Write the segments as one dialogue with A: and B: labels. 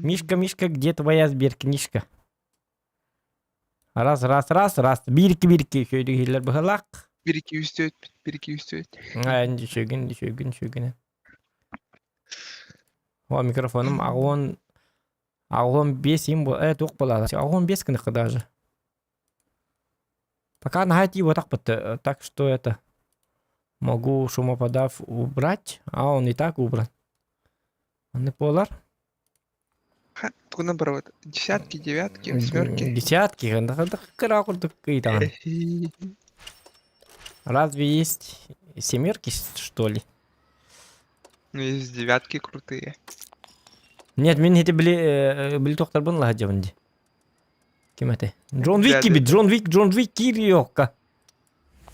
A: Мишка, Мишка, где твоя сберкнижка? Раз, раз, раз, раз. Биир, икки, биир, икки. Үчүгэйдик иһиллэр быһалаах.
B: Биир, икки, үс, түөрт. Биир, икки, үс, түөрт.
A: Үчүгүн, үчүгүн, үчүгүн. О, микрофоным аҕуон аҕуон биэс им э туох буолаала аҕуон биэс гыныкка даже. Пока наһаа тиийбатахпыт, так что это могу шумоподав убрать, а он и так убран. Оннук буолар.
B: Тугунан барабыт? Десятки, девятки, восьмерки.
A: Десятки, кыра курдук ыйтаҕын. Разве есть семерки, что ли?
B: Ну, есть девятки крутые.
A: Нет, мин ити били били тохтарбын лаһадьабын ди. Ким этэй? Джон Вик кибит, Джон Вик, Джон Вик кириокка.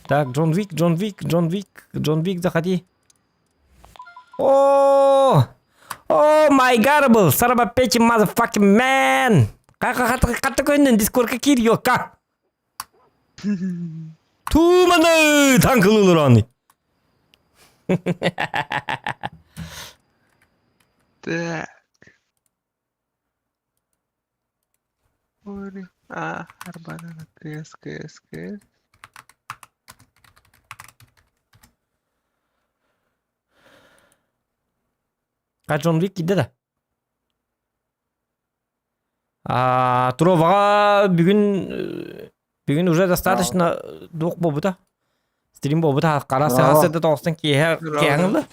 A: Так, Джон Вик, Джон Вик, Джон Вик, Джон Вик, заходи. О! Oh my god, был son of a bitch motherfucking man! Хатта көннөн дискордка кириокка. Туманы танкылылыр
B: Так. А, Арбанана, КС, КС, КС.
A: А Джон Вик киирдэ да? А, Туроваҕа бүгүн бүгүн уже достаточно дуох буолбута. Стрим буолбута хара саха тоҕустан киэһэ киэһэҥ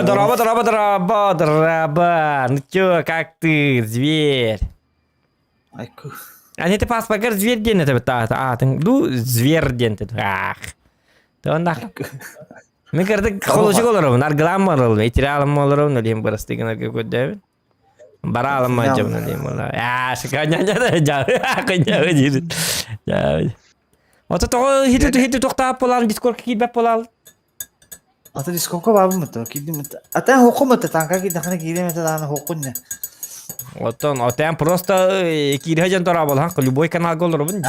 A: Дороба, дороба, дороба, дороба. Ну чё, как ты, зверь? А не ты паспоргар зверь диэн это аатын ду зверь диэн ах. Тоннах. Мен кырдык холочук олоробун, аргылаан олоробун, этиралым олоробун, олиһин бырастыгын аргы көрдөбүн. Бараалым мадьабын диэн буолла. Аа, шиканяня да кыня диир. Ото тоҕо хити хити тохтаап буолаан дискордка киирбэт буолаал.
C: Ата дискордка баабын мытта киирдим мытта. Ата хоққу мытта танка киирдэххинэ киириэм этэ даҕаны хоққун
A: Оттон отен просто киирэ дьон дорооболоһон любой каналга олоробун.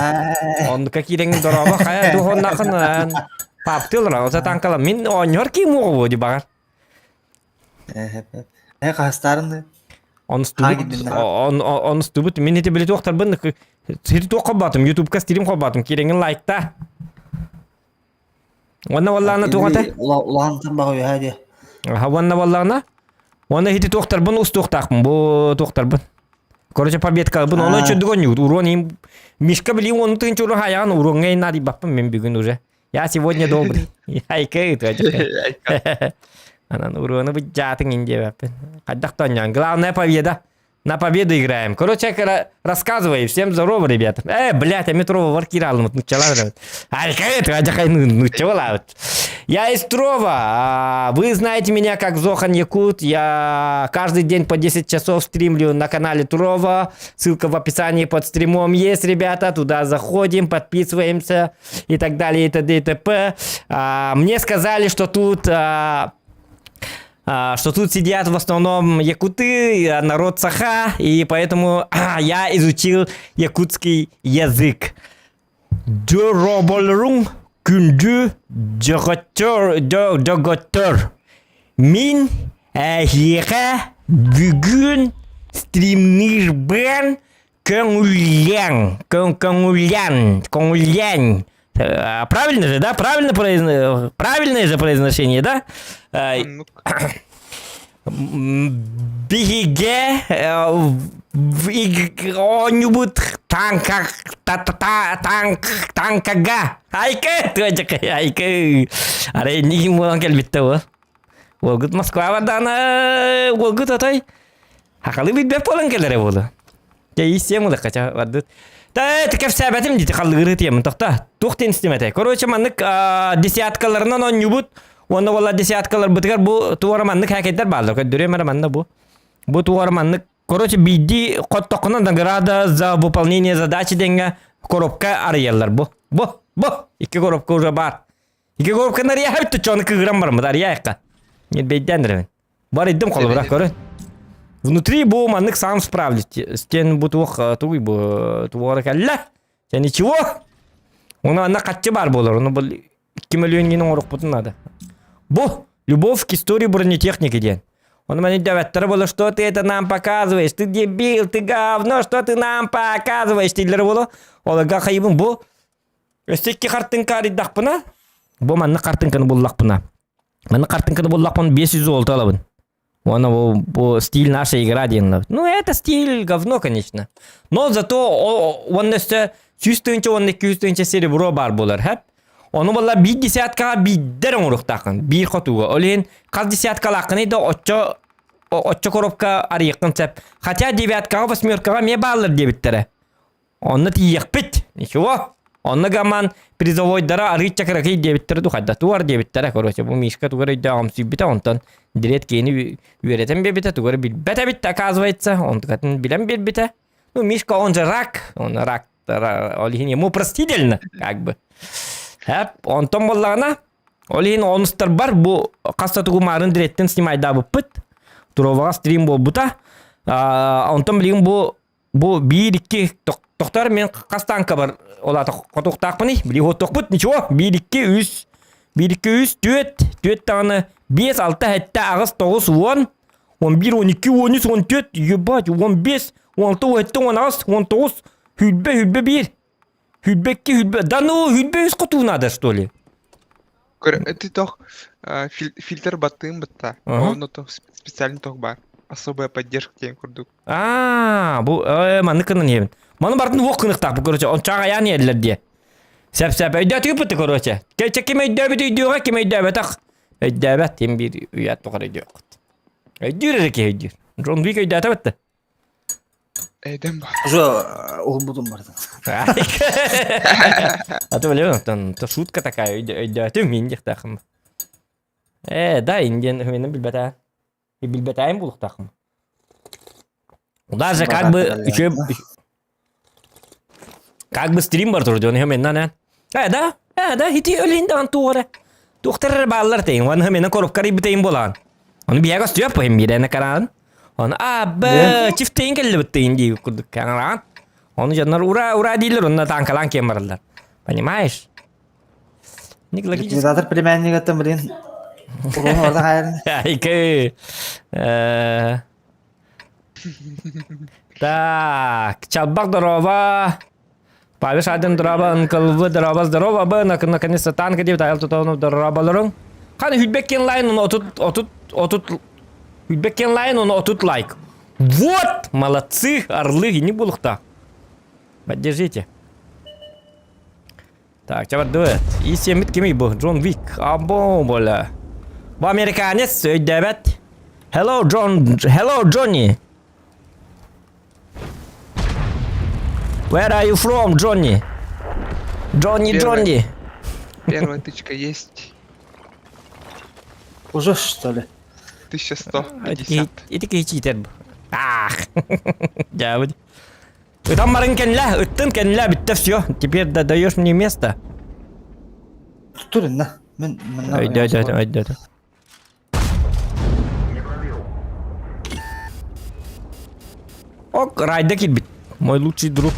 A: Оннука киирэҥин дорообо хайа дуһоннахын паптылар ота танкала мин оонньор киим уоҕу ди баҕар.
C: Э хаастарын
A: Онустубут мин ити били туохтарбын сири туох холбоотум ютубка стрим холбоотум киирэҥин лайкта. Уонна буоллаҕына туох этэ?
C: Улахан баҕа үһэ диэ.
A: Аха уонна буоллаҕына уонна ити туохтарбын устуохтаахпын бу туохтарбын. Короче, победкалбын ону чөдүк онньугут уруон им Мишка билин уону тыынча уру хайаҕан уруоҥҥа наадыйбаппын мен бүгүн уже. Я сегодня добрый. Айка Анан уруону быдьаатыҥ ин диэбэппин. Хайдах тонньоон. Главная победа. На победу играем. Короче, рассказывай. Всем здорово, ребята. Э, блядь, а метро вар киралым. Ну, чала. Ну, чала. Я из Трова. Вы знаете меня как Зохан Якут. Я каждый день по 10 часов стримлю на канале Трова. Ссылка в описании под стримом есть, ребята. Туда заходим, подписываемся и так далее, и т.д. и т.п. Мне сказали, что тут что тут сидят в основном якуты, народ саха, и поэтому я изучил якутский язык. Дьороболрун күндү дьоҕоттор дьоҕоттор мин эһиэхэ бүгүн стримнирбэн көҥүллэҥ көҥүллэн көҥүллэн правильно же да правильно правильное же произношение да биһигэ оонньуубут танка танк танкага айка айка арай нигин буолан кэлбиттэ ол уолгут Москва бардаҕына уолгут отой Хахалы билбэт буолан кэлэрэ буолуо. Дьэ ииссиэм ылыахха ча бардыт. Та кэпсээбэтим дии халлыгыры тиэмин тохта. Туох диэн истим этэ. Короче маннык десяткаларынан оонньуубут. Уонна буолла десяткаларбытыгар бу туора маннык хакейдер бааллар. Көрдөрүөм эрэ манна бу. Бу туора маннык Короче, биирдии хоттоххуна награда за выполнение задачи диэҥҥэ коробка арыйаллар бу. Бу, бу. Икки коробка уже баар. Икки коробканы арыйа чону кыыран бараммыт арыйаайыкка. Нет, бэйдээн эрэбин. Барыйдым холобура көрө. Внутри бу маннык сам справлюсь. Стен бу туох тугуй бу туора кэллэ. Сен ничего. Оны анна хаччы бар болор. Оны бу 2 миллион оҥорохпутун надо. Бу любовь к истории бронетехники диэн. Ону маны өйдөөбөттөрө буолуо, что ты это нам показываешь, ты дебил, ты говно, что ты нам показываешь дииллэрэ буолуо. Олорго хайыбын бу өссө икки хартыҥка арыйдахпына, бу маннык хартыҥканы буллахпына, маннык хартыҥканы буллахпына 500 золото ылабын. Уонна бу, бу стиль наша игра диэн Ну, это стиль говно, конечно. Но зато уонна өссө 100 тыһыынча уонна 200 тыһыынча серебро баар буолар, хэп. Ону буолла биир десяткаҕа биирдэр оҥоруохтааххын, биир хотууга. Ол иһин хас десяткалааххыный да оччо оччо коробка арыйыаххын сөп. Хотя девяткаҕа, восьмеркаҕа эмиэ бааллар диэбиттэрэ. Онно тиийиэхпит. Ничего. Онно гаман призовойдара арыычча кыракый диэбиттэрэ дуу, туар диэбиттэрэ. Короче, бу Мишка тугар өйдөөҕүмсүйбүтэ, онтон дирет киһини үөрэтэн биэрбитэ, тугары билбэт эбит, оказывается, онтукатын билэн биэрбитэ. Ну, Мишка, он же рак, он рак, ол иһин ему простительно, как бы. Хэп, онтон буоллаҕына, ол иһин онустарбар бу хас да тугу маарын диреттен снимайдаабыппыт. Туроваҕа стрим буолбута. Онтон билигин бу Бу биир-икки тохтор мен хас тааҥкабар ол аата хотуохтаахпыный? Били хотуохпут ничего. Биир-икки үс, биир-икки үс, түөрт, түөрт даҕаны биэс, алта, сэттэ, аҕыс, тоҕус, уон, 11, 12, 13, 14, ебать, 15, 16, 17, 18, 19, сүүрбэ, сүүрбэ биир, сүүрбэ икки, сүүрбэ... Да ну, сүүрбэ үс хотуу надо, что ли?
B: Көр, ты тох фильтр баттыым бытта. Онно тох специальный тох бар. Особая поддержка диэн курдук.
A: Аа, бу маннык гынан иһэбин. Маны бартын уох кыныктаах бу короче, он чаҕайаан иһэллэр диэ. Сеп-сеп өйдөөтүгүт короче. Кече ким өйдөөбүт өйдүөҕэ, ким өйдөөбөтөх өйдөөбөт, ким биир үйэ тухары өйдүөххүт. Өйдүүр эрэ киһи өйдүүр. Джон Уик өйдөөтөбөт да.
B: Эйден бар.
C: Уже уһунбутум барытын.
A: А то билэбин, оттон шутка такая өйдөөтүм мин диэхтээххин. Э, да, индиан мин билбэтэ. Билбэтээйим булуктааххын. Даже как бы үчү как бы стрим бар турду, оны мен нана. Э, да, э, да, ити өлүн даҕан туора. Туохтар эрэ бааллар тейин, уонна мен коробкар ибитейин болаан. Оны биһиэхэ көстүөп бу биирэнэ караан. Оны а б чифтейин келлибит тейин дии курдук каҥараан. Оны дьоннор ура ура дииллэр, онно танкалаан киэн бараллар. Понимаешь? Ник логически.
C: Ликвидатор племяннигаттан блин. Урон орда хайрын.
A: Айкы. Так, Чалбак здорово. Павел Шадин здорово, НКЛВ здорово, здорово, б, наконец-то танк деп аял тутауну здороваларың. Қаны хүлбеккен лайн, оны отут, отут, отут, хүлбеккен лайн, оны отут лайк. Вот, молодцы, орлы, не булықта. Поддержите. Так, чабардыбыт. И сиэммит кимий бу? Джон Вик. Або, бля. Бу американец, өйдөөбөт. Hello, John. Hello, Johnny. Where are you from, Johnny? Johnny,
B: Первая.
A: Johnny.
B: Первая тычка есть.
C: Уже что ли?
B: 1150.
A: Ити киһи чиитэр бу. Ах. Дьаабыт. Ытан баран кэннилэ, ыттын кэннилэ бүттэ все. Теперь да даешь мне место.
C: Тур инна. Мен манна.
A: Өйдөө, өйдөө, өйдөө. Ок, райда киирбит. Мой лучший друг.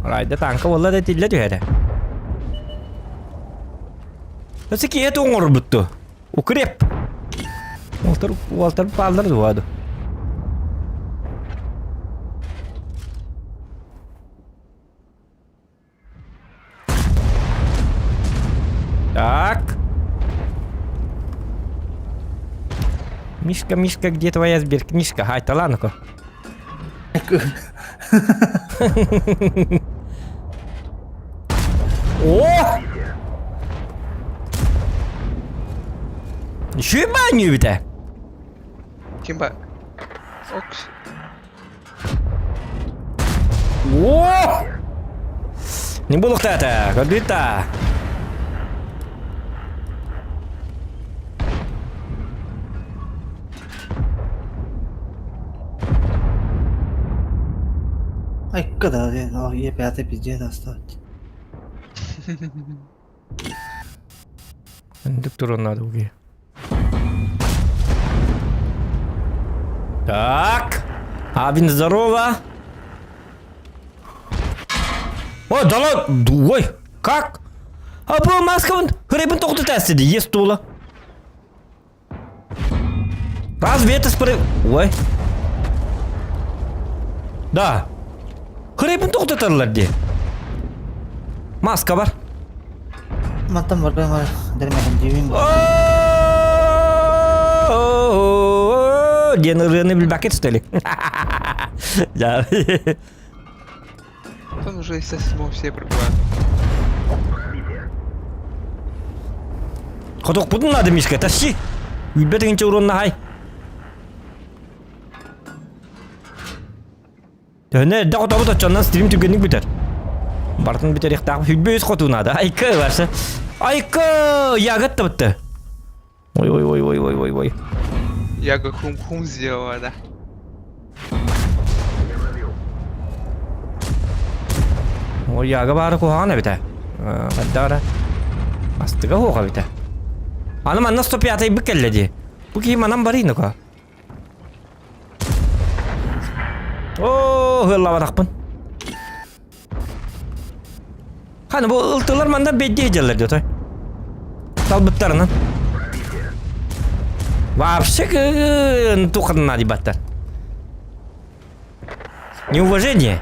A: Райда танка буолла да тиллэ түһэрэ. Өссө киһи оҥорбутту. Укреп. Уолтар, уолтар бааллар дуо Так. Мишка, Мишка, где твоя сберкнижка? Хай, ну-ка. О! Үчүгэй баанньыы эбит ээ.
B: Ким ба? Окс.
A: О! Не буолуохтаата, көрдүгүт да.
C: Айка да, е пятый пиздец осталось.
A: Өндүк туран надо уге. Так. Абин, здорово. Ой, да ладно. Ой, как? А бу маскабын хребин тоқту тәсіді, ес тула. Разве это спры... Ой. Да. Хребін тоқтатарлар де. Маска бар.
C: Мантан барбай бар дэрмэһин
A: Диэн ырыаны билбэккит что ли?
B: Там уже со седьмого все пробивают.
A: Хотохпутун надо, Мишка, тащи! Билбэтиҥинчэ уруоннаһай. Төһөнө эрдэ хотобут оччоннон стрим түргэнник бүтэр. Барытын бүтэриэхтээх 23 хотуу наада. Айка барса. Айка! Ягод табытты. Ой ой ой ой ой ой ой.
B: Яга хум-хум сделала, да.
A: Ой, яга баары куһаҕан эбитэ. Хайда бара? Астыга хуоха эбитэ. Аны манна 105 бык кэллэ дии. Бу киһи манан барыйны ко. Оо, ыаллабатахпын. Ханы бу ылтылар манна бэйдиэ дьаллар диэтой. Талбыттарынан. Вообще туханна дебаттар. Неуважение.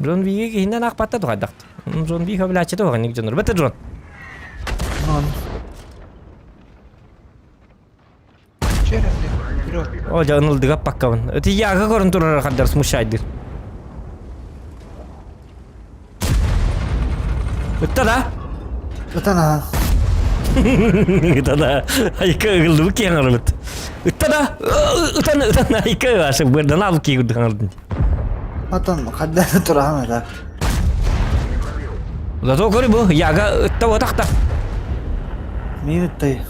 A: Джон Виги киһинэн аахпатта тухайдахт. Джон Ви хөбүлээччитэ уһаҕыннык дьоннор. Бэтэ Джон. О, дьэ ынылдыга паккабын. Ити яга көрөн турар хаддар смущайдыр. Ытта да?
C: Ытан ахан.
A: Ытта да. Айка ыгылдыбыт киһи арыбыт. Ытта да? Ытан, ытан, айка ашы бырдан алып киһи курдук аҥардын.
C: Атан хаддар турахан ата.
A: Зато көрү бу яга ытта отахта.
C: Мин ыттай.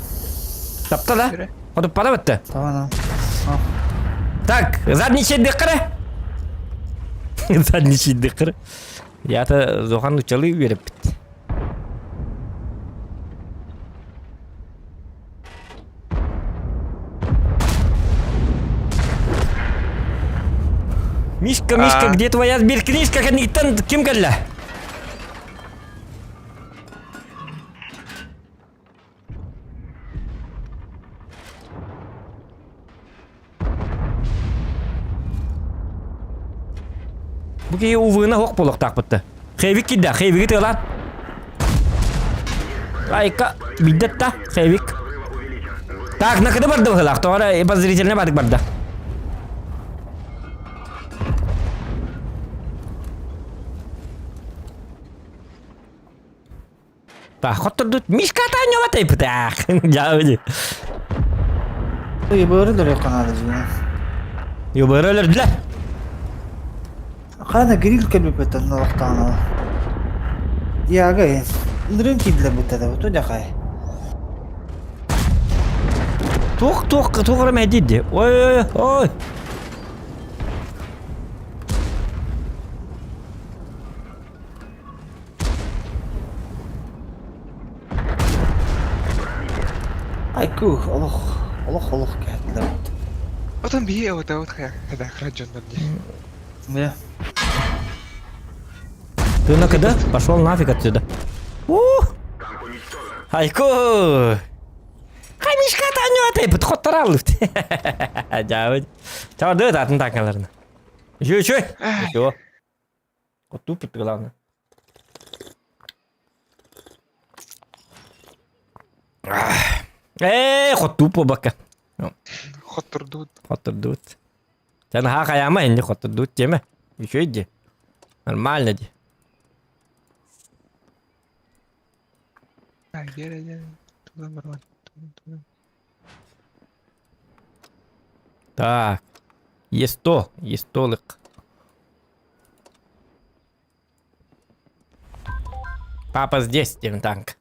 A: Тапта да? Хотуппата бытты.
C: Тамам.
A: Так, задний дыкыры. Задний дыкыры. Я-то Зохан учалы үөреппит. Мишка, Мишка, где твоя сберкнижка? Кэнниттэн ким кэллэ? Бу киһи увына хоқ буолуохтаахпытта. Хэвик киирдэ, Хэвиги тыалаан. Айка, билдет да, Хэвик. Так, накыды барды быһылаах, тоҕо эрэ подозрительно бардык барда. Хоттордут Мишка таанньабат айпытаах. Дьаабыди.
C: Ебыры дөрө канады жина.
A: Ебыры өлөрдүлэр.
C: Хана гриль кэлбиппеттэн олохтооноо. Яга ынырын киирдилэр бүттэ бу дьахай.
A: Туох туох туох эрэ мэйдиир Ой ой ой.
C: Айку олох олох олох кэһэтилэр
B: Отон биһи отабыт хайа дьоннор дии.
C: Бля.
A: Ты на КД? Пошел нафиг отсюда. Ух! Айку! Хамишка таанньабат айбыт хоттораллыбыт. Дьаабыт. Чаҕырдыгыт атын таакаларына. Үчү үчү. Ничего. Вот тупит главное. Ээ, хотуп бакка.
B: Хоттордуут.
A: Хоттордуут. Сен ха хайама инди хоттордуут диэмэ. Үчүгэй дии. Нормально дии. Так. Есто, естолык. Папа здесь, диэн танк.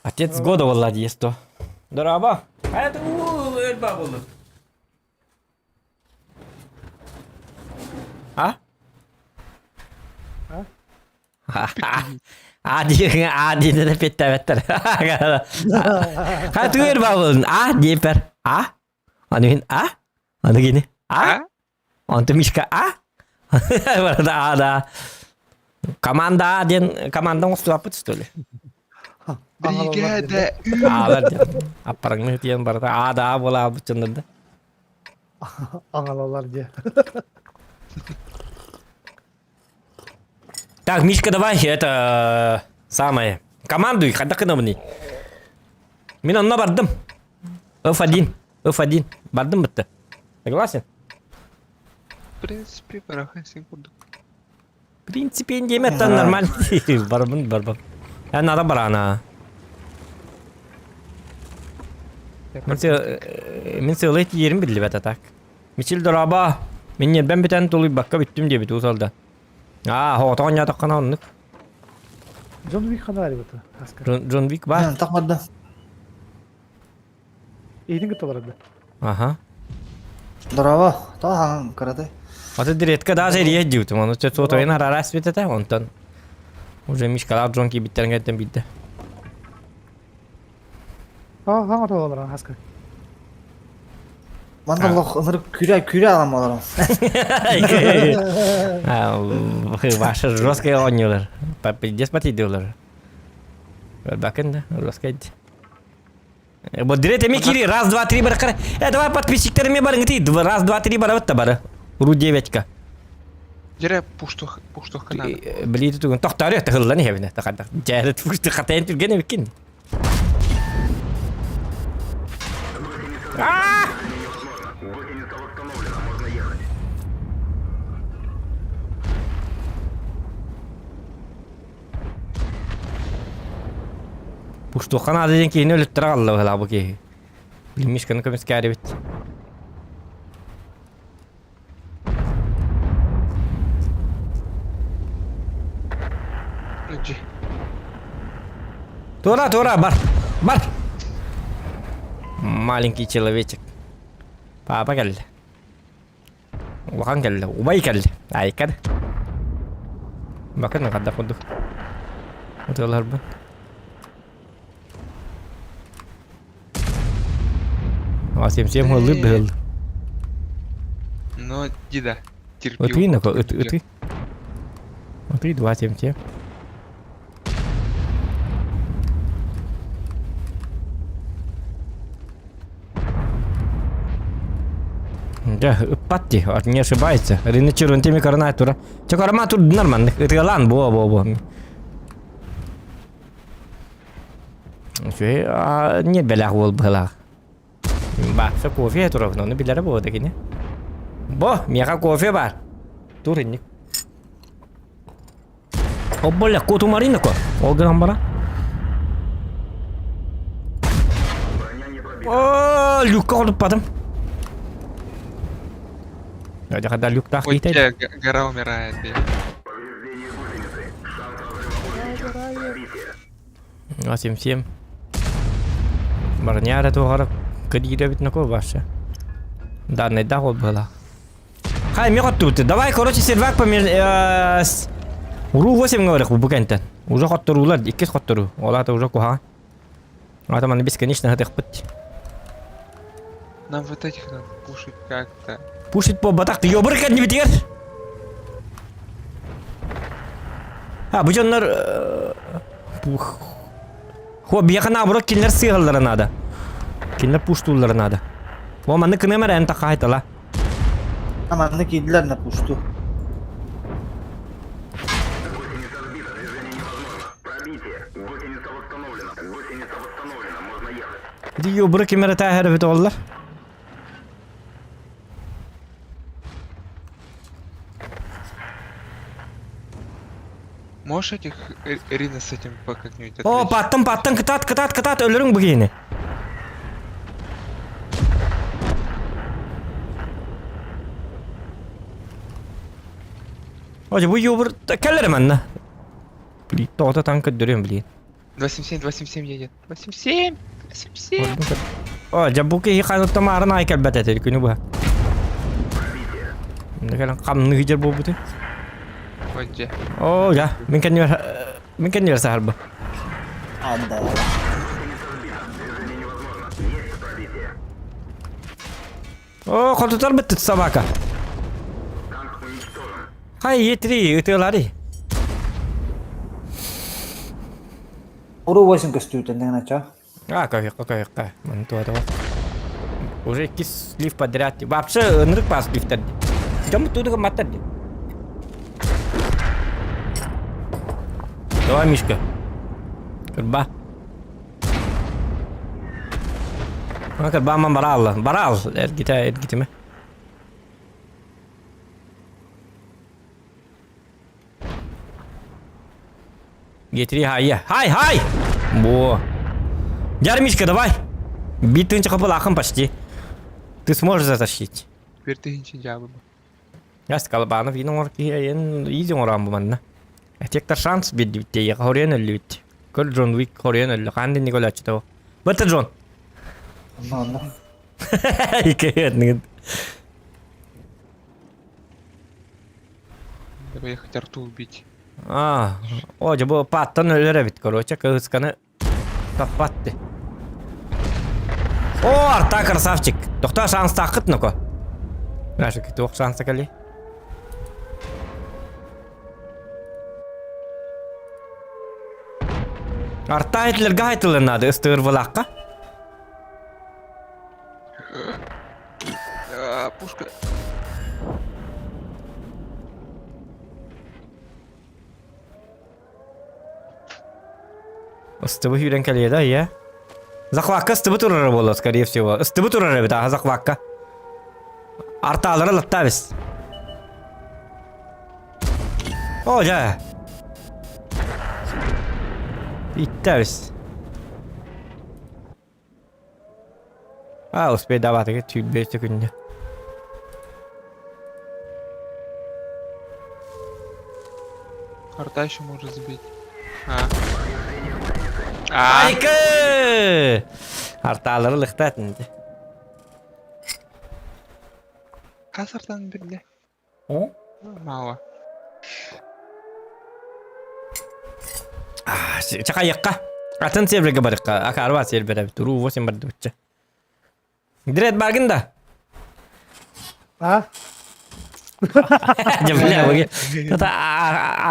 A: Отец года буолла дии есто. Дорообо. Это өлбө буоллун. А? А диэн а диэн эппиэттээбэттэр. Хатыыр бабын а диэпэр а аны мин а аны кини а онтон Мишка а барыта а да команда а диэн команда оҥостубаппыт что ли?
C: Аҥалалар
B: Бригада
A: Аалар диэн. Аппараҥны тиэн барыта аа да аа буола аалбыт дьоннор да.
D: Аҥалалар диэ.
A: Так, Мишка, давай, это самое. Командуй, хайдах гынабыный? Мин онно бардым. F1, F1. Бардым бытты. Согласен?
B: В принципе, барахан син курдук.
A: В принципе, диэмэттэн нормально. Барбын, барбын. Эн надо барана. Мин сыалай тиийэрим биллибэт а так. Мичил дорообо. Мин ньиэрбэм бүтэн тулуйбакка бүттүм диэбит уус алда. Аа, хоҕотоҕон ньаатаххына оннук.
D: Джон Вик ханаа быта аска.
A: Джон Вик баар.
C: Тахмадда.
D: Иитин кытта барда.
A: Аха.
C: Дорообо. Тоҕо кыраты.
A: Аты диретка даже эрийэ диутум. Ону сотойун харарас битete онтон уже Мишкалаах Джон киирбиттэрин кэнниттэн биирдэ.
D: Хаҥа тоҕолорон хаска.
C: Манна олох ынырык күрэ күрэ алам олорон.
A: Ваша жесткая оонньуулар. Пиздец патидылар. Бакын да, жесткая. Бу дирет эми кири раз, два, три бар Э, давай подписчиктерime барың ти. Раз, два, три барабыт да бары. Ру девятка.
B: Дьэрэ пуштух пуштухка надо.
A: Билиити тугун тохтоору тахыллан иһэбинэ тахадах. Дьээрит пушты хатайын түргэн эбиккин. А! Пуштуха наада диэн киһини өлүттэрэ хаалла быһыылаах бу киһи. Блин, Мишканы көмүскээрибит.
B: Иди.
A: Тура, тура, бар, бар. Маленький человечек. Папа кэллэ. Улахан кэллэ, убай кэллэ. Айкар. Бакын хадда курдук. Утуоларбын. Сем-сем хыллыр дыһыл.
B: Ну, деда, терпил.
A: Ытый, нако, ыты, ыты. Ытый, два сем-сем. Дьэ, ыппат дии, не ошибается. Рина Чирунтими коронай тура. Чэ, корма тур нормально. Ытыалаан, буо-буо-буо. Үчүгэй, не бэлэх уол быһылаах. Баахса кофе турабын, ону билэрэ буолуо да кини. Бо, миэхэ кофе баар. Тур инник. Обболя, кутумарина ко. Ол гынан бара. О, люкка хоруппатым. Дьэ, люктаах
B: Ой,
A: киитэй.
B: гора умирает, бля.
A: 87. Барняра туохара кыдиирэбит нако баша. Данныйдаах ол быһылаах. Хай, мне хоттубут. Давай, короче, сервак помер... Уруу 8 говорят, бу кэнтэн. Уже хотторуулар, иккис хотторуу. Ол аата уже куһаҕан. Аата маны бесконечно хатыахпыт.
B: Нам вот этих надо пушить как-то.
A: Пушить по батах, ёбыр кэннибитигэр. А, бу дьоннор... Пух. Хо, биэхэ наоборот кинилэр сыыһаллара наада. Кинилэр пуштууллара наада. О, манны кыныам эрэ эн тахаайтала.
C: Манна киирдилэр на пусту.
A: Ити ёбуру ким эрэ тааһар эбит оҕоллор.
B: Можешь этих Рина с этим по как-нибудь
A: О,
B: отвлечь?
A: паттым, паттым, кытаат, кытаат, кытаат, өлөрүҥ бу киһини. Оже, бу юбур кэллэр манна. Блин, тоҕото таҥ көрдөрүөм, блин.
B: 277, 277 едет. 277! 277!
A: О, дьэ бу киһи ханыттан маарын аай кэлбэт этэ күнү быһа. Кэлэн хамныы дьэр буолбуты.
B: Вот где.
A: О, дьэ, мин кэннибэр мин кэннибэр саһарба.
C: Анда.
A: О, хотутар быттыт собака. Хай, етри, ытыалари.
C: Уруу восемь көстүүтэ начо.
A: А, көһүөххэ, көһүөххэ. Маны туһата Уже иккис лифт подряд. Вообще ынырык пас лифтер. Дьон тудуга маттар ди. Давай, Мишка. Кырба. А, кырба ман барал. Барал. Эргите, эргитиме. Гетри хайя. Хай, хай! Во. Ярмишка, давай! Битынча хапылахым почти. Ты сможешь затащить.
B: Бертыһынча дьаабы бу.
A: Я Колобанов иин оҥор киһи айан изи оҥорон бу манна. Этиэктэр шанс биэрдибит тиэйиэхэ хоруйан өллүбүт. Көр Джон Уик хоруйан өллө. Хаан динник өлөөччүтэ ол. Быта Джон.
C: Онно онно.
A: Икки
B: Давай я хоть рту убить.
A: А, о, дьэ бу пааттан өлөр эбит, короче, кыһысканы таппат ди. О, арта красавчик. Тохтоо шанстааххыт ноко. Наша туох шанса кэлий? Арта этилерге айтылын надо, ыстыырбылаахха.
B: А, пушка.
A: Ыстыбы сүүрэн кэлиэ да, ийэ. Захвакка ыстыбы турара буолуо, скорее всего. Ыстыбы турар эбит, аха, захвакка. Артаалара латтаа бис. О, дьэ. Иттэ бис. А, успейдаабатыгы түүл күннэ.
B: Арта еще может сбить. А. А.
A: Айкы! Артаалары лыхтаат инде.
B: Хас артан билле? Мало.
A: Чакайыкка. Атын серверге барыкка. Акарба сервере. Туру 8 барды бутча. Дред баргын да.
D: А?
A: Дьэ бля, буги. Тата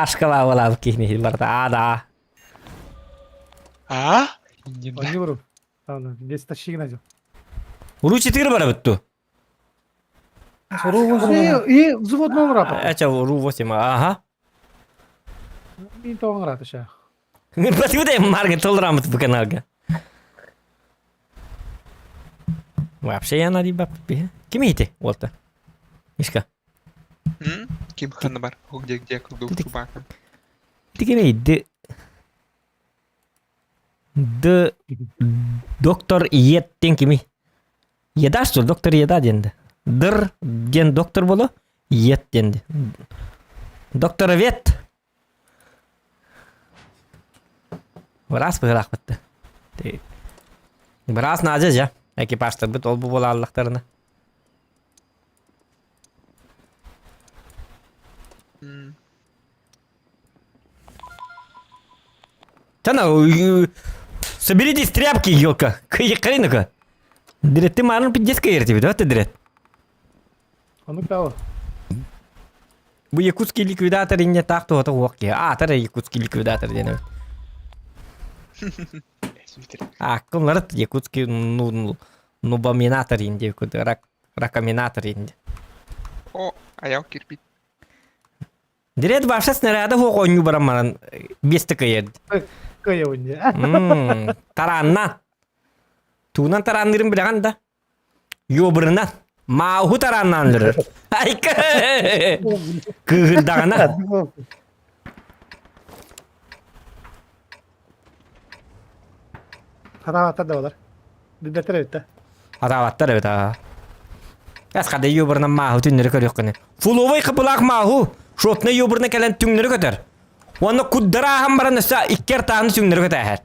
A: ашкала буолаабыт киһини барыта а да.
B: А?
D: Он не вру. Ладно, здесь тащи надел.
A: Уру 4 барабыт ту.
D: И взвод номера.
A: Эча уру 8 ага.
D: Мин тоҕоҥ ыраата
A: Почему марга толрамыт бу каналга? Вообще я на бап Ким ити уолта? Мишка.
B: Ким ханна бар? Где где курдук чубака.
A: Ти ким Д Д доктор Ет диэн кими? Еда что доктор Еда диэн Дыр диэн доктор боло Ет диэн Доктор Вет. Быраас быһыраахпытты. Быраас наадьа дьэ. Экипажтарбыт ол бу буолааллахтарына. Тана, соберитесь тряпки, елка. Кыйыккаринука. Дрет, ты марын пиздец кайыр тебе, да ты дрет?
D: Ону тао.
A: Бу якутский ликвидатор инне таах туһата уох киһи. Аатар якутский ликвидатор диэн эбит. Ааккылларыт якутский ну нубаминатор инде рак ракаминатор инде.
B: О, аял кирпич.
A: Дирет вообще снаряда хуох оонньуу баран баран биэстэ кыайар.
D: Кыайабын дии.
A: Тараанна. Туунан тараанныырын билэҕин да? Юобурунан. Мауһу тарааннаан өлөрөр. Айка! Кыыһырдаҕына.
D: Хараабаттар да балар. Билбэттэр эбит да.
A: Хараабаттар эбит аа. Эс хада юбурунан мааһу түннэри көрүөххүнэ. Фуловай хапылаах мааһу шотнай юбурна кэлэн түҥнэри көтөр. Уонна куддарааһан баран өссө икки артааны түҥнэри көтөөһөр.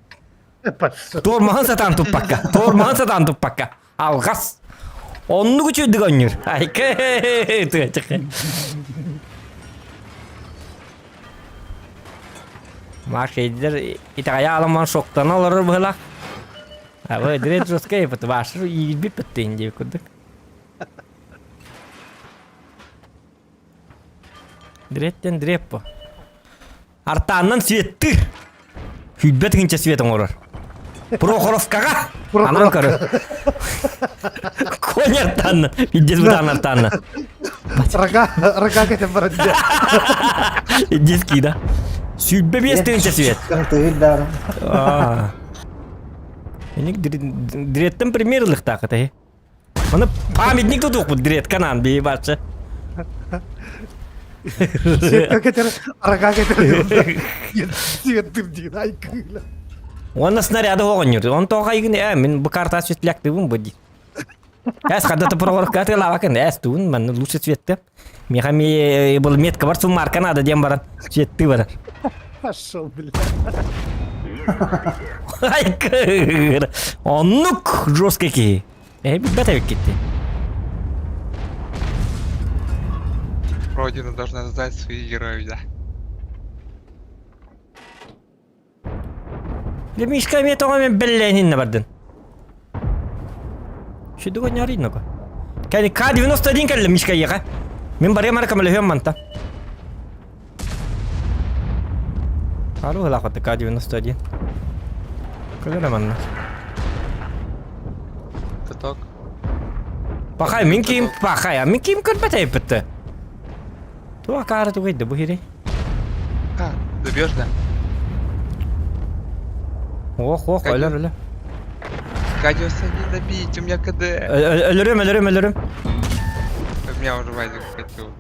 A: Туормаһын сатаан туппакка. Туормаһын сатаан туппакка. Алҕас. Оннук үчүгдүк оонньуур. Айка Машейдер итэҕэйэ аламан шоктана олорор быһылаах. Абы дред жесткай вашыр иирбит быттыын диэбит курдук. Дреттен дреппо. Артааннан светтыр. Хүлбэт гынча свет оҥорор. Прохоровкаҕа! Анан көрө. Конертан, иддес бутаанартаанна.
D: Рога, рога кетен баран дьэ.
A: Иддес кида. 25 тыһыынча свет.
C: Тыһыйдаарым.
A: Эник диреттен премьер ылыхтаах этэй. Маны памятник тутуохпут дирет канан бии бачча.
D: Сетка кетер, рога кетер. Свет дырдин, ай кыыла.
A: Уонна снаряды оҕонньор. Он тоҕо айгын ээ мин бу карта светляктыбын бу дии. Эс хадда топорогорка атыылаабакын эс туун манна лучше цветте. Миха ми был метка бар суммарка надо диэн баран цветты барар.
D: Пошел, бля.
A: Ай кыр. Оннук жесткий киһи. Э билбэт эбиккитти.
B: Родина должна знать своих героев, да.
A: Дьэ Мишка эмиэ тоҕо мен бэллээн бардын. Шүдүгө няринного. Кәни К-91 кэллэ Мишка иэхэ. Мин барыам ара көмөлөһүөм манта. Ару ылаахатты К-91. Көлөрө манна.
B: Каток.
A: Пахай, мин ким пахай, а мин ким көрбөт эйпитти. Туа каара тугайда бу хири.
B: А, добьешь, да?
A: Ох, ох, өлөр, өлөр.
B: Кадиоса не добить, у меня КД.
A: Өлөрүм, өлөрүм, өлөрүм.
B: У меня уже Вадик хотел.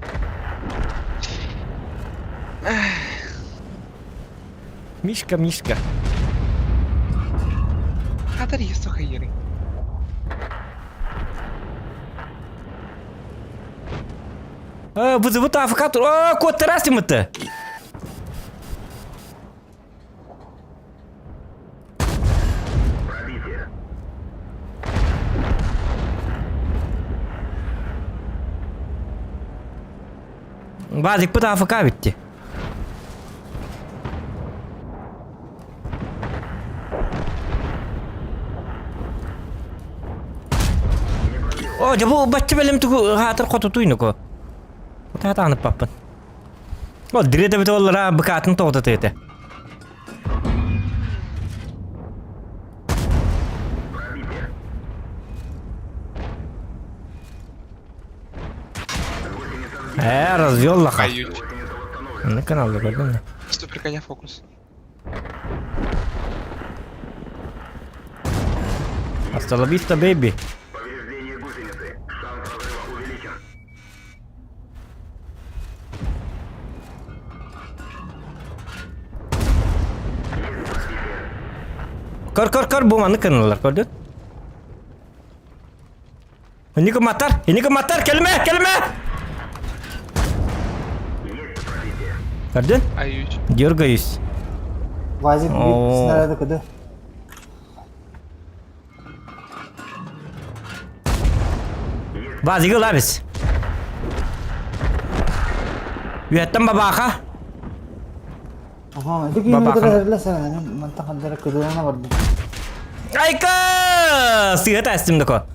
A: Мишка, Мишка.
B: Хатар есохайыры.
A: Э, вызовут АФК. О, кот Тарасимы-то. Вадик, АФК битти. О, дьэ бу бачча бэлэм тугу хаатыр хотутуйнуку. Таатаанып паппын. Ол дире бит оллара быкаатын тоҕото этэ. Э, развел лоха. На канал көрдүм.
B: Супер коня фокус.
A: Hasta la vista, baby. Көр, көр, көр, бу маннык гыналлар, көрдүн? Инники матар, инники матар, кэлимэ, кэлимэ! Көрдүн?
B: Аюч.
A: Дергаюсь.
C: Вазик bir снаряды кыды.
A: Вазигы лабис. Үөттен бабаха.
C: Аха, ити киһини кытары мантан хандара кыдылана бардым.
A: Айка! Сыһыта эстим доко.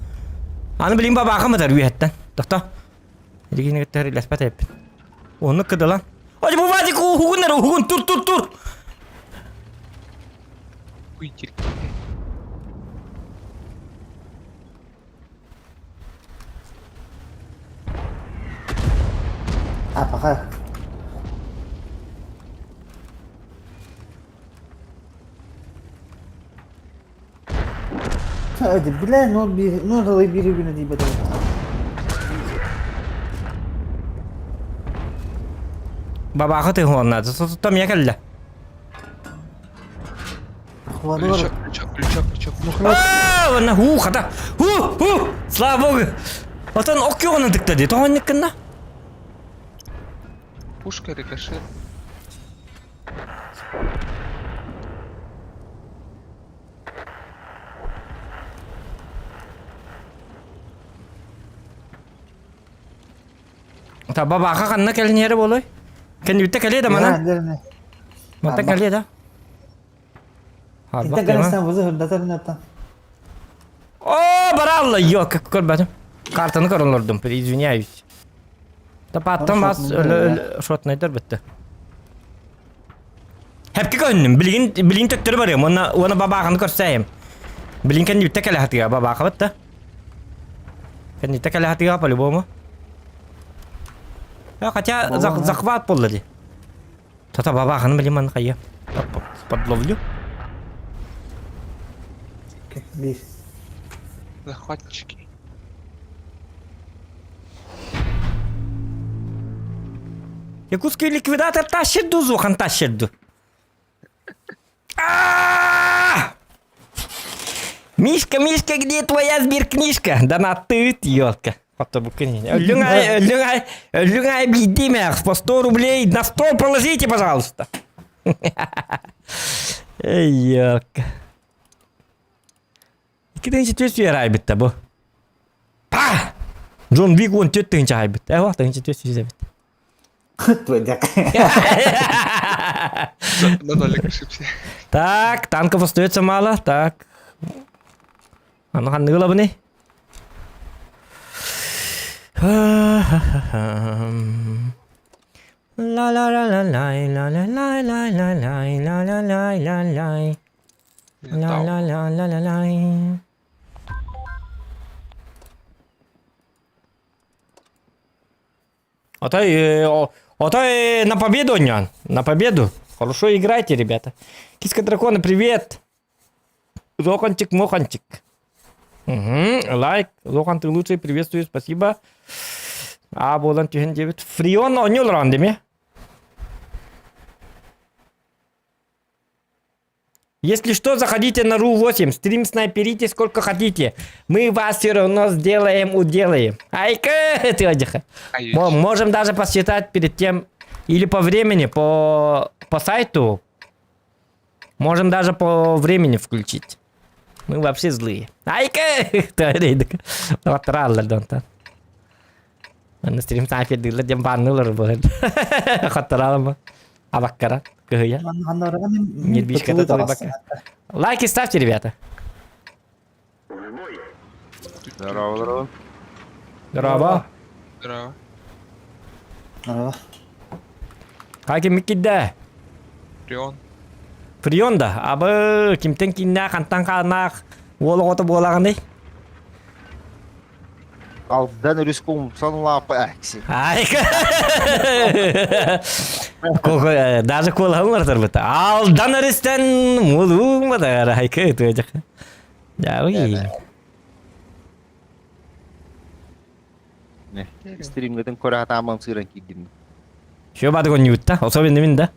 A: Аны билин бабаха мытар үөттен. Тохто. Ити киһини кытары илэспэт эппин. Оны кыдылан. Ой, бу Вадик уһугун эрэ уһугун тур тур тур.
B: Хуй
C: А, пока. Hadi bile no bir no dalı biri güne diye bedel.
A: Бабаха тыһуонна. Тутам я кэллэ.
B: Лючок, лючок, лючок, лючок.
A: Аа, уонна хуу хата. Хуу, хуу. Слава богу. Отон оккиоҕунан тыкта дии. Тоҕоннуккунна.
B: Пушка, рикошет.
A: Та бабаха ханна кэлиниэрэ буолуой? Кэннибиттэ кэлиэ да мана? Мата кэлиэ да?
C: Интен кэлэстэн бузу хырдатар инаттан.
A: О, баралла, ё, как көрбөтүм. Картаны көрөн олордум, извиняюсь. Тапаттан бас шотнайдар бітті. Хэпки көһүннүм. Билигин билигин төттөрү барыам. Уонна уонна бабааҕаны көрсөөйүм. Билигин кэннибиттэ кэлэ хатыга бабаахабыт да. Кэнниттэ кэлэ хатыга по-любому. Хотя захват буолла дии. Тата бабааханы билим аны хайа. Подловлю.
C: Биир.
B: Захватчики.
A: Якутский ликвидатор тащит дузу, хан тащит ду. Мишка, Мишка, где твоя сберкнижка? Донатыт, елка. Өлүҥ ай, өлүҥ ай, өлүҥ ай биирдиимэх, по 100 рублей на стол положите, пожалуйста. Эй, елка. 2 400 айбытта бу. Па! Джон Вик 14 тыһыынча айбыт. Э, 1400 эбит.
C: Твояк.
B: На нолик ошибся.
A: Так, танков остается мало. Так. Аны ханныгы ылабыный? Ла ла ла ла лай ла ла лай лай лай лай ла ла лай ла лай ла ла ла ла ла лай. Отой, отой на победу, Нян. На победу. Хорошо играйте, ребята. Киска дракона, привет. Лоханчик, моханчик. Угу, лайк. Лохан, ты лучший, приветствую, спасибо. А, буолан түһэн диэбит. Фрион оонньуу олорон дими. Если что, заходите на РУ-8, стрим снайперите сколько хотите. Мы вас все равно сделаем, уделаем. Айка, ты одиха. Можем даже посчитать перед тем, или по времени, по, по сайту. Можем даже по времени включить. Мы вообще злые. Айка! Манна стрим снайпердыылар диэн баанныылар буолар. Хаттараалама. Абаккара. Кыһыйа. Нервишка толуйбакка. Лайки ставьте, ребята.
E: Здорово, здорово.
A: Здорово.
B: Здорово.
C: Здорово.
A: Хаким кидде.
B: Фреон.
A: Фреон да. Абы кимтен киннээх хантан хааннаах уол оҕото буолаҕыный?
E: Алдан өрүс кумсан лаапа әкси.
A: Айка. Даже куолаһын ыртарбыта. Алдан өрүстэн мулуумматар айка ытыачах. Дяуи.
E: Стримгытын көрө хатаамам сыыран киирдим.
A: Шо бадык онньуутта, особенно мин да.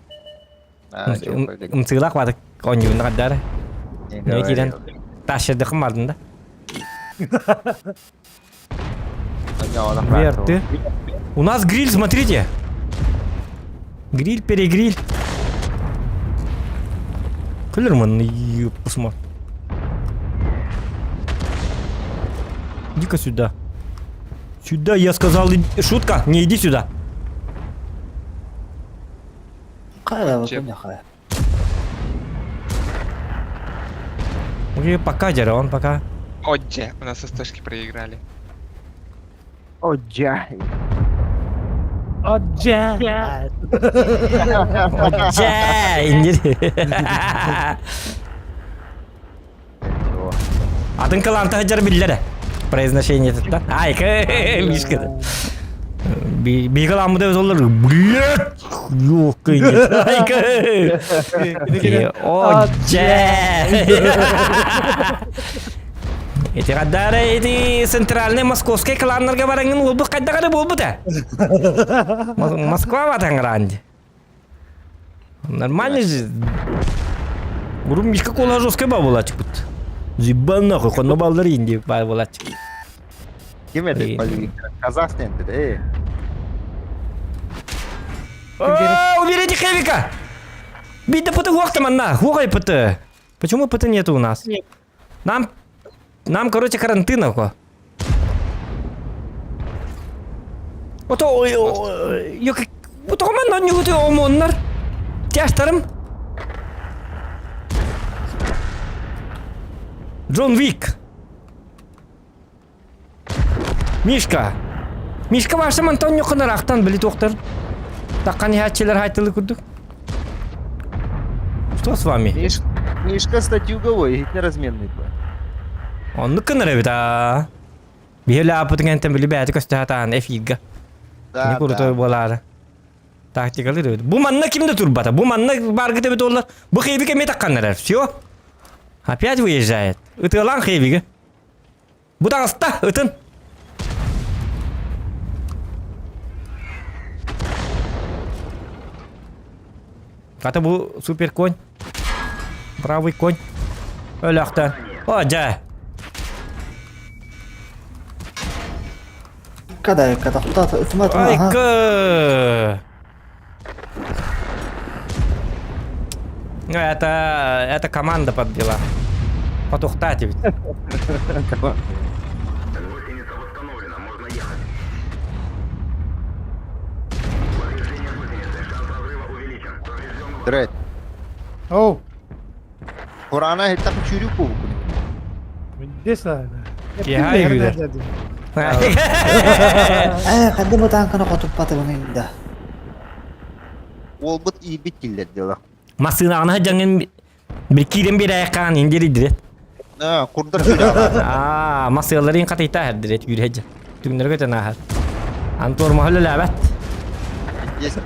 A: Ымсыылаах бадык онньуунна каддары. Не киирэн тащырдыкым бардын да. Верты. У нас гриль, смотрите. Гриль, перегриль. Клерман, ёпусма. Иди-ка сюда. Сюда, я сказал, шутка, не иди сюда.
C: Хайа, хайа.
A: Окей, пока, Дера, он пока.
B: Оджа, у нас СТшки проиграли.
E: Оджа.
D: Оджа.
A: Оджа, инди. Атын кылаанта сылдьар биллэрэ. Произношение да. Ай, мишка. Биһиги ламмыта олор блядь, ёлка Айка. Оджа. Эти гадары эти центральный московский кланнарга бараңын болбут кайдагары болбут ә. Москва батаңранди. Нормально же. Урун мишка кола жесткая ба болачык бут. Зибан нахуй, хонно балдар инди ба болачык.
E: Ким это? Казахстан э.
A: Уберите Хэвика! Бида ПТ хуахта манна, хуахай ПТ. Почему ПТ нету у нас? Нам, нам, короче, карантина ко. Ото, yok, bu toman нюгути омоннар. Тяштарым. Джон Вик. Мишка. Мишка вашым Антонио кынарахтан били тоқтар. Таққан хатчылар хайтылы күрдік. Что с вами?
E: Миш, Мишка статьюговой, иһитинэ разменный бу.
A: Оннук гынар эбит аа. Биһи лааппытын кэнтэн били бэйэтэ көстө сатаан эфирга.
E: Да,
A: Кини крутой
E: да.
A: буолаары. Тактикалыыр эбит. Бу манна ким да турбата. Бу манна баргыт эбит оллар. Бу хейбик эмиэ такканнарар. Все. Опять выезжает. Ытыалаан хейбиги. Бу таҕыста, ытын. Хата бу супер конь. Правый конь. Өлөөхтөн. О, дьэ.
C: Кадай, катахтата, ытма,
A: Айка! Ну, это, это команда подвела. Потухтать ведь.
E: Дред.
D: Оу,
E: Курана хитта чүрүк буолбуккун.
D: Десна.
A: Киһи үгүдэ.
C: Ээ, ханна бу тааҥканы хотуппатыбын да.
E: Уолбут иирбит киллэр дела.
A: Массыынаҕына дьаҥын bir киирэн биэрээххаан индиридирет.
E: Аа, курдар сүрэ.
A: Аа, массыаларын хатыйта хердирет үүрһэдьэ. Түгнэргэ тэнааһар. Антуор махал ләбәт.
E: Есть.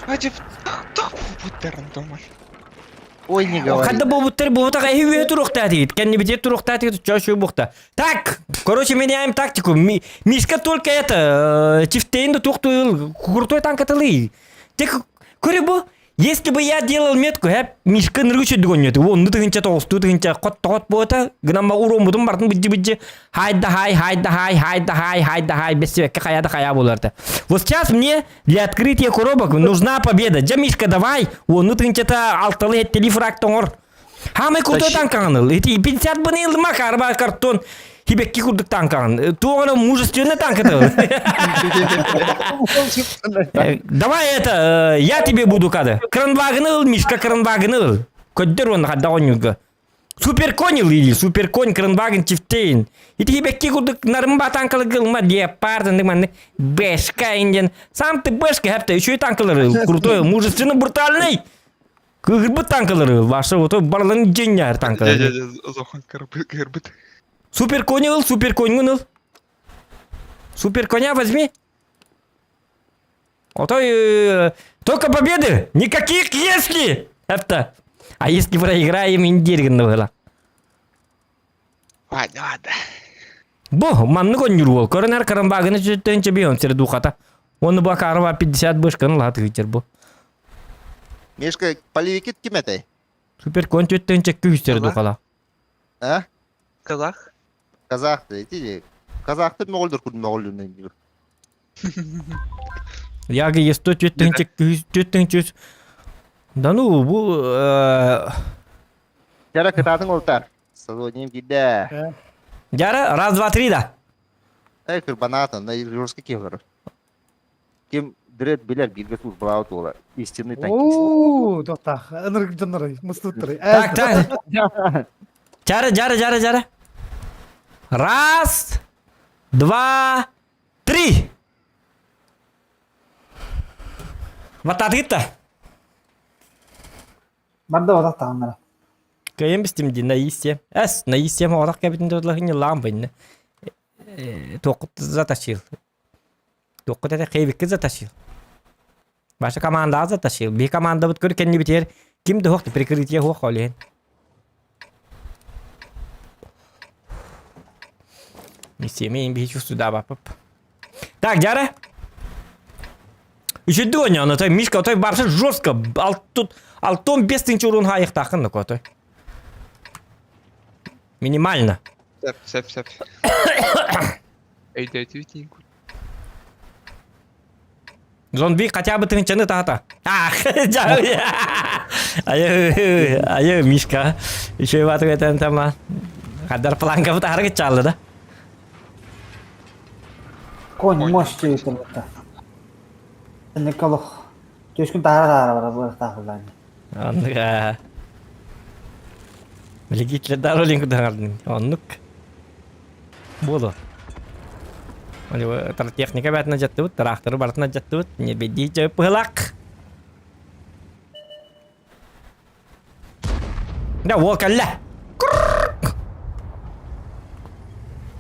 B: Хадьып, тох буттарын томар.
E: Ой, не говори.
A: Хадда буолбуттар буолбутах эһи үөһэ туруохтаатыгыт. Кэннибитигэр туруохтаатыгыт чё буохта. Так, короче, меняем тактику. Мишка только это, Чифтейн да туох туйыл, крутой танкатылый. Тек, көрө бу, если бы я делал метку, хәп, Мишка ныргы чөдүгөннөтү. Онну тыгынча тоҕустуу тыгынча хот-тохот буота, гынан уроммутун бартын быдьы-быдьы, хай да хай, хай да хай, хай да хай, хай да хай, бессебекке хая да хая боларты. Вот сейчас мне для открытия коробок нужна победа. Дьэ, Мишка, давай, онну тыгынчата алталы хеттели фраг тоҥор. Хамай крутой танкаҕын Ити 50 быны ылма карба картон хибекки курдук танкаҕын. Туоҕана мужественный танкаты. Давай это, я тебе буду кады. Кранвагыны ыл, Мишка, кранвагыны ыл. Көддөр оны хадда онюга. Суперконь ыл или суперконь кранваген чифтейн. Ити хибекки курдук нарымба танкалы гылма леопард манны бэшка инден. Сам ты бэшка хәпте еще и танкалары крутой, мужественно брутальный. Кыгырбыт танкалары ваша вот барлын дьиҥнээр танкалары.
B: Дьэ, дьэ, зохан кырбыт.
A: Супер конь ыл, супер конь ыл. Супер коня возьми. А то только победы, никаких если. Это. А если проиграем, индиргин было.
B: Ладно, ладно.
A: Бу, маннык онньур уол. Көрөн карамбагыны сүттөн чебион сир духата. Оны бу акарва 50 бышканы лат гытер бу.
E: Мишка, полевикит ким этэй?
A: Супер конь төттөн чекки үстер
B: Казах?
A: духала.
E: А?
B: Казах?
E: Казах эти Казахты моҕоллор курдук моҕоллунан
A: Яги есто төттөн чекки төттөн чүс. Да ну бу
E: Жара кытаатыҥ олтар. Солоним киирдэ.
A: Жара раз, два, три да.
E: Эй, кырбанаатын, на жорстко ким олорор. Ким дред билэр бииргэ службалаабыт уола. Истинный танкист.
D: Оо, доктах, ынырык дьоннорой, мустуттарай.
A: Так, так. Жара, жара, жара, жара. Раз, два, три. Вататыта.
C: Барда отах таҕыннара.
A: Кыайан бистим дии наистия. Эс, наистия оҕолох кэбитин додулахын лаам бынна. Туоххут затащил. Туоххут это хейбикки затащил. Ваша команда затащил. Би командабыт көр кэннибитигэр ким да хуох прикрытие хуох олиһин. Миссиями биһи чувствую бапып. Так, Дяра. Үчүдү оñоно той Мишка той барса жестко алтут алтон бес тысяча урун хайыктаахын да той. Минимально.
B: Сөп, сөп, сөп. Өйдөтүбүт
A: Зомби хотя бы тыһынчаны таата. Ах, Айы, айы, Мишка. Еще батыр этен тама. Хадар планка бут аргы чалды да.
C: Конь мощь диэбиттэр Николох. Түскүн таһара таһара барар буолуохтаах
A: Оннук. Билигитлер даролин кудаңардын. Оннук. Буолу. Техника бәтіне жаттыбыт, тракторы бартына жаттыбыт, не беди пылак. Да, уол кэллэ.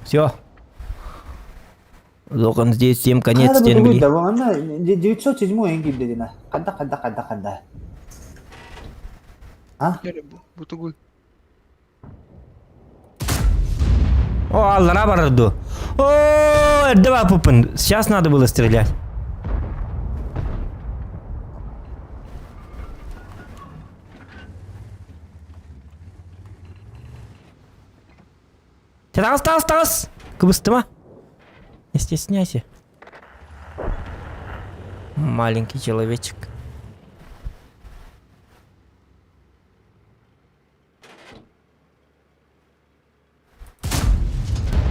A: Все. Лохан здесь всем конец
C: Хара
A: тен
C: бу
A: били.
C: да ана 907 эң киирдэ дина. Ханда ханда ханда ханда. А?
B: Бутугуй.
A: О, аллара барарду. О, давай пупын. Сейчас надо было стрелять. Таҕыс, таҕыс, таҕыс! Кыбыстыма. Не стесняйся. Маленький человечек.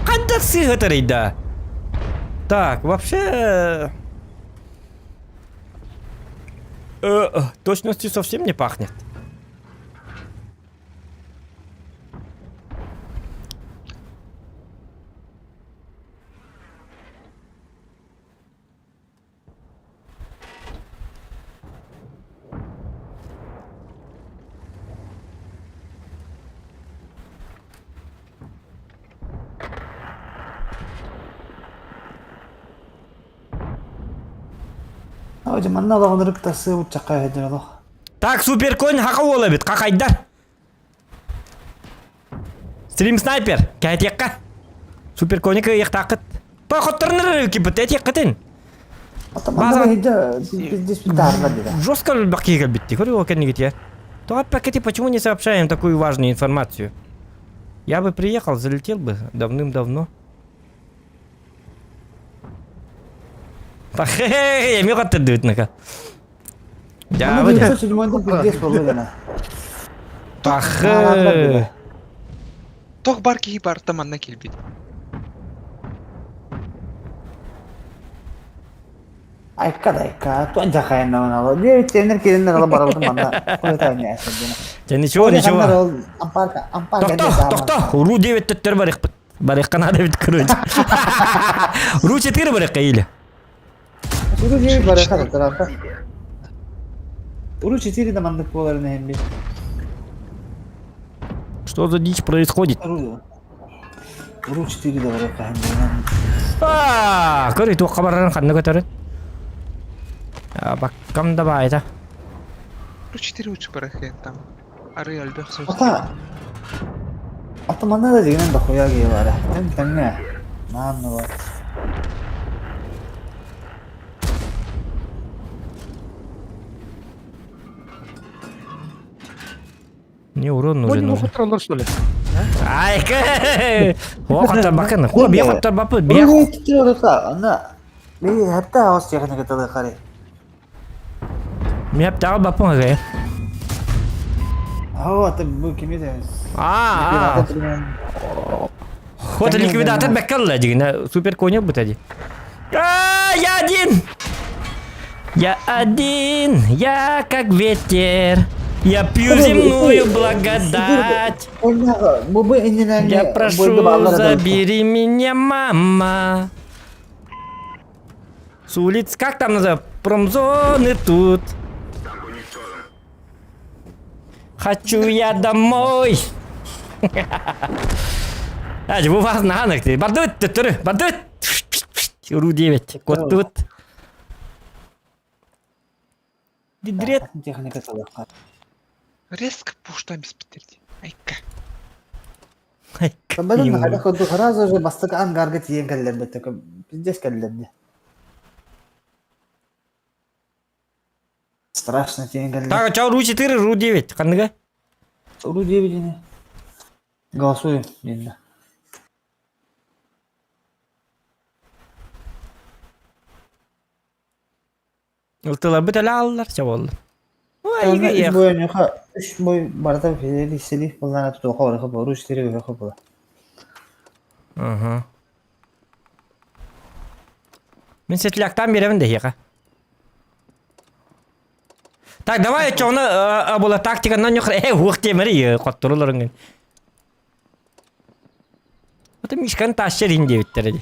A: Ханна сыһытарый да? Так, вообще... Точностью совсем не пахнет.
C: Hocam манна олоҕунарык тахсыы чакка эдер олох.
A: Так, суперконь хака уола эбит, хахайдар. Стрим снайпер, кэһэтиэххэ. Суперкони кыайыахтааххыт. Похотторнор киппит, этиэххитин.
C: Манна пиздец питаарла дире.
A: Жестко бакки кэлбитти. Көрү кэннигитиэ. То опять почему не сообщаем такую важную информацию? Я бы приехал, залетел бы давным-давно. Пахе, эми хоттырдыбытнака.
C: Манна 907 пиздец болду
A: Пахе.
B: Тох бар киһи барта манна кэлбит.
C: Айка да айка, туан жахайын ала. Девять келиннер ала барабытым манна. Койта не әсәден.
A: Да ничего, ничего.
C: Ампарка, ампарка.
A: Тохто, тохто. Ру 9 төттөр барыхпыт. Барыхка надо ведь короче. Ру 4 барыхка или?
C: Ру 9 барыхка тарапта. Ру 4 да маннык боларын эмби.
A: Что за дичь происходит?
C: Ру 4 да барыхка
A: Аа, көрүй туохха барарын ханна көтөрүн. Баккам да баайта.
B: Ру 4 лучше барахен там. Ары альбех сөз.
C: Ата. Ата манна да дегенен дохуя кие бара. Тэн тэҥҥэ. Наанна бар.
A: Мне урон нужен
D: Будем
A: уже.
D: хотроллар что ли?
A: Ай, О, хотар бакын. Хо, бе хотар бапы, бе.
C: Ру 4 да ана. Би хатта ос техника тады хари.
A: Меп тагы бапын гай.
C: Ау, ата бу кимде?
A: А, а. Хот ликвидатор беккалла дигин. Супер коня бут ади. А, я один! Я один, я как ветер. Я пью земную благодать. Я прошу, забери меня, мама. С улиц, как там называют? Промзоны тут. Хочу я домой. Аж бу вас нанак ты. Бардыт төттөрү, бардыт. Ру 9. Коттут. Дидрет.
C: Техника салаха.
B: Резко пуштам испитерди. Айка.
C: Бадын хада ходу сразу же бастык ангарга тиен кэллэр беттек. Пиздец кэллэрди. Страшно тиен кэллэр.
A: Так, чау Ру 4, Ру 9. Ханныга?
C: Ру 9 ини. Голосуем, инна.
A: Ылтыларбыт эле аллар, чаболлар.
C: Үш бой нюха, үш бой барда федери селих буллана тутуха барыха бу, Ру 4 барыха була.
A: Ага. Мин сетляктан беремин да Так, давай чоны була тактиканан нюхра. Э, ух темери, котторуларыңын. Это Мишкан тащерин девиттер.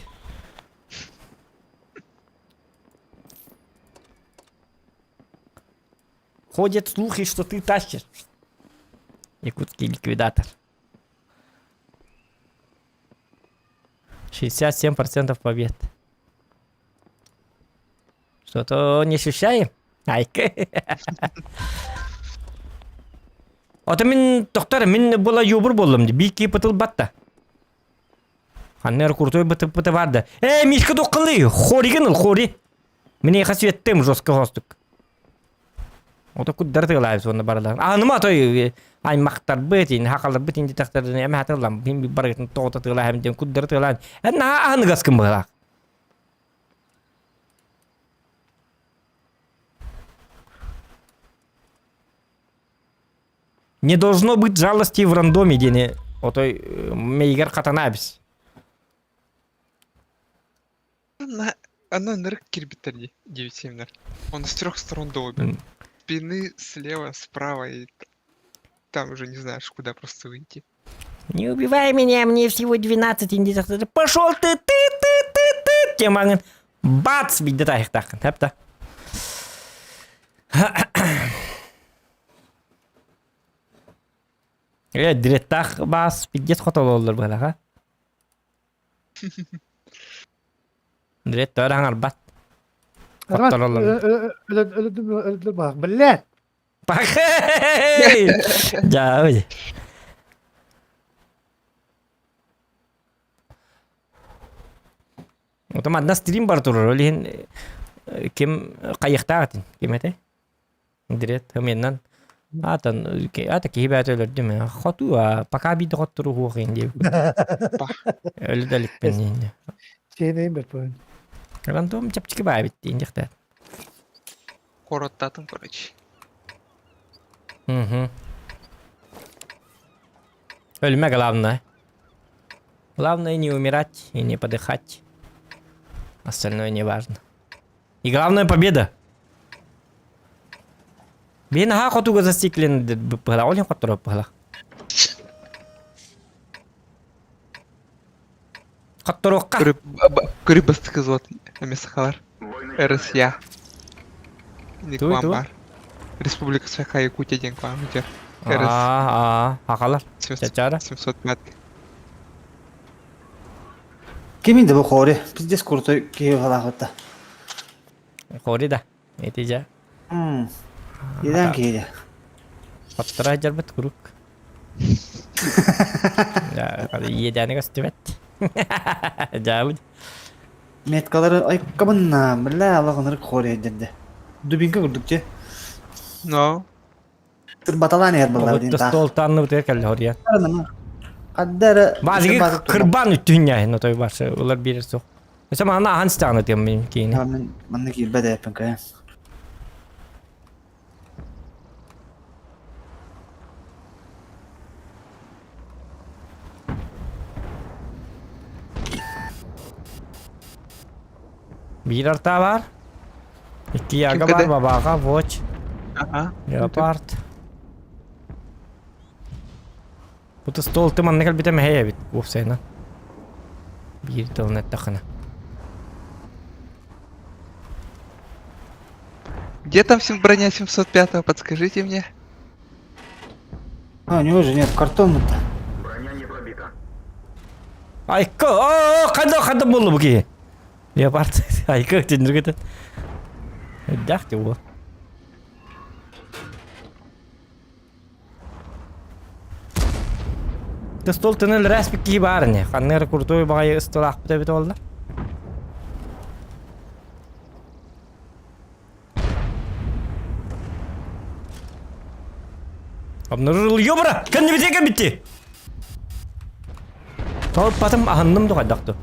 A: Ходят слухи, что ты тащишь. Якутский ликвидатор. 67% побед. Что-то не ощущаем? Айка. Ото мин тохтор мин була юбур боллум ди. Бики пытыл батта. Ханнер куртой бытып быты барды. Э, Мишка токкылы. Хоригин ыл хори. Мин эха светтем жестко хостук. Ото куддар тыгалаайбыз уонна барылаан. Аныма той аймактарбыт, ин хакаларбыт инди тахтарын эме хатыллам. Мин барыгытын тоҕото тыгалаайм диэн куддары тыгалаан. Эн наһаа аһыныгаскын быһылаах. Не должно быть жалости в рандоме диэни отой мейгер хатанаабис.
B: Она, она нырк кирбиттер дии, 9-7 Он с трех сторон долбит. Спины слева, справа и там уже не знаешь, куда просто выйти.
A: Не убивай меня, мне всего 12 индейцев. Пошел ты, ты, ты, ты, ты. Темаңын бац бидде тайықтақын. Хәпті. Э, директах бас пиздец хотололлар быһалаха. Дрет төр аңарбат. Хоттороллар.
D: Өлөдүм бах. Блядь!
A: Пахэй! Дьаа, Отом одна стрим бар турар, ол иһин ким хайыхтаах этин, ким этэй? Дирет хымыйынан Аатан аата киһи бэйэтэ өлөрдүм хоту пока биирдэ хоттору уһуох иһин диэбит. Өлө да иликпин иһин.
D: Чээнэйин бэрт буолан.
A: Рандом чэпчэки баа эбит диэн диэхтээт.
B: Короттаатым, короче.
A: Мгм. Өлүмэ главное. Главное не умирать и не подыхать. Остальное не важно. И главное победа. Биһи наһаа хотуга зациклен быһылах, ол иһин хотторо быһылах. Хотторуохха.
B: Көрү бастакы взвод эмиэ сахалар. РСЯ.
A: Туй, туй.
B: бар. Республика Саха Якутия диэн клан үтер. РС
A: Аа, сахалар. Чачара.
B: 705.
C: Кимин да бу хори? Пиздец крутой киһи халаахытта.
A: Хори да. Ити дьэ.
C: Идан киһи
A: Хоттора дьарбыт курук. Иэдээни көстүбэт. Дьаабыт.
C: Меткалары айккабынна, бля, аллах ынырык хори дедде. Дубинка курдук че.
B: Но.
C: Турбаталаан иһэр буолла дин таах.
A: Стол таанныбытыгар кэллэ хория.
C: Хаддара
A: Базыгы кырбан үттүнньэ нотой барсы улар биэрэр суох. Өсө маана ахан стааны тыам мин киини.
C: Манна киирбэт эппин кэ.
A: Биир артаа баар. Икки яга баар, бабаға, воч.
B: Ага.
A: Леопард. Бу стол ты манна кэлбитэ мэһэй эбит уопсайынан. Биир тылын эттэххинэ.
B: Где там броня 705-го, подскажите мне.
C: А, у него же нет картона-то.
A: Айка, оо, хада хада буолла бу киһи. Леопард, айка тинниргэтэ. Өйдөөх дии уол. Да стол төнөл рэспик киһи баар ини. Ханна эрэ крутой баҕайы ысталаахпыт эбит буолла. Обнаружил ёбра! Кэннибитиэ кэлбитти! Толпатым аһынным да хайдах дуу.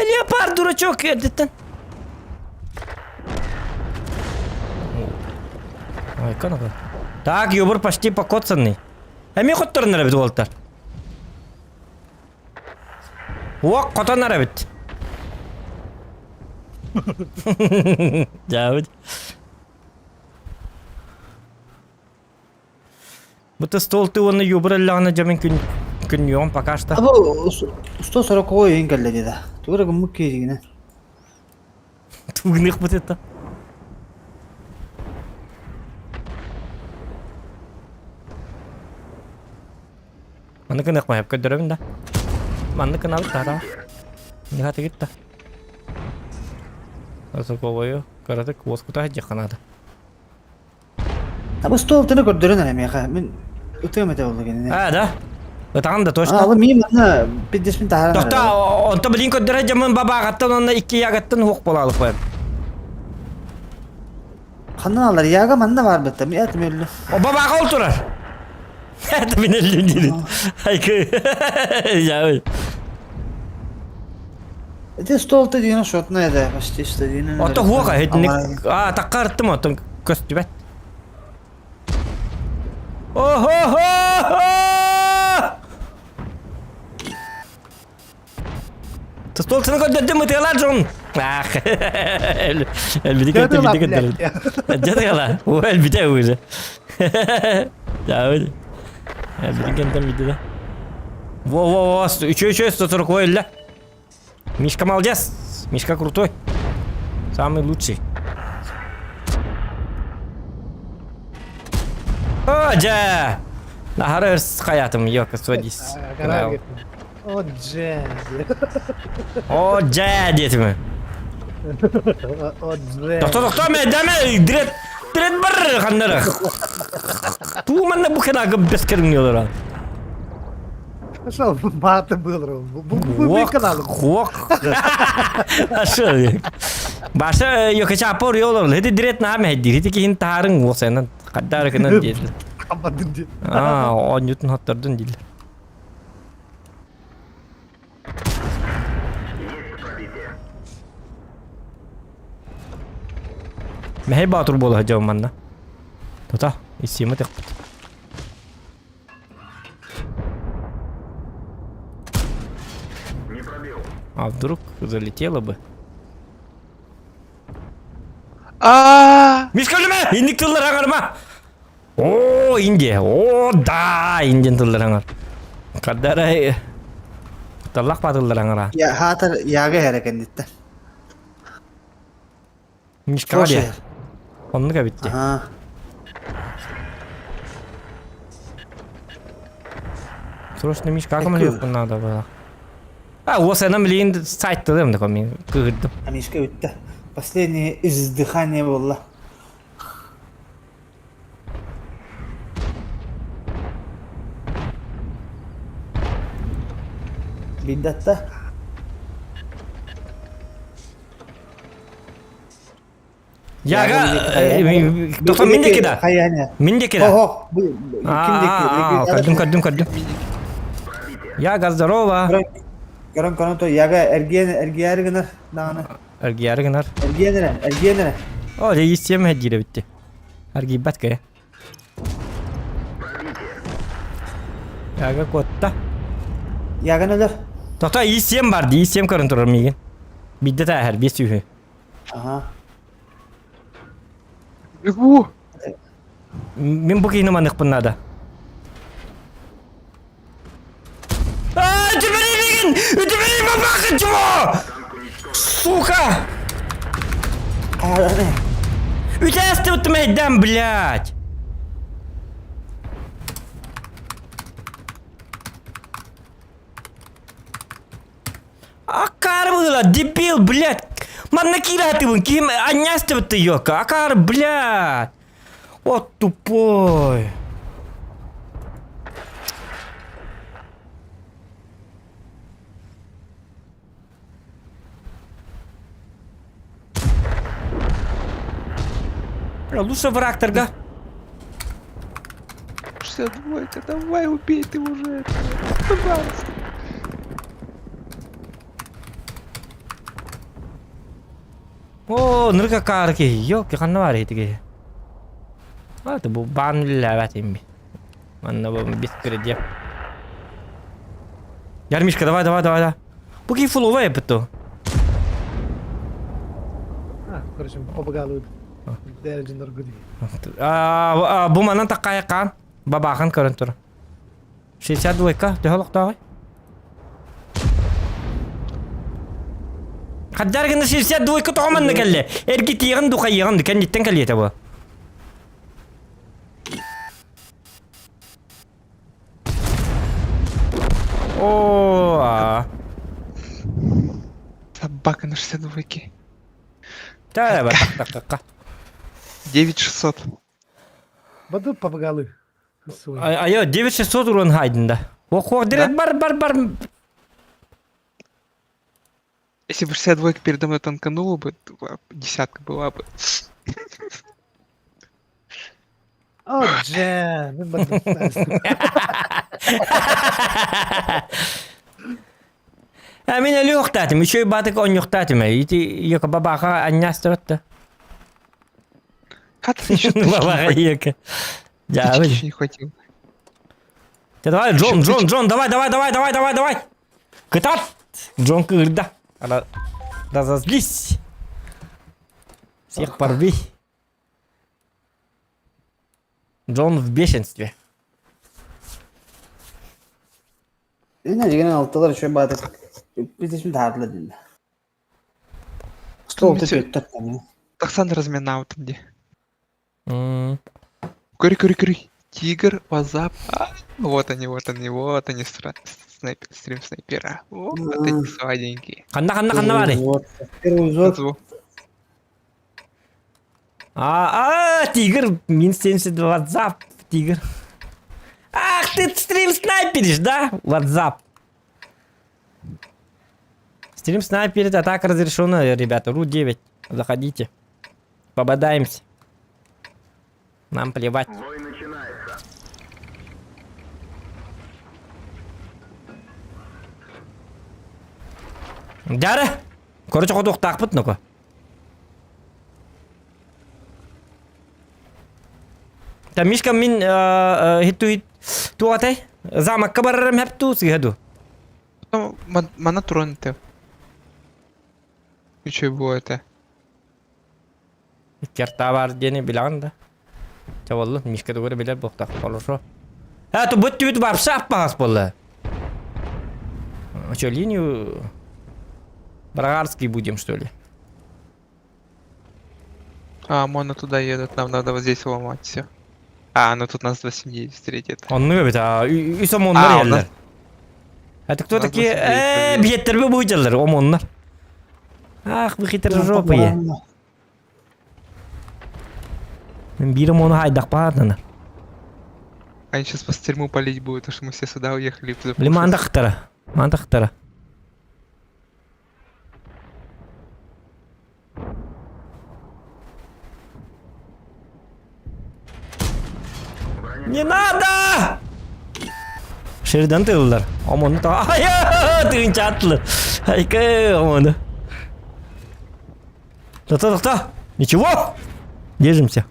A: Леопард, дурачок, эрдэттэн. Ой, канага. Так, юбур почти покоцанный. Эмиэ хотторон эбит уолтар. Уок хотон эбит. Дьаабыт. Бу стол ты уонна юбур эллэҕинэ дьэ мин күн Күннүөҕүм пока что.
C: А бу 140 өйүн кэллэ диэдэ. Тугу эрэ гыммыт киһигинэ.
A: Тугуныахпыт это. Маннык гыныах маһып көрдөрөбүн да. Маннык гынабыт да. Нихата гитта. Соколою кыратык уоскута сылдьыахха наада.
C: А бу столтаны көрдөрөн эрэ миэхэ. Мин ытыам этэ буолла кинини.
A: А, да? Ытаҕын да точно.
C: Алы мин манна пиздеспин таһааран
A: Тохто,
C: эрэр.
A: онто билин көрдөрө дьамын бабааҕаттан уонна икки ягаттан уох буолаалык
C: Ханнан алар? Яга манна баар бытта. Мен этим өллүм.
A: О бабааҕа ол турар. Это мин өллүм диир. Айкы. Я.
C: Это стол-то диэн шотная да, почти что диэн.
A: Ото хуоха хитник. А, таккарттым отон көстүбэт. Охо-хо-хо! Стол сını көрдөрдүм ытыалар дьон. Ах, элбити
D: Дьэ,
A: көрдө,
D: блядь.
A: Дьэ тыала. О, элбите уже. Дьэ, элбити кентен бити да. Во-во-во, үчө үчө 140 өллө. Мишка молодец. Мишка крутой. Самый лучший. О, дьэ! Нахара өр хаятым, ёка, сводись.
D: О, дьэ.
A: О, дьэ, диэтим.
D: О, дьэ.
A: Тохто, тохто, мэ, даме, дирет, дирет бар, ханнара. Туу манна бу хенагы бес кериңнелер.
D: Пошел, маты был. Бу канал.
A: Хуок. Ашы. Баша йокача апор yolor. Хеди дирет на мэ дир. Хеди кихин таарың уосайнан каддар кынан диэтил.
D: Хаммадын ди.
A: Аа, оонньутун хоттордун дииллэр. Мэһэй Боотур буола сылдьабын манна. Тута, иссиэмэ тыкпыт. А вдруг залетело бы?
B: А!
A: Мишка өлүмэ! Инник тыллар аҥарма! О, Индия! О, да! Индиан тыллар аҥар. Кадара таллах батыллар аҥара.
C: Я хаатар яга эрэ кэнниттэн.
A: Мишкаҕа диэ. Оннук эбит дии.
C: Аха.
A: Срочно Мишкаҕа көмөлөһүөхпүн наада было. А, уосайынан билигин сайттылыам да мин кыыһырдым.
C: А Мишка бүттэ. Последнее издыхание буолла. Биддатта.
A: Яга, доктор мин диэки да?
C: Хайаня.
A: Мин диэки да?
C: Ох, ким диэки?
A: Көрдүм, көрдүм, көрдүм. Яга, здорово.
C: Көрөн көрөн то Яга эргиэн эргиэри гынар даҕаны.
A: Эргиэри гынар.
C: Эргиэн эрэ, эргиэн эрэ.
A: О, дьэ истиэм диирэ битти. Аргийбат кэ. Яга куотта.
C: Яган өлөр.
A: Тоқта иисиэм бар дии, иисиэм көрөн турар миигин. Биирдэ тааһар, биэс үһү.
C: Ага.
B: Бегу!
A: Мин бу киһини маныхпын наада. Аа, үтүмэри миигин! Үтүмэри бабахы чмо! Сука! Үтээстибит мэйдэн, блядь! Акаары быһыыла, дебил, блядь! Манна киирэ ким анньаастыбыт ёка, акаары, блядь! Вот тупой! Бля, лучше врагтарга.
B: 62, давай убей ты уже этого. Пожалуйста.
A: Оо, нырка каар киһи, ёлки ханна баар ити киһи? А, бу баан үлэлээбэт имми. Манна бу бис кредит. Ярмишка, давай, давай, давай, давай. Бу киһи фуловай эппит дуо?
D: А, короче, побагалуют. Дэрджин Норгуди.
A: Бу манан таккайаккаан, бабаахан көрөн тур. 62 төһө олохтооҕуй? Хаддар гына 62 тоҕо манна кэллэ? Эргитиэҕин ду хайыаҕын ду кэнниттэн кэлиэтэ бу. О, а.
B: Собака на 62-ке.
A: Та, так, так, так.
B: 9600.
D: Бады помогалы.
A: Айо, 9600 урон хайдында. Ох, директ бар, бар, бар.
B: Если бы 62 передо мной танканула бы, то десятка была бы.
D: О, дьэ, мин бардым.
A: А мин өлүөхтаатым, үчүгэй баатык онньуктаатым. Ити йока бабаха анньаастыбатта.
B: Как ты еще тычки
A: Бабаха
B: не
A: йока.
B: хватило? Тычки еще не хватило.
A: Давай, Джон, Джон, Джон, давай, давай, давай, давай, давай, давай. Кытат! Джон кыырда. Разозлись. Всех порви. Джон в бешенстве.
C: Инна дьигинэн алтылар үчүгэй баҕайытык бүтүн таһаардылар дииллэр. Стол түөрт
B: Тахсан разминаут дии. Көрү, көрү, көрү. Тигр, Вазап. Вот они, вот они, вот они, снайпер, стрим снайпера. Вот они сладенькие.
A: Ханна, ханна, ханна баарый?
C: Первый взвод.
A: А, тигр, мин 72 WhatsApp, тигр. Ах, ты стрим снайперишь, да? WhatsApp. Стрим снайперит, атака разрешена, ребята. Ру-9, заходите. Попадаемся. Нам плевать. Дьэ, короче, хотуохтаахпыт ну-ка. Та Мишка мин хиттуит туатай замокка барарым хэпту сыһа ду.
B: Мана туран этэ. Үчүгэй буо этэ.
A: Икки бар диэни билэҕин да. Чэ буоллун, Мишка тугу эрэ билэр буолуохтаах. Хорошо. А, то быт түбүт вообще аппаҕас буолла. Что, линию Брагарский будем, что ли?
B: А, моно туда едут, нам надо вот здесь ломать все. А, ну тут нас 29 встретит.
A: Оннук эбит, а үс омоннор
B: А, у
A: иһэллэр.
B: нас
A: Это кто
B: у нас
A: такие?
B: 29
A: Э,
B: победит.
A: биэттерби быдьаллар, омоннор. Ах, вы хитрожопые. Мин биир омону хайдахпаатана.
B: Они сейчас по стриму палить будут, потому что мы все сюда уехали.
A: Били мандахтара. Мандахтара. Не надо! Шерден тыллар. Омону та. Ай, тыынчатлы. Айка, омону. Та-та-та-та. Ничего. Держимся.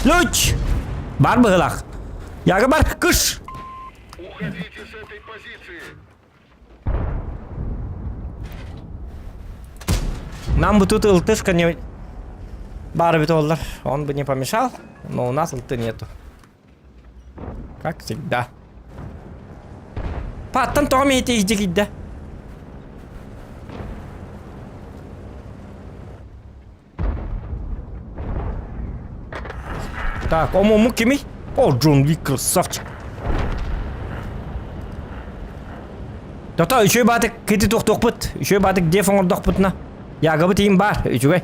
A: Лүч! Бар быһылах. Яга бар, кыш! Нам бы тут ылтышка не... Бар бит оллар. Он бы не помешал, но у нас ылты нету. Как всегда. Паттан тоҕо миэтэ иһдьэ киирдэ. Так, омуммут кимий? О, Джон Вик красавчик. Тото, үчүгэй баатык кити туохтуохпут. Үчүгэй баатык деф оҥордохпутуна. Ягабыт иин баар, үчүгэй.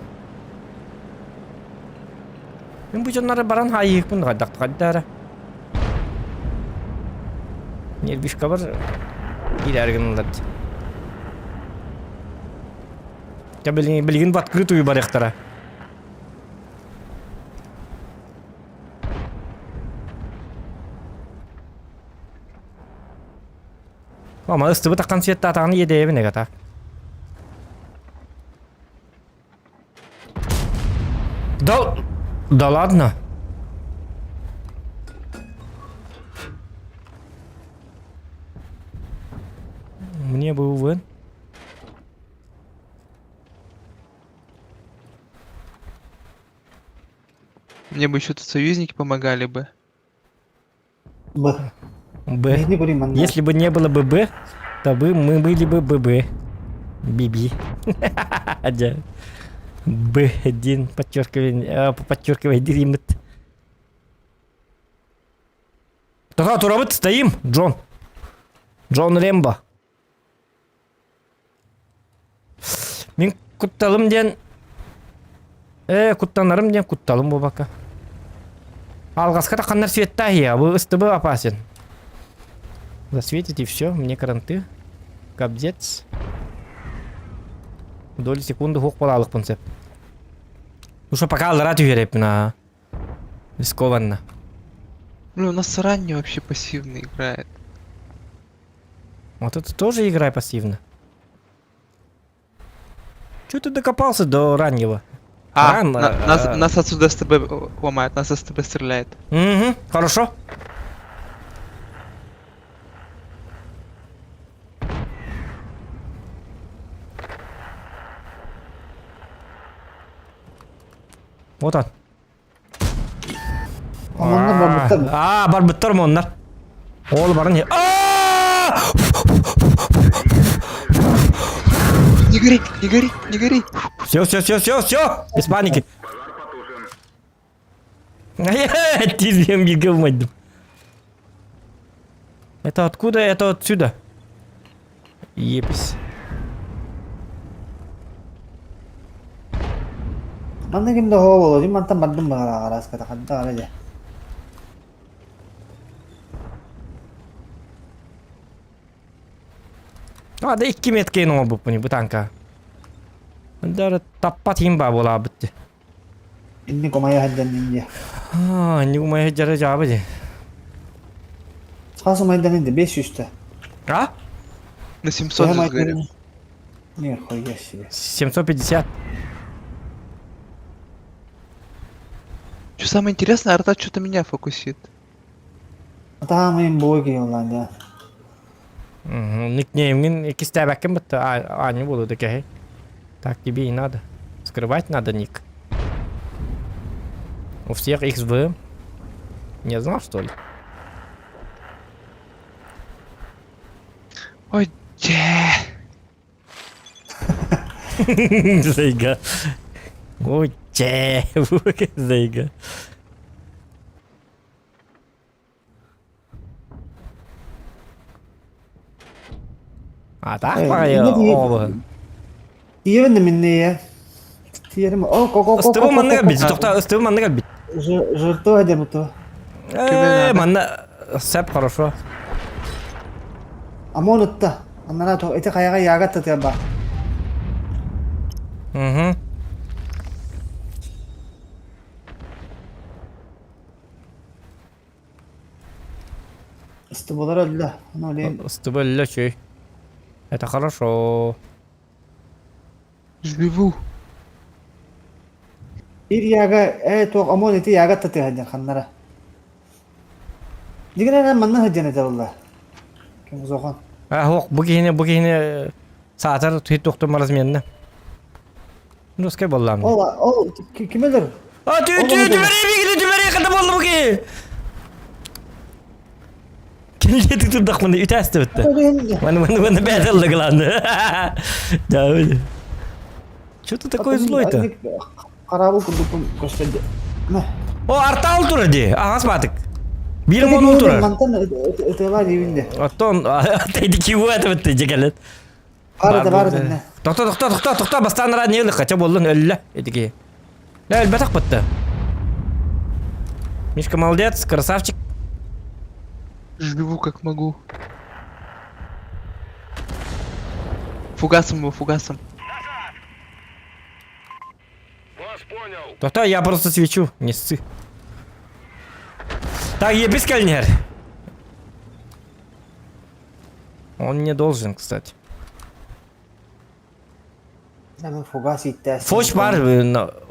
A: Мин бу дьоннору баран хаайыахпын хайдах Нервишкабар киирээри гыналлар дии. Дьэ билигин, билигин в открытую барыахтара. Ама ыстыбыт аккан светтаатаҕын иэдэйэбин эгата. Да, да ладно. Мне бы увы.
B: Мне бы еще тут союзники помогали бы.
C: Б.
A: Б.
C: Биһини көрүй манна.
A: Если бы не было бы Б, то бы мы были бы ББ. Биби. Дьэ. Б1 подчеркивание, подчеркивай дримит. Тока турабыт стоим, Джон. Джон Рембо. Мин кутталым диэн Ээ, куттанарым диэн кутталым буолбакка. Алҕаска тахханнар светтаах бу СТБ опасен. Засветить и все, мне кранты. Кобзец. Доли секунды хух балалыкпын сөп. Ну что, пока аллара түһэреппин аа. Рискованно.
B: Блин, у нас ранний вообще пассивно играет.
A: Вот это тоже играй пассивно. Чё ты докопался до раннего?
B: А,
A: Рано,
B: на- нас, нас отсюда СТБ ломает, нас СТБ стреляет.
A: Угу, хорошо. Вот он.
C: Онно барбыттар.
A: Аа, барбыттар моннар. Ол барын. Аа!
B: Не гори, не гори, не гори.
A: Все, все, все, все, все. Без паники. Тизем бегом. Это откуда? Это отсюда. Епись.
C: Манна ким да хоо боло, мантан бардым баҕара араската хадда ара дьэ.
A: А, да 2 меткейн оҥорбуппун бу танка. Дары таппат иһин баа буолаабыт дии.
C: Инник умайа сылдьан дии.
A: Аа, инник умайа сылдьара дьаабы дии.
C: Хас умайдан инде 500 та.
A: А?
B: На 700 же сгорел.
C: Нихуя себе.
A: 750.
B: Что самое интересное, арта что-то меня фокусит.
C: Атаам им боги улан да.
A: Никнеймин иккистээбэккин бытта аанньа буолуо да кэһэй. Так тебе и надо. Скрывать надо ник. У всех XV. Не знал, что ли?
B: Ой, дьэ.
A: Зайга. Ой, чэ. Зайга. Атах баҕайы оҕобуһун.
C: Тиийэбин да минние. Тиийэрим. О, ко ко ко.
A: Ыстыбы манна кэлбит. Тохтоо, ыстыбы манна кэлбит.
C: Жертва дебуту.
A: Э, манна сэп хорошо.
C: Амон ытта. Аннара то ити хайаҕа яагат татыа
A: Угу.
C: Ыстыбылар өллө. Ону олейм.
A: Ыстыбы өллө үчүгэй. Это хорошо.
B: Живу.
C: Биир яага ээ туох омон ити яага татыа ханнара. Дигинэн манна сылдьан этэ буолла. Ким зохон.
A: А, ох, бу киһини, бу киһини саатар туохтум разменна. Русскай буоллаам.
C: Ол ол кимелер?
A: А, түү түү түбэри бигили түбэри хата буолла бу киһи. Киниле тутурдахпына үтээсте битте. Маны маны маны бэдэллэ главное. Да. Что ты такой злой-то?
C: Харабыл курдукпун көстөр.
A: О, артал турар дии. Аҕас баатык. Биир монул турар.
C: Мантан ытыалаа диибин де.
A: Оттон эти киу это битте дьэкэлет.
C: Баар да баар дэннэ.
A: Тохто тохто тохто тохто бастаан ара не хотя боллун өллө этики. Өлбөтөх бытты. Мишка молодец, красавчик.
B: Живу как могу. Фугасом его, фугасом.
A: Тохто, я просто свечу, не ссы. Так, ебись кальнер. Он не должен, кстати.
C: Фугас иттээс.
A: Фоч бар,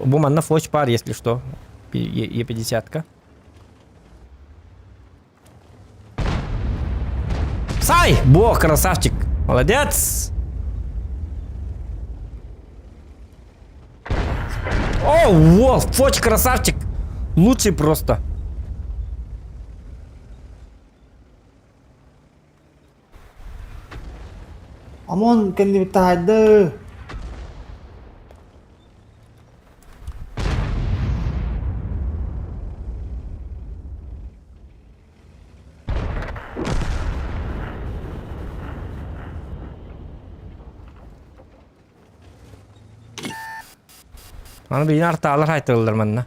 A: бу манна фоч бар, если что. Е50-ка. Сай! Бог, красавчик! Молодец! О, вот, Фоч красавчик! Лучший просто.
C: Омон кэннибит таһайды.
A: Аны билин артаалар хайтырыллар манна.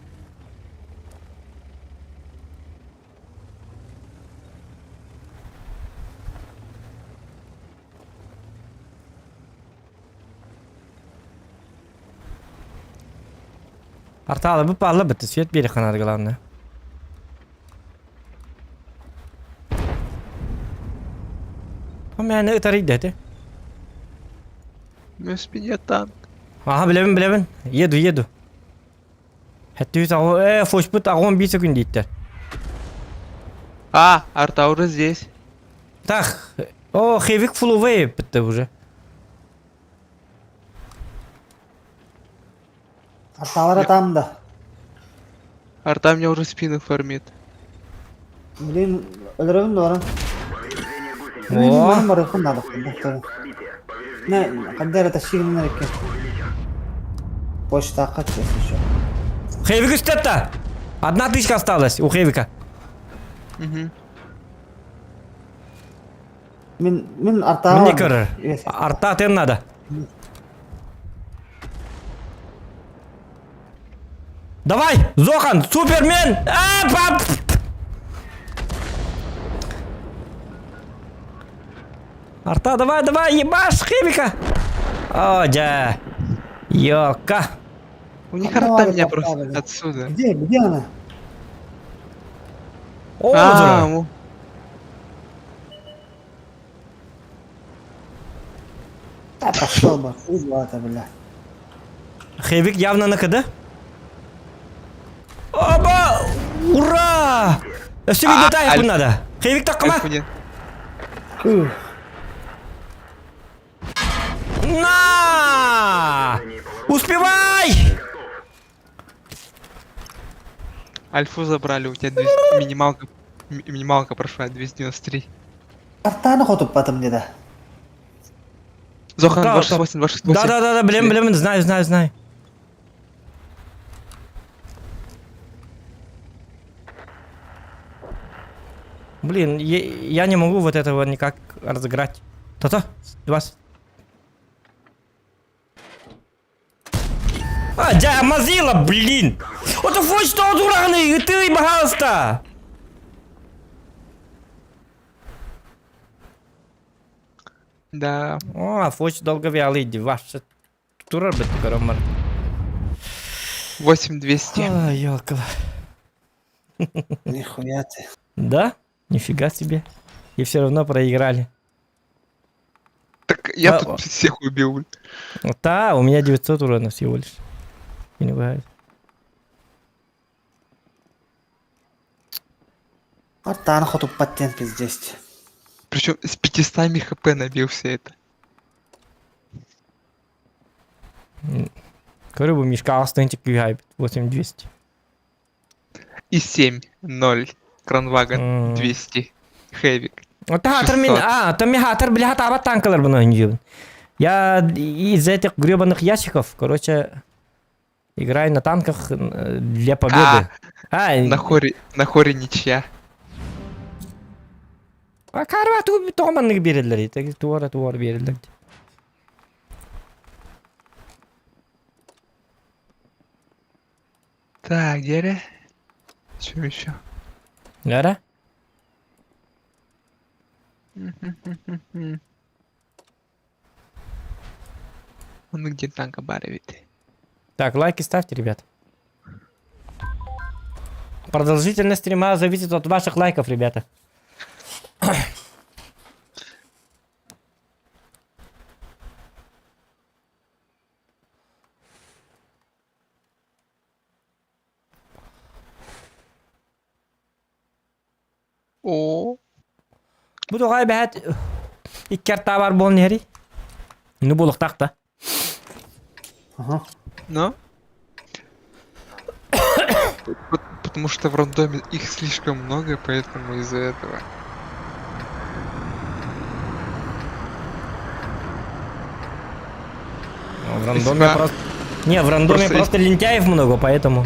A: Артаалы бу палла бытты свет биэри ханар главное. О мээнэ ытарыйда этэ.
B: На спине танк.
A: Аха билэбин билэбин. Еду еду. Хэттүүс аҕу э фочпут аҕуон биир секунд дииттэр.
B: А, арта уже здесь.
A: Так. О, хевик фулувей бітті уже.
C: Арталара там да.
B: Арта меня уже спину фармит.
C: Блин, өлөрөбүн да баран.
A: О,
C: Мин барыахпын наада. Не, ханна эрэ тащигиннэр икки. Почтаахха если еще.
A: Хевик үстетта. Одна тычка осталась у Хевика.
B: Угу.
C: Мин мин артааҕа
A: Мне
C: барбыт.
A: көрөр. Арта тем надо. Давай, Зохан, Супермен! А, пап! Арта, давай, давай, ебашь Хевика! О, да. Ёлка.
B: У них
C: Давай,
B: арта меня
C: давай,
B: просто
C: давай.
B: отсюда.
C: Где, где она?
A: О,
B: А,
A: здорово.
B: му-
C: Да пошел бы, хуй это, бля.
A: Хевик явно на КД. Оба! Ура! Өссө
B: А,
A: видео таайыппын
B: Аль-
A: надо. Хевик таккама.
B: Альфа нет.
C: Фу.
A: На! Успевай!
B: Альфу забрали, у тебя 200 минималка, минималка прошла 293.
C: Артааны хотуппатым деді.
B: Зохан
A: Да,
B: 268, 268.
A: Да, да, да, да, блин, блин, знаю, знаю, знаю. Блин, я не могу вот этого никак разыграть. То-то, 20. А, дя, мазила, блин! Вот фу, что дураны, ты, пожалуйста!
B: Да.
A: О, фоч долговялый, ваша турар бит коромар.
B: 8200.
A: А, ёлка.
C: Нихуя ты.
A: Да? Нифига себе. И все равно проиграли.
B: Так я
A: А,
B: тут всех убил.
A: Да, у меня 900 урона всего лишь. Не бывает.
C: Артааны хотуппат диэн пиздец.
B: Причем с 500 хп набился это.
A: Көрү бу Мишка астынчык күйайбит 8200.
B: И 7, 0. Кранваген 200. Хэвик.
A: Таатыр мен,
B: 600.
A: а, там мехатор, бля, таба танкалар бұны ойнайбын. Я из этих гребаных ящиков, короче, играю на танках для победы. А,
B: На хоре ничья.
A: а карва ту тоғманнык берелер, туара туара берелер.
B: Так, где Чем еще?
A: Нара?
B: Он где танка баровит?
A: Так, лайки ставьте, ребят. Продолжительность стрима зависит от ваших лайков, ребята.
B: О,
A: Бу тоҕой бэһэт икки артаа бар буолан иһэрий. Ну буолуохтаах да.
C: Ага.
B: но? Потому что в рандоме их слишком много, поэтому из-за этого.
A: В рандоме
B: бы-
A: просто... Не, в рандоме
B: Просто
A: просто лентяев много, поэтому...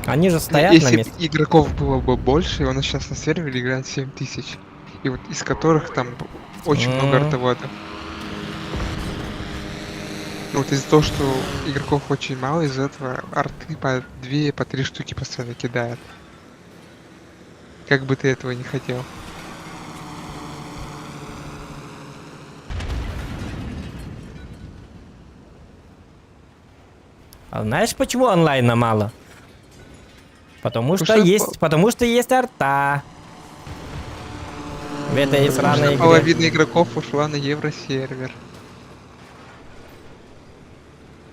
A: Они же стоят на
B: Если б
A: месте.
B: игроков было бы больше, и у нас сейчас на сервере играет 7000. И вот из которых там очень много
A: М.
B: артоводов. Ну вот из-за того, что игроков очень мало, из-за этого арты по две, по три штуки постоянно кидают. Как бы ты этого не хотел.
A: А знаешь, почему онлайна мало? Потому что
B: что
A: есть, потому что есть арта. В этой
B: Потому
A: сраной
B: что
A: игре.
B: половина игроков ушла на евросервер.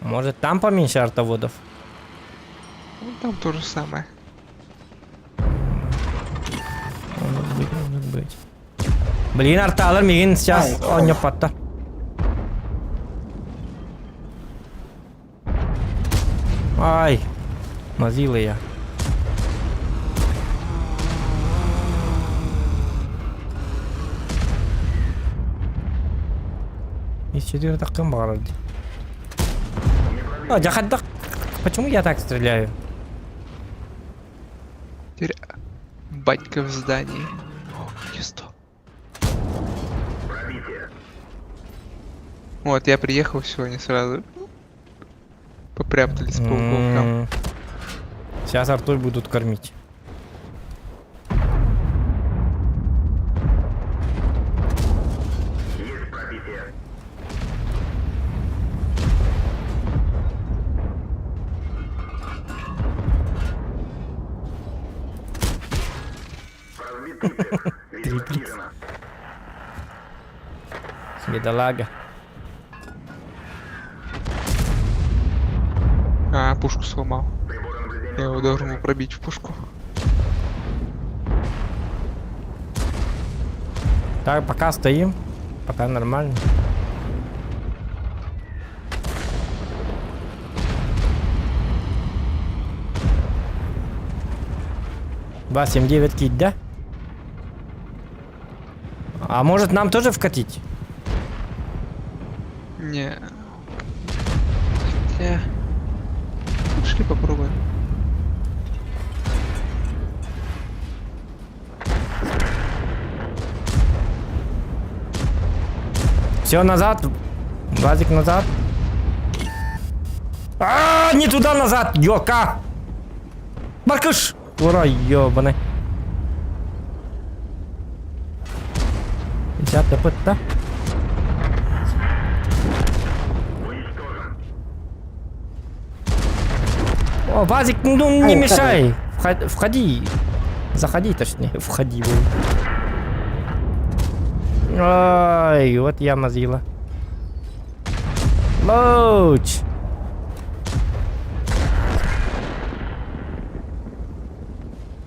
A: Может, там поменьше артоводов?
B: Ну там то же самое.
A: Может быть, может быть. Блин, арталар мигин сейчас
C: Ай,
A: он патта. Ай, мазила я. Из такым баарар. А, жахаддак. Почему я так стреляю?
B: Теперь батька в здании. О, гнездо. Вот, я приехал сегодня сразу. Попрятались по уголкам.
A: Сейчас Артур будут кормить. Трипликс. Бедолага.
B: А, пушку сломал. Я его должен был пробить в пушку.
A: Так, пока стоим. Пока нормально. 2,79 кить, да? А может нам тоже вкатить?
B: Не. Хотя... Пошли попробуем.
A: Все, назад. Вазик назад. А, не туда назад, ёка! Маркуш! Ура, ёбаный. 50 да? О, Вазик, ну не
C: Ай,
A: мешай. Входи. Заходи, точнее. Входи. Ай, вот я мазила. Луч!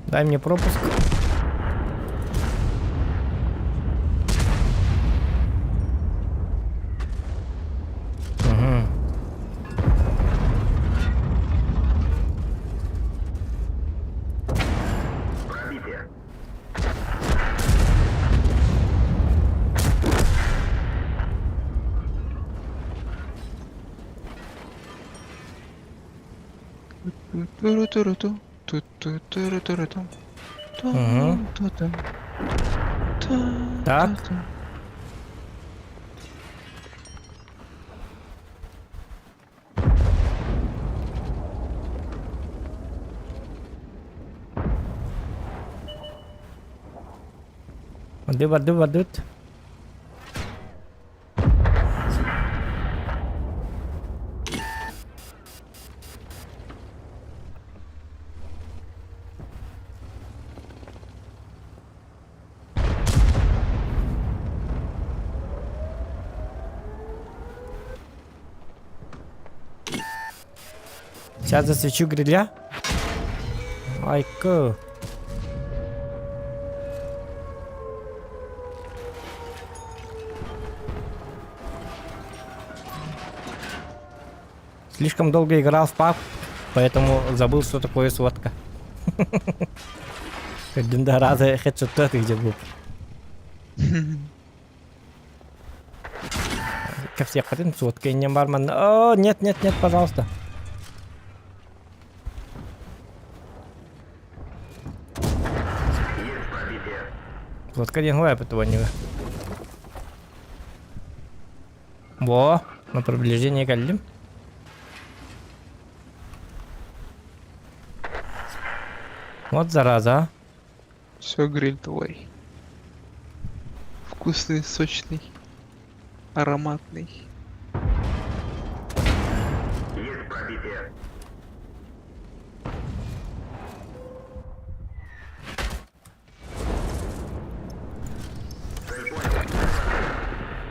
A: Дай мне пропуск. Угу.
B: Ту-ру-ту-ру-ту. Ту-ту-ту-ру-ту-ру-ту.
A: Мгм.
B: Ту-ту.
A: Так.
B: Ту-ту.
A: Воды, воды, воды. Сейчас засвечу гриля. Айка. Слишком долго играл в паб, поэтому забыл, что такое сотка. Один раза хедшот где был. Кэпсиэххитин сотка инньэн бар манна. О, нет, нет, нет, пожалуйста. Сотка диэн хуй эпит уонньуга. Во, на приближение кэллим. Вот зараза.
B: Все, гриль твой. Вкусный, сочный, ароматный.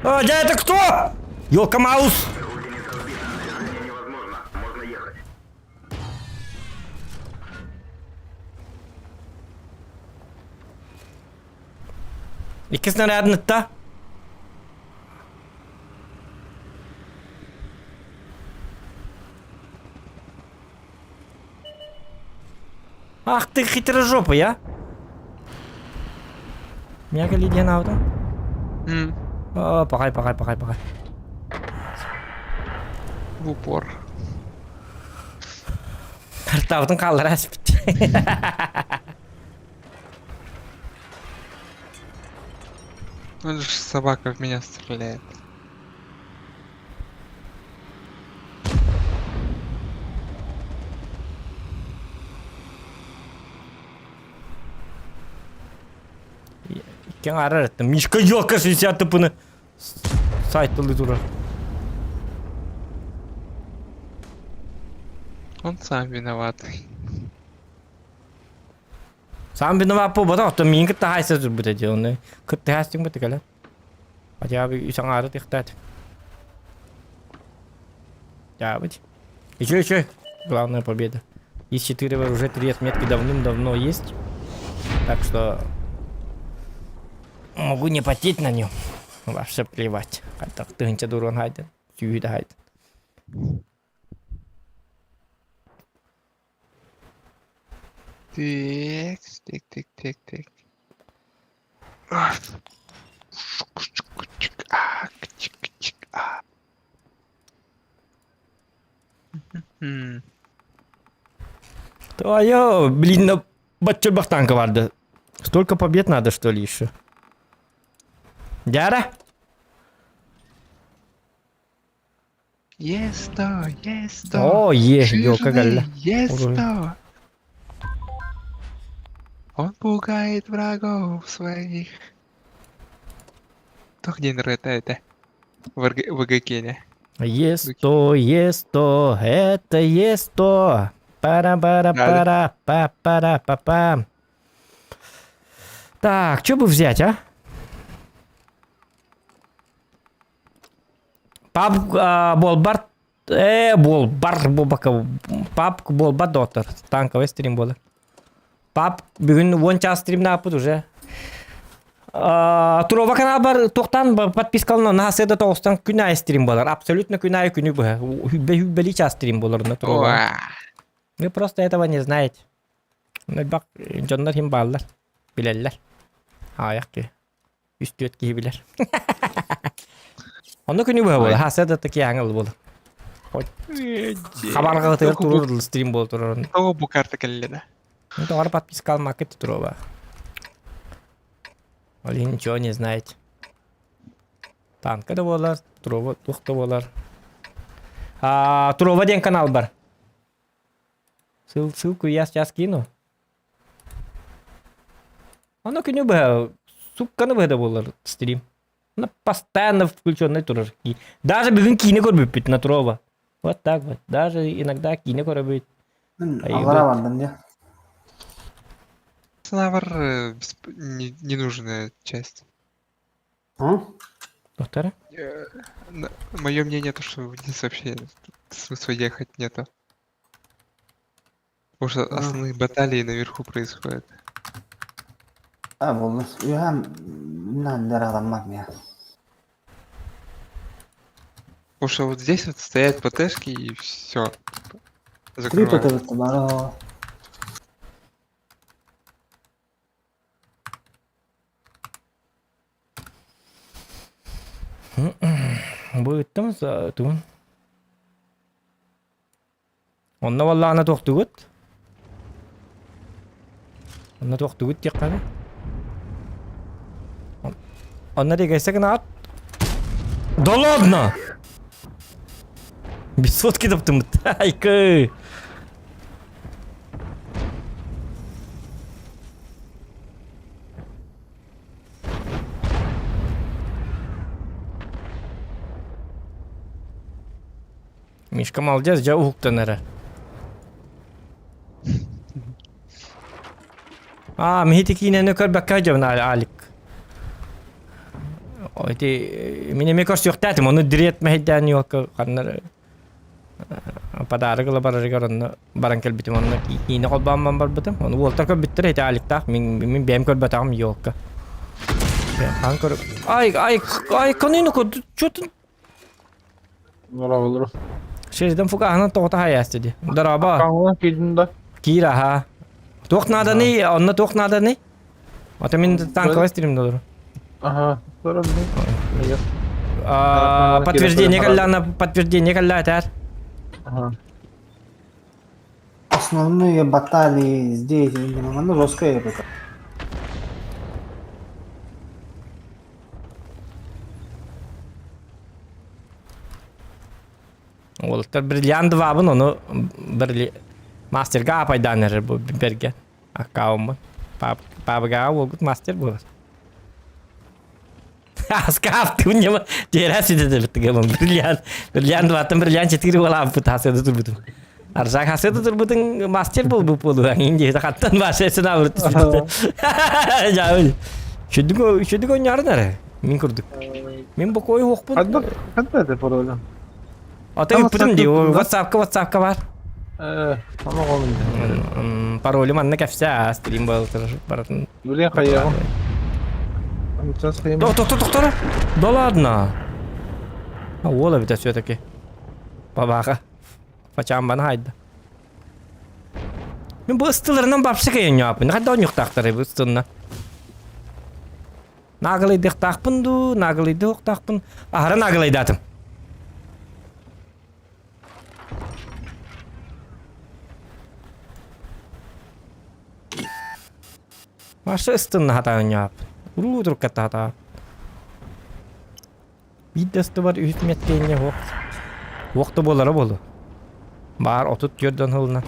A: А, дядя, это кто? Ёлка Маус! Икки снарядын ытта. Ах ты хитрожопый, а! Меня лидия на auto. О, пахай, пахай, пахай, пахай.
B: В упор.
A: Картабытын хааллара испит.
B: Ну же собака в меня стреляет.
A: Иккиэн арар эттим. Мишка елка 60 тыпыны сайтылы турар.
B: Он сам виноватый.
A: Сам виноват буолбатах, оттон миигин кытта хаайса турбута дии, онно кытта хаастыҥ быта кэлэн. Хотя бы үс аҥаары тыхтаат. Быть. Еще, еще. Главная победа. Из 4 уже 3 отметки давным-давно есть. Так что могу не потеть на нем. Вообще плевать. Хайдах тыһыынча дуруон хайдын. Сүүһү да хайдын.
B: Так, так, так, так, так.
A: Твое, блин, на бачча танка барды. Столько побед надо, что ли, еще? Дяра?
B: Есто, есто.
A: О, е, елка галла.
B: Есто. Он пугает врагов своих. Тох день это это. В ВГКене.
A: Есто, есто, это есто. Пара-пара-пара, па-пара-па-па. Так, что бы взять, а? Пап буолбар ээ буолбар буолбакка пап буолбат доктор танковый стрим буолар. Пап бүгүн уон чаас стримнааппыт уже. Турова каналбар туохтан подпискалана наһаа сыада тоҕустан күн аайы стрим буолар. Абсолютно күн аайы күнү быһа. Хүббэли час стрим буолар на Турова. Вы просто этого не знаете. Элбэх дьоннор хим бааллар. Билэллэр. Аайах киһи. Үс-түөрт киһи билэр. Онно күнү быһа буолар. Хаса да такие аңыл буолар. Хабарҕатыгар турар стрим буола турар.
B: Тоҕо бу карта кэллэ да?
A: Ну, тоҕо подписка алмакка туруоба. Ол иһин ничего не знаете. Танка да буолар, Турова туох да буолар. А, Турова диэн канал бар. Ссылку я сейчас кину. Оно күнү быһа, сукканы быһа да буолар стрим. На постоянно включенный турар. Даже бүгүн киинэ көрбүппүт на Турова. Вот так вот. Даже иногда киинэ көрөбүт.
C: Аллара бардым дьэ.
B: Снавар ненужная часть.
A: Доктора?
B: Мое мнение то, что вниз вообще смысла ехать нету. Потому что основные баталии наверху происходят.
C: А, буолла. Үөһэм наандар я.
B: Потому что вот здесь вот стоят ПТшки и все.
C: Три ПТ бара.
A: Бу ыттым тугун? Онно буоллаҕына туохтугут? Онно туохтугут диэххэ Онно дегайса гынаат? Да ладно! Без сотки таптымыт. Айкы! Мишка молодец, дьэ уһуктан эрэ. Аа, михити киинэни көрбөккө дьабын Алик. Ити мин эмиэ көрсүөхтээтим, ону дириэт мэһэйдээн юокка ханнар подарок ыла барарыгар онно баран кэлбитим, онно киинэ холбоон барбытым. Ону уолтар көрбүттэр ити Аликтаах, мин мин бэйэм көрбөтөҕүм юокка. Хаан көр Ай, ай, ай, каныны көр, что
F: Олору.
A: Шериден фугаһынан тоҕото хайаасты ди. Дорообо.
F: Аккаунтун киирдин да.
A: Киир аха. Туох нааданы, онно туох нааданы? Ото мин танковый стримде олору.
F: Аха. Көрөм
A: Подтверждение кэллэҕинэ подтверждение кэллэ этэр.
F: Аха.
C: Основные баталии здесь именно, ну, жесткая это.
A: Уолаттар бриллиант двабын ону брилли мастерга апайдаан эрэр бу бэргэ аккауммун. Пабыгаа уолгут мастер буолар. Аскаап нема тиэрэ ситэ гымын бриллиант бриллиант дваттан бриллиант четыре уолааппыт хасыада турбутум. Аржак хасыада турбутун мастер буолбут буолуа индия хаттан баша сына түспүтэ. Жабыл. Шүдүк шүдүк ойнарын эрэ. Мин курдук. Мин бокой уохпун.
F: Ханна ханна это пароля?
A: Ата ыппытым дии. WhatsApp-ка WhatsApp-ка бар.
F: Э, ама голым.
A: Паролю манна кэпсээ стрим буолтар баратын.
F: Блин, хайыаҕым.
A: Тохтор, тохтор. Да ладно. А уола эбитэ все-таки. Бабаха. Фачаамбаны хайда. Мин бу ыстыларынан вообще кыйынньааппын. Хайда оонньуохтаахтарый бу ыстылына? Наагалыйдыахтаахпын дуу, наагалыйдыахтаахпын. Аһара наагалайдаатым. Маша ыстынна хатаанньааппын. Уруу туруккатта хатаа. Биир да ыстыбар үһүс меткэйинньэ уох. Уох да буолара буолуо. Баар 34 сылынан.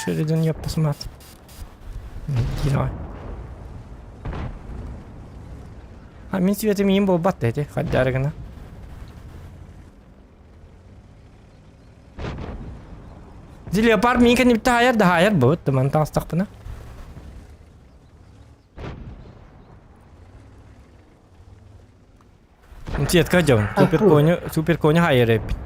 A: Шеридан я посмотрю. Киирэ. А мин светим им буолбат да ити хаддары гына. Ди леопард миин кэннибитте хаайар да хаайар буут ман таҥастахпына. Сетка дьон. Супер коню, супер коню хайыр эппит.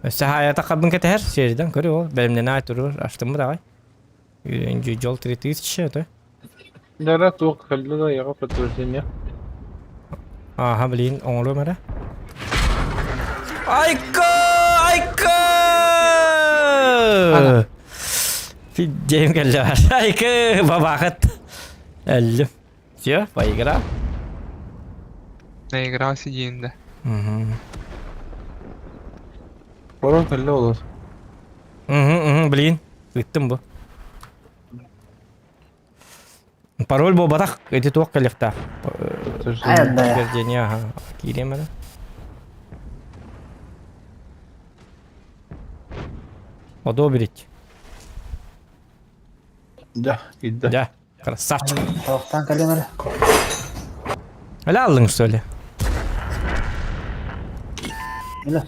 A: Өссө хаайата хабын кэтэһэр, серийден көрү ол, бэлэмнэнэ ай турур, аштыммыт аҕай. Жол 3000 это.
F: Да, туох кэллэ да яга подтверждение.
A: Ага, блин, оҥоруом эрэ. Айка! Айка! Дьиэм кэллэ Айка! Бабахат. Өллүм. Все, поиграл.
B: Наигрался диэн да.
A: Угу.
F: Пароль кэллэ олор.
A: Угу, угу, блин. Ыттым бу. Пароль буолбатах, ити туох кэлиэхтээх? Подтверждение, ага. Киириэм эрэ. Одобрить.
F: Да, киирдэ.
A: Да, красавчик.
C: Тавахтан кэлэн эрэ.
A: Өлө аллыҥ, что ли?
C: Өлө.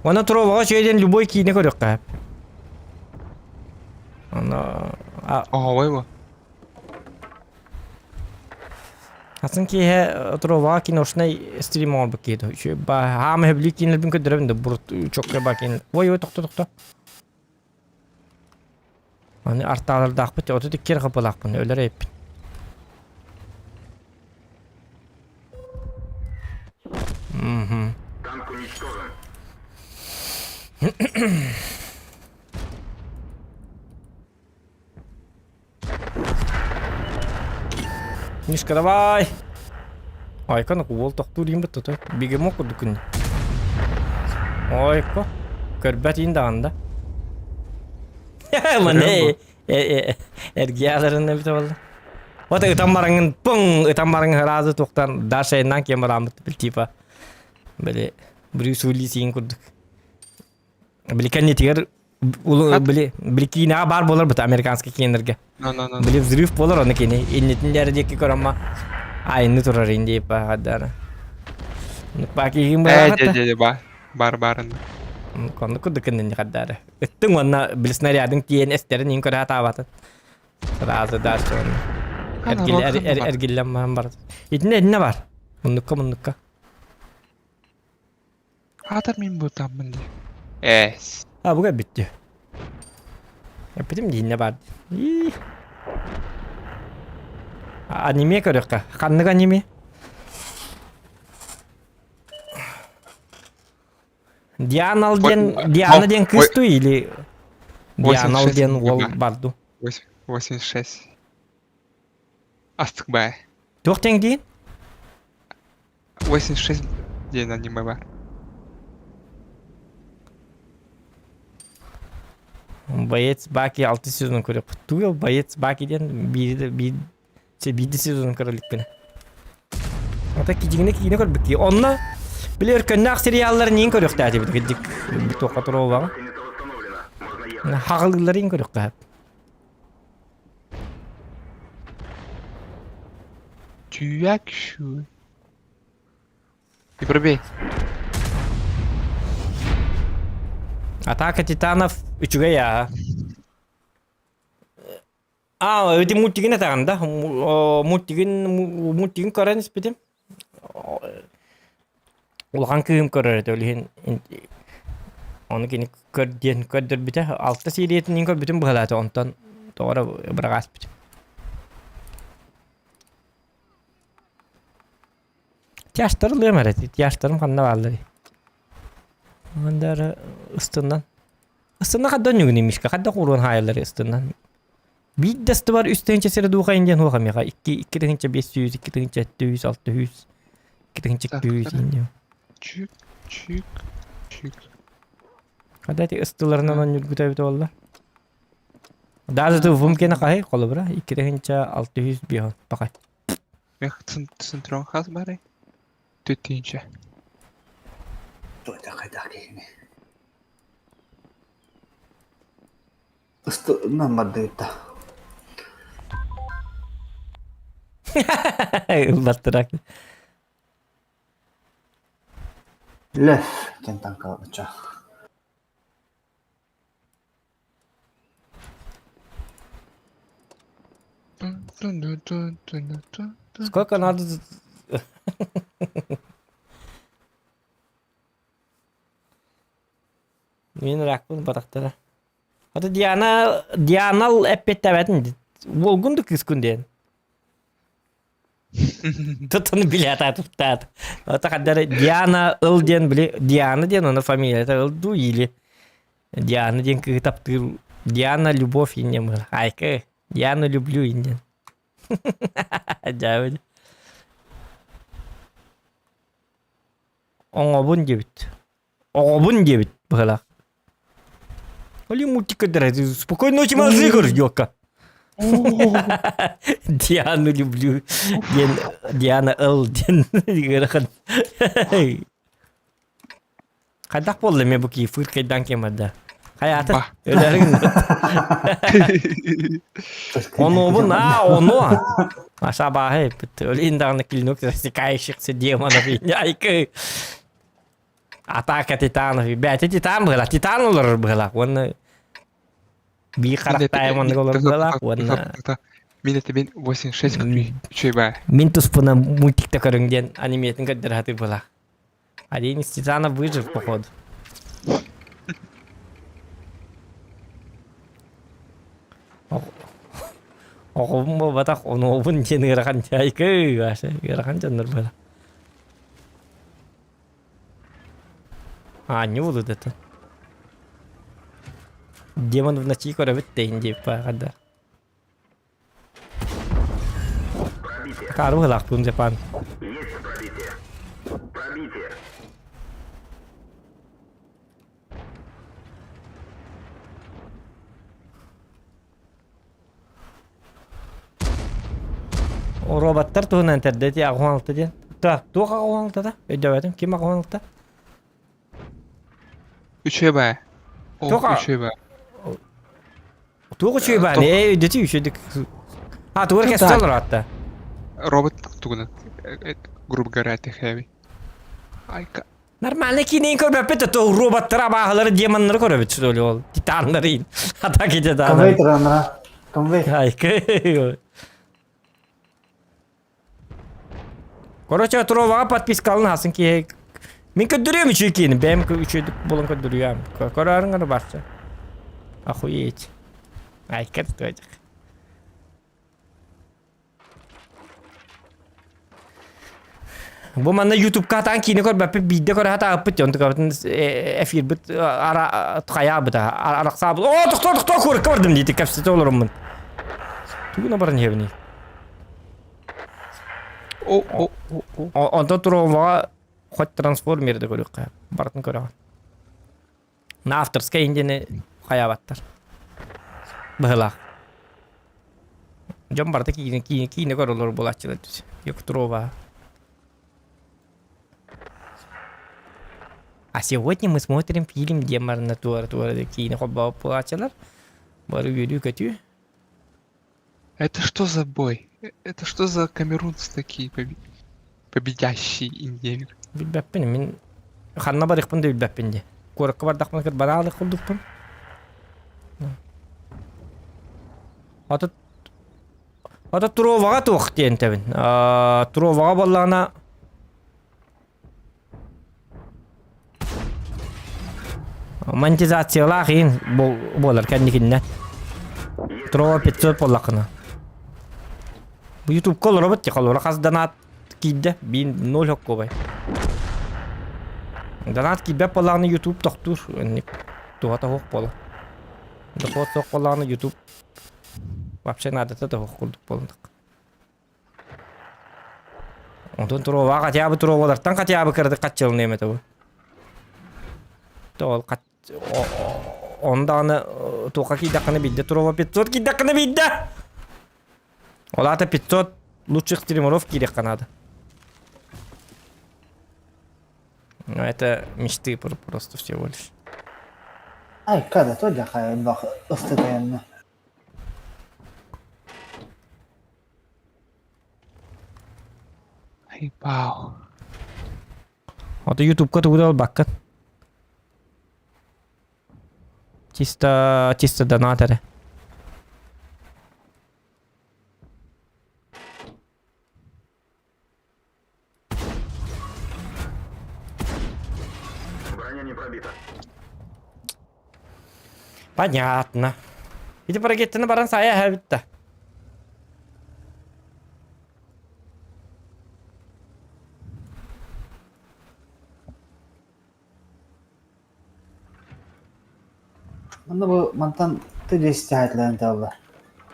A: Онно туруобаҕа үчүгэй любой киинэ көрүөххэ сөп. Онно
B: Оһоҕой бу.
A: Атын киэһэ Троваҕа киношнай стрим оҥорбут киһи үчүгэй хаама сөбүлүүр киинэлэрбин көрдөрөбүн да бурут чокка ба киин ой ой тохто тохто Аны артаалардаахпыт 32 эрэ хапылаахпын өлөр эппин Мгм. Мишка, давай! Айка, уол тохтуур иин бытта Бегемот курдук күн. Ойко. Көрбөт иин даҕаны да. Маны эргияларын эбитэ буолла. Вот ытан бараҥын пуҥ ытан бараҥын сразу туохтан Даша кем бараммыт типа били Брюс Уиллис иин курдук. Били кэннитигэр били били киинэҕэ баар буолар быта американский киинэлэргэ. Били взрыв буолар ону кини иннитин дьэрэ диэки көрөммө айынны турар инди баҕадара. Баки
B: Э, дьэ дьэ ба бар барын.
A: Конну курдук кэннини хардары. Ыттыҥ уонна били снарядын тиийэн эстэрин иин көрө сатаабатын. Сразу дальше онно. Эргиллэн баран бар. Итиннэ итиннэ бар. Муннукка муннукка.
B: Аатар мин бутаммын дии. Эс.
A: А буга бүттү. Эппитим диинне бар. Ии. Аниме көрүөххэ. Ханнык аниме? Дианал диэн Диана диэн кыыс ту или Дианал диэн уол барду?
B: 86. Астык бай.
A: Туох диэн диин?
B: 86 диэн аниме бар.
A: Боец Баки 6 сезон көрөппүт. Тугу Боец Баки диэн биир биир биирди сезон көрө иликпин. Ата киинэ киинэ көрбүт кии. Онно били өркөннөөх сериалларын иин көрүөхтээтибит кырдьык туохха туруоллаҕа. Хаҕылыыллары иин көрүөххэ
B: Чүяк шу. И пробей.
A: Атака титанов үчүгэй аа. Аа, эти мультигин этаҕын да? Мультигин мультигин көрөн испитим. Улахан кыыһым көрөр этэ, ол иһин ону кини көр диэн көрдөрбүтэ. Алта сериятын көрбүтүм быһалаата, онтон тоҕо эрэ быраҕааспытым. Тяжтар ылыам эрэ, тяжтарым ханна баалларый? Ханда эрэ ыстынан. Ыстына хадда өннүгүнүй Мишка, хадда кууруон хаайаллары ыстынан. Биир да ыстыбар үс тыһыынча сири дуухайын диэн хуох эмиэхэ. Икки, 2500, 2700, 600, 2200 диэн.
B: Чик, чик, чик.
A: Хада ити ыстыларынан онньургута эбит буолла. Даже ты вум кene хаһый холобура 2600 биһон пакай.
B: Мех центрон хас барай? Түттинче.
C: Туйда хайдах киһини. Ыстынан бардыгытта.
A: Ыллаттырак.
C: Лев диэн таҥкалабычча.
A: Сколько надо Мин ракпын батахтара. Ата Диана Дианал эппиэттээбэтин уолгун да кыыскын диэн. Тутун билэ туттаат. Ата хаддары Диана ыл диэн били Диана диэн она фамилията ыл дуу или Диана диэн кыыһы таптыыр Диана любовь иннем Айка Диана люблю иннен. Дьаабыт. Оҥобун диэбит. Оҕобун диэбит быһалаах. Оли мультик көрдөрө. Спокойной ночи, мазы көр, ёлка. Диану люблю. Диэн Диана ыл диэн ыарахан. Хайдах буолла эмиэ бу кии фыркайдан кемада. Хайаата өлөрүҥ. Онуобун аа ону. Аша бааһы эппит. Өлүн даҕаны клинок рассекающихся демонов айкы. Атака титанов. Бэти титан быһыла. Титан олорор быһыла. Уонна биир харахтаайым оннук олорор быһыла. Уонна...
B: Мин это мин 86 көтүй үчүгэй баа.
A: Мин туспунан мультикта көрүҥ диэн аниметын көрдөрө сатыыр буолаах. Один из титанов выжив, походу. Оҕобун буолбатах, онуобун диэн ыарахан дьайкы, ыарахан дьоннор буола. Аанньа булудата. Демон в ночи көрөбүт дейин диэп бааҕарда. Акаары быһылаахпын Жапан. Роботтар туһунан этэрдэ ити аҕыс диэн. Так, туох аҕыс да? Өйдөөбөтүм. Ким аҕыс
B: Үчүгэй баа. Ол
A: Туох
B: үчүгэй баа.
A: Туох үчүгэй баар? Ээ, өйдөтүү үчүгэй. А, тугу
B: Ну
A: кэстэ
B: да.
A: олорор
B: Робот тугунан, грубо говоря, ты хэви. Айка.
A: Нормально киинин көрбөппүт, то роботтар абааһылары, демоннары көрөбүт, что ли, ол титаннары атаки
C: Конвей
A: титаннары.
C: тураннара. Конвей.
A: Айка. Короче, Троваға подпискалын хасын киһи. Мин көрдөрүөм үчүгэй киини, бэйэм үчүгэйдик булан көрдөрүөм. Көрөөрүҥ гына барча. Охуеть. Айка туожах. Бу манна ютубка хатаан киинэ көрбөппүт биирдэ көрө хатаабыппыт дьон тукабытын эфирбит ара хайаабыта арахсаабыт оо тохтоо тохтоо куоракка бардым диити кэпсэтэ олороммун тугуна баран иһэбиний
B: О, о, о, о.
A: Онтон туруомаҕа хоть трансформер да көрүөххэ барытын көрөҕүн на авторскай индияны хайаабаттар быһылаах дьон барыта киинэ киинэ киинэ көрөлөр буолааччылар Юктрова А сегодня мы смотрим фильм диэн барына туора туора киинэ холбообут буолааччылар бары үөрүү-көтүү
B: Это что за бой? Это что за камерунцы такие победящие Индию?
A: Билбэппин мин ханна барыахпын да билбэппин дии. Куоракка бардахпына кырбанаалык курдукпун. Ото ото Туроваҕа туох диэн этэбин. Туроваҕа буоллаҕына Монетизациялаах иһин буолар кэнникиннэ. Трова 500 буоллаххына. Бу ютубка олоробут ти холобура хас донат киирдэ биин ноль хоккуобай. Донат киирбэт буоллаҕына ютуб тохтуур инник туһата суох буолар. Дохуот суох буоллаҕына ютуб вообще наадата да суох курдук буолан Онтон туруобаҕа хотя бы туруобалартан хотя бы кыратык хаччылыныам этэ бу. Тоҕол хат он даҕаны туохха киирдэххинэ биирдэ туруоба 500 киирдэххинэ биирдэ! Ол аата 500 лучших стримеров киириэххэ наада. Ну это мечты просто всего лишь.
C: Ай, когда то дьахай бах ыстытайанна.
B: Ай, вау.
A: Ото ютубка тугу да ылбаккын. Чисто, чисто донат эрэ. Понятно. Ити парагеттini баран сая эһэбит да.
C: Манна бу мантан ты десять талла.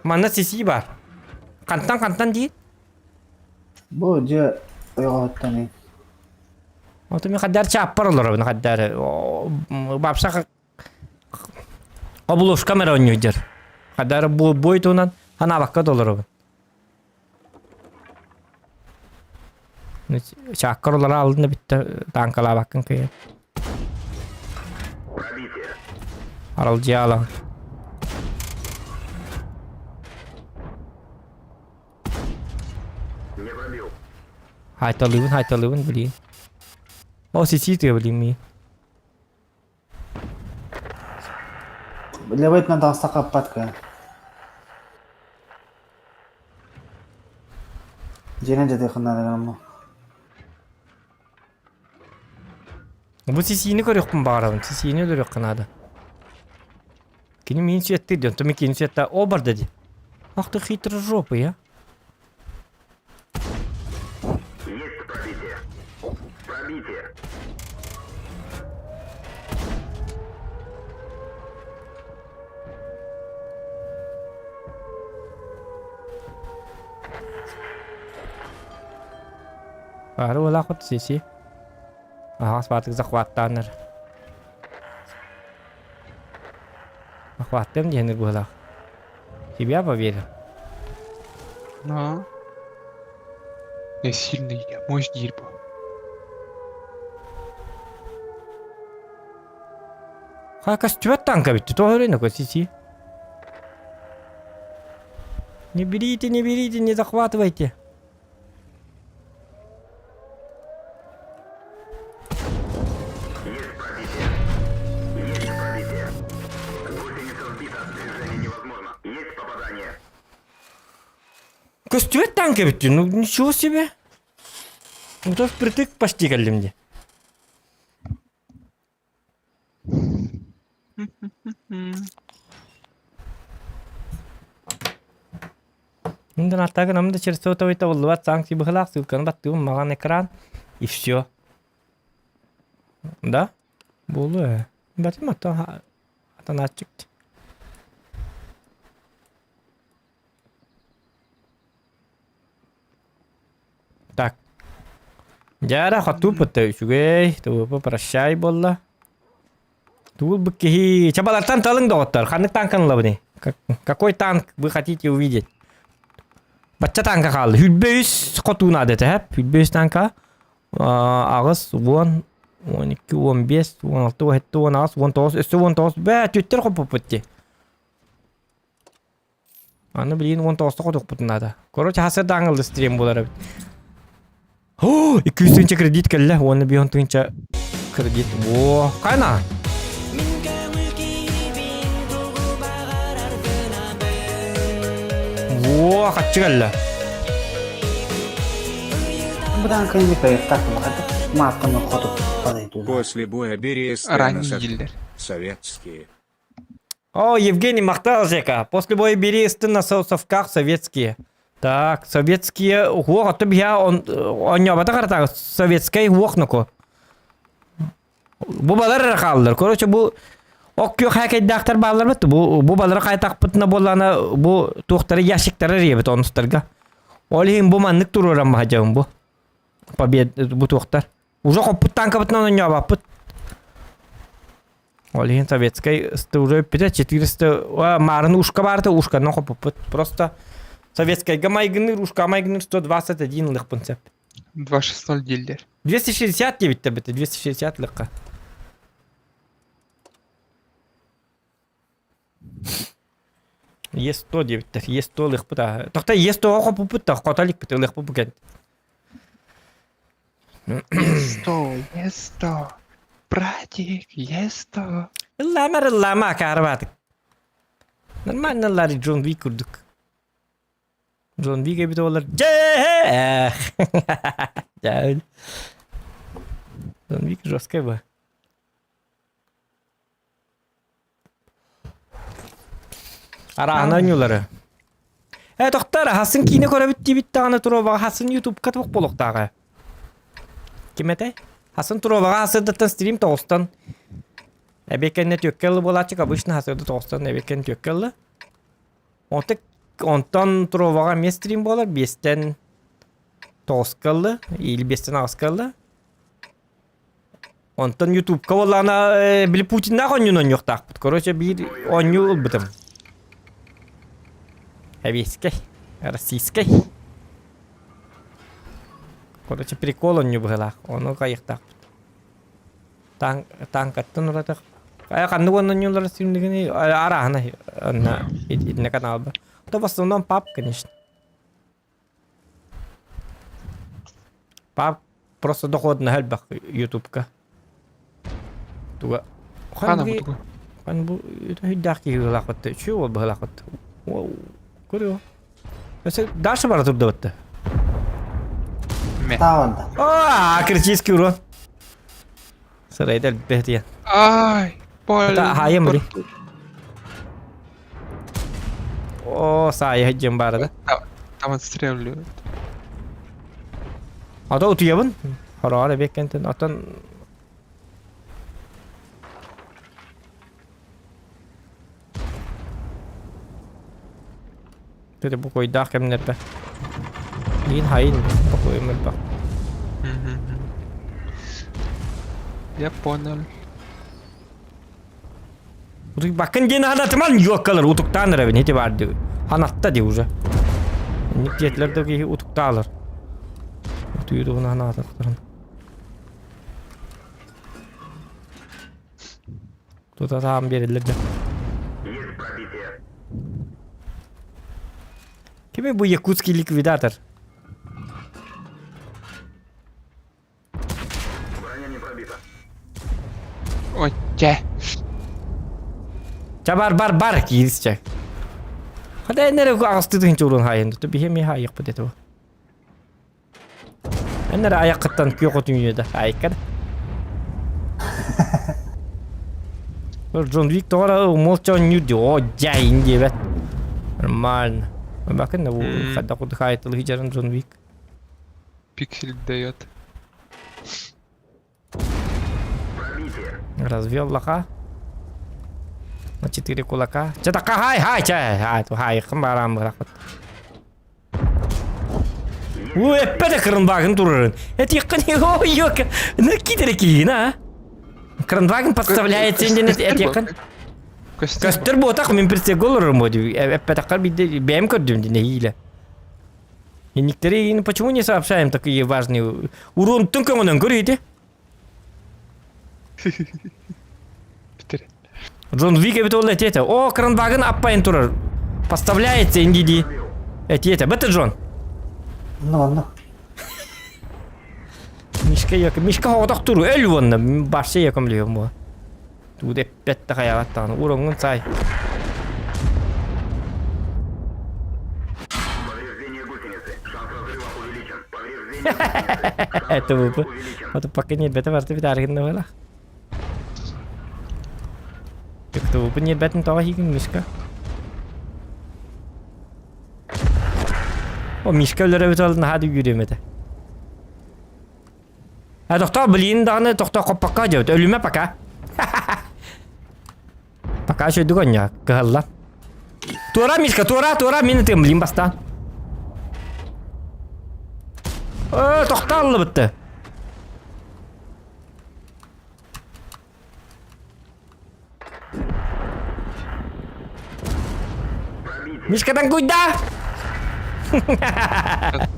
A: Манна сисии бар. Хантан хантан диир?
C: Бу дьэ ойоҕоһуттан
A: Ото мен хаддар чааппар олоробун хаддар бапса оболушка мэр оонньуур Хаддар бой туһунан ханаабакка да олоробун. Чааккар олоро алдын да бүттэ таанкалаабаккын кыйан. Аралдьыйа Хайталыыбын, хайталыыбын, блин. О, сисии тыа, блин, ми.
C: Левайтынан таҕыстахха аппат кыа. Дьиэнэн дьадыаххын наада гынаммын.
A: Бу сисиини көрүөхпүн баҕарабын. Сисиини өлөрүөххэ наада. Кини миин сүөттүүр диэн, онтон мин кини сүөттээ о барда дии. Ах ты хитрожопый, а. Бары уолаахпыт сиси. Аһаҕас баатык захваттааннар. Захваттыам диэн быһылаах. Тебя поверил.
B: На. Я сильный, я мощь дирбо.
A: Ха көстүбэт танка бүттү. Тоҕо өрөйнө сиси. Не берите, не берите, не захватывайте. Көстүбэт танка бүттү. Ну ничего себе. Ну то впритык почти кэллим дии. Мин аттагын ам да через сотовый табыллыбат санкция быһылаах ссылканы баттыыбын маҕан экран и все. Да? Буолуо ээ. Батым аттан атанааччык. Так. Дьара хотууппут үчүгэй, туупу прощай буолла. Туул киһи. Чабалартан талыҥ доҕоттор. Ханнык танканы ылабыный? Какой танк вы хотите увидеть? Бачча танка хаалды. Хүлбэ үс хотуу наада этэ, хэп. Хүлбэ үс танка. Аҕыс, уон, 12, 15, 16, 17, 18, 19, өссө 19. Бээ, түттэр хоппуппут дии. Аны билигин 19 хотуохпутун наада. Короче, хасыр дааңылды стрим буолар эбит. О, 200 тыһыынча кредит кэллэ уонна 5 тыһыынча кредит. О, хайна? Во, хаччы кэллэ.
G: После боя бери
B: Ранний дилер.
G: Советские.
A: О, Евгений махтал Жека. После боя бери на совках советские. Так, советские уох, а то я он онньообото харатаҕа советскай уох ноко. Бу балар эрэ хааллар. Короче, бу ок күөх хээкэйдээхтэр бааллар бит. Бу бу балары хайтахпытына буоллаана бу туохтары ящиктары эрийэбит онустарга. Ол иһин бу маннык туруоран маһадьабын бу. Побед бу туохтар. Уже хоппут танкабытынан онньообаппыт. Ол иһин советскай уже бүппүтэ 400 маарын ушка баарта ушканан хоппуппут. Просто советскайга майгыныр, ушка майгыныр 121 ылыхпын сөп.
B: 2.60 дииллэр.
A: 260 диэбиттэр бите, 260 лыкка. Е100 диэбиттэр, Е100 ылыахпыт аа. Тохто Е100-ҕа хоппуппут да, хото иликпит, ылыахпыт бу кэнт.
B: Е100, Е100. Братик, Е100.
A: Ыллаамар ыллаама акаарыбаатык. Нормально ыллаары Джон Вик курдук. Джон Вик эбит олар дьэ Дьэ. Джон Вик жесткай ба. Арааһына оонньуулары. Э, тохтор, хасын киинэ көрөбүт диэбит даҕаны туруобаҕа хасын ютубка туох буолуохтааҕа? Ким этэй? Хасын туруобаҕа хасырдаттан стрим тоҕустан. Эбиэккэннэ түөккэ ылы буолааччык обычно хасырда тоҕустан эбиэккэн түөккэ ылы. Онтон онтон туруобаҕа эмиэ стрим буолар биэстэн тоҕуска ылы или биэстэн аҕыска ылы. Онтон Ютубка буоллаҕына, били Путиннаах оонньууну оонньуохтаахпыт. Короче, биир оонньуу ылбытым. Эбиэскэй. Российскай. Короче, прикол оонньуу быһыылаах. Ону хайыахтаахпыт. Танк, танкаттан уратах. Ханнык уонна оонньуулар сүүрдүгүнүй? Арааһына онно итиннэ каналба. То в основном пап, конечно. Пап просто доходно элбэх ютубка. Туга
B: Хана бу тугу?
A: Хан бу өйдөөх киһи быһылаахпыт. Үчүгэй уол быһылаахпыт. Көрүө. Өссө дальше бара турда бытта.
B: Ме.
C: Тааванда.
A: А, критический урон. Сарайда элбэх диэн.
B: Ай,
A: Это хаайым били.
B: порту.
A: О, саайа дьэн баара да.
B: Там отстреливают.
A: Ата утуйабын. Хороҕор эбиэккэнтэн оттон Dedi bu койдаах кэмнэрбэ. Иин хайын бокуйум элбэх.
B: Я понял.
A: Утуйбаккын диэн ханатыман юоккалар утуктаан эрэбин ити баар дии. Ханатта дии уже. Инник диэтилэр да киһи утуктаалар. Утуйдугуна ханаатахтарын. Тута саам биэрэллэр дьэ. Кими бу якутский ликвидатор?
B: Ой, чэ.
A: Ча бар бар бар киирис чэ. Хата эннere аҕыстыы тыһыынча урун хаайын туту биһи эмиэ хаайыахпыт этэ бу. Эн эрэ айаххыттан күөх от үүнүө да, айыкка да. Джон Вик тоҕо эрэ молча оонньуур дии, оо дьайын диэбэт. Нормально. Бакын да бу хайдах курдук хаайтылыы дьарын Джон Вик.
B: Пиксель дает.
A: Развел лоха. На четыре кулака. Чэ така хай хай чэ хай хай барам бырахпыт. Уу эппэ да кырынбагын турарын. Этиэххин йок. Ну китере киин а. Кранваген подставляет сенден этиэххин. Көстөр буотах мин прицел олорорум эппэтаххар биирдэ бэйэм көрдүм дии нэһиилэ. Инниктери почему не сообщаем такие важные урунтун көҥөнөн көрүйді.
B: Питер.
A: Джон Вик эбит ол этиэтэ. О, кранваген аппайын турар. Поставляется инди Этиэтэ. Бэтэ Джон.
C: Ну, онно.
A: Мишка yok. Мишка хоҕотох туру. Өл уонна. Барша яком лиһим буо. Туу эппэт да хайаҕаттаҕына уроҥҥун саай. Это бы. Вот пока не бета барты битаргын буолах. Тугу ньиэрбэтин тоҕо иһигин Мишка? О, Мишка өлөрөбүт ол наһаа да үөрүөм этэ. А тохтоо блин даҕаны тохтоо хоппокко дьэбит өлүмэ пока. Пока үчүгүйдүк оонньоо кыһаллан. Туора Мишка туора туора мин ытыам блин бастаан. Э тохтоо аллыбытты. Мишкадан куйда!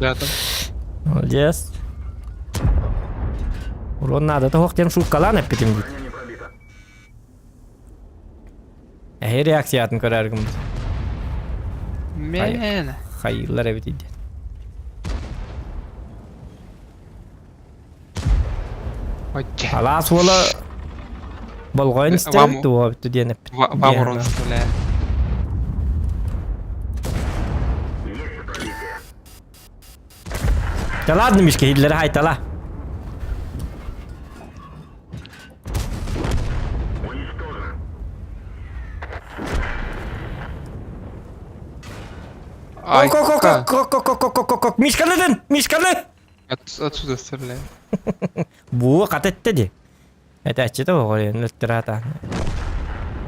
B: Да, там.
A: Молодец. Урон надо, тоһох диэн шуткалаан эппитим дии. Эһи реакциятын көрөр гыммыт.
B: Мен.
A: Хайыылар эбит диэн. Алаас уола болҕойон истэбит дуо бүттү диэн эппит.
B: Вам урон вставляет.
A: Да ладно, Мишка, хиллери хайтала.
B: Ай,
A: Ок, ок, ок, ок, ок, ок, ок, ок, Мишкалыдын, Мишкалы!
B: Отсюда стреляет.
A: Бу хат этте ди. Этээччи да оҕо өлтөрө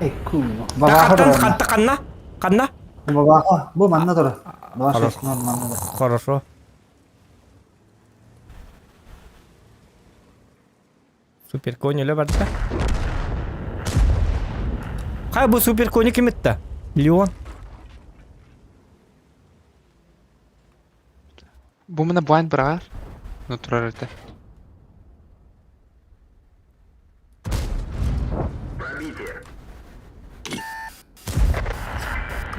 C: Ecco.
A: Хаттан хатта ханна? Ханна?
C: Бабаха. Бу манна турар. Баша манна турар.
A: Хорошо. Супер конь өлө барда. Хай бу супер кони ким итте? Леон.
B: Бу мына блайнд быраҕар. Ну турар этэ.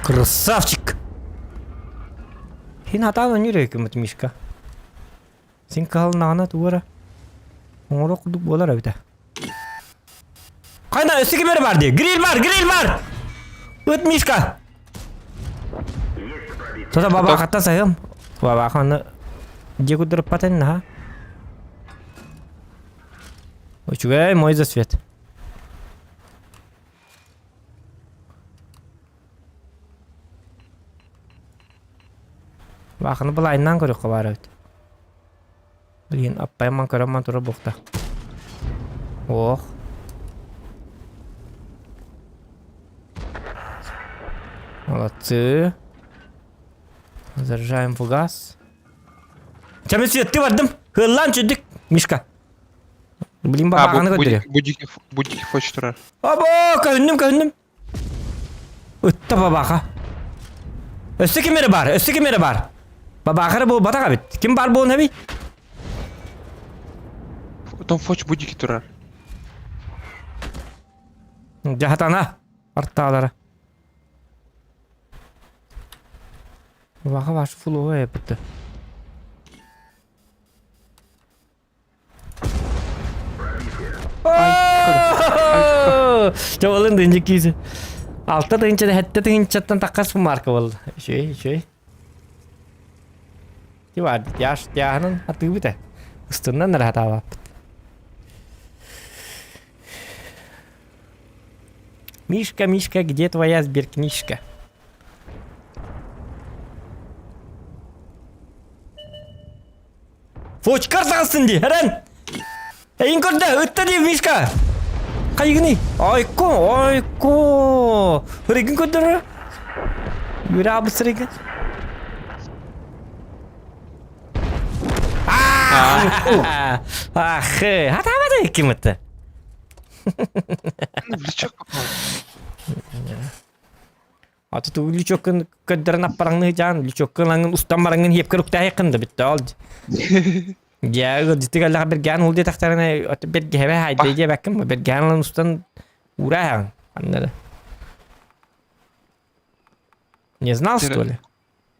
A: Красавчик! Хин атаан өнүр өйкүмүт Мишка. Син кыһалнаҕына тугу эрэ оҥоро курдук буолар эбитэ. Хайна өссө ким эрэ баар дии? Гриль бар, гриль бар! Ыт Мишка! Тота бабаахаттан сайыам. Бабааханы дьиэ курдуруппатын наһаа. Үчүгэй, мой засвет. Баахыны былайынан көрүөххэ баар эбит. Блин, аппайамман көрөммөн турар буохта. Ох. Молодцы. Заряжаем фугас. Чамы светты бардым. Хыллан чүдүк, Мишка. Блин,
B: А,
A: бабаҕаны көрдөрүө.
B: Будики, будики хочет турар.
A: Обо, көһүннүм, көһүннүм. Ытта бабаха. Өссө ким эрэ бар, өссө ким эрэ бар. Бабаха эрэ буолбатах эбит. Ким бар буолун эбий?
B: Там фоч будики турар.
A: Дьаһатана артаалара. Бабаха вашу фулуга эппитте. Чабалын дынча киisi. Алта тыһынча хэтте тыһынчаттан таккас марка бол. Үчүгэй, үчүгэй. Ти бар, яш тяһынан атыыбыт э. Ыстыннан эрэ хатаабаппыт. Мишка, Мишка, где твоя сберкнижка? Фочкар саҕастын дии, эрэн! Эйин көрдө, ытта дии, Мишка! Хайыгыный? Ойко, ойко! Рыгын көрдөрө. Юра абысырыгын. Ах, хатаабады ким ытты?
B: Ну, в лючок попал.
A: Аты тугу лючоккун көрдөрөн аппараңны жаан лючоккун аңын устан бараңын хиэпкер уктаайыккын да бүтті ол. Дьэ дитиг аллаха бергән ул диэтахтарына аты бергәһэбэ хайда диэбэккин бергән ылан устан уурааһаҕын аннары. Не знал, что ли?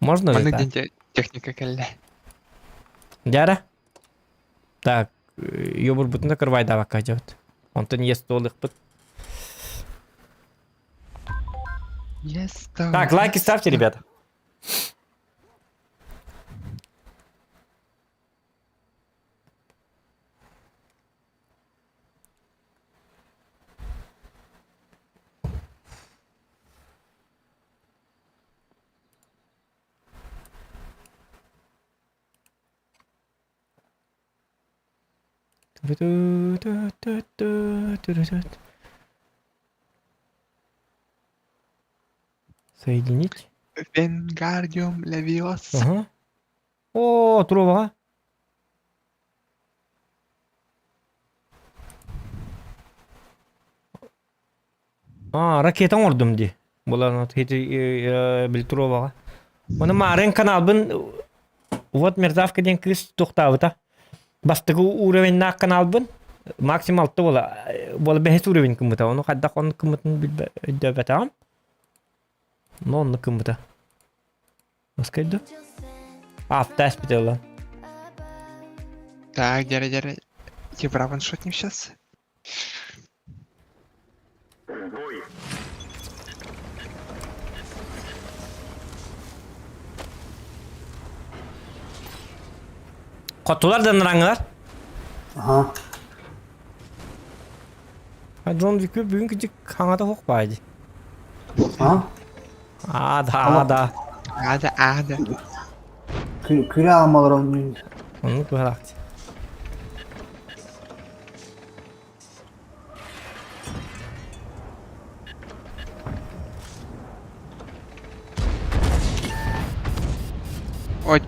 A: Можно же
B: Маннык
A: так?
B: диэн техника кэллэ.
A: Дьара. Так, йобурбутун да кырбайдаабакка дьабыт. Онтон иэс туолуохпут.
B: Yes,
A: Так, лайки ставьте, ребята. Соединить.
B: Венгардиум Левиоса.
A: Ага. О, трубаҕа. А, ракета оҥордум дии. Булан били трубаҕа. Оны Марын каналбын вот мерзавка диэн кыыс туохтаабыта. Бастакы уровеннаах каналбын максимум алта буола буола бэһис уровень кыммыта. Ону хайдах оннук кыммытын билбэ өйдөөбөтөҕүм. Но оннук кыммыта. Маскайда. Автас битела.
B: Так, дяря, дяря. Евра ваншотнем сейчас.
A: Хотулар да ныраңылар.
C: Аха.
A: Джон Вик бүгүн кичик хаҥата суох баайди.
C: А?
A: А, да, да.
B: Ада, ада.
C: Күрэ алмалар оонньуур.
A: Оннук быһалаах
B: Ой.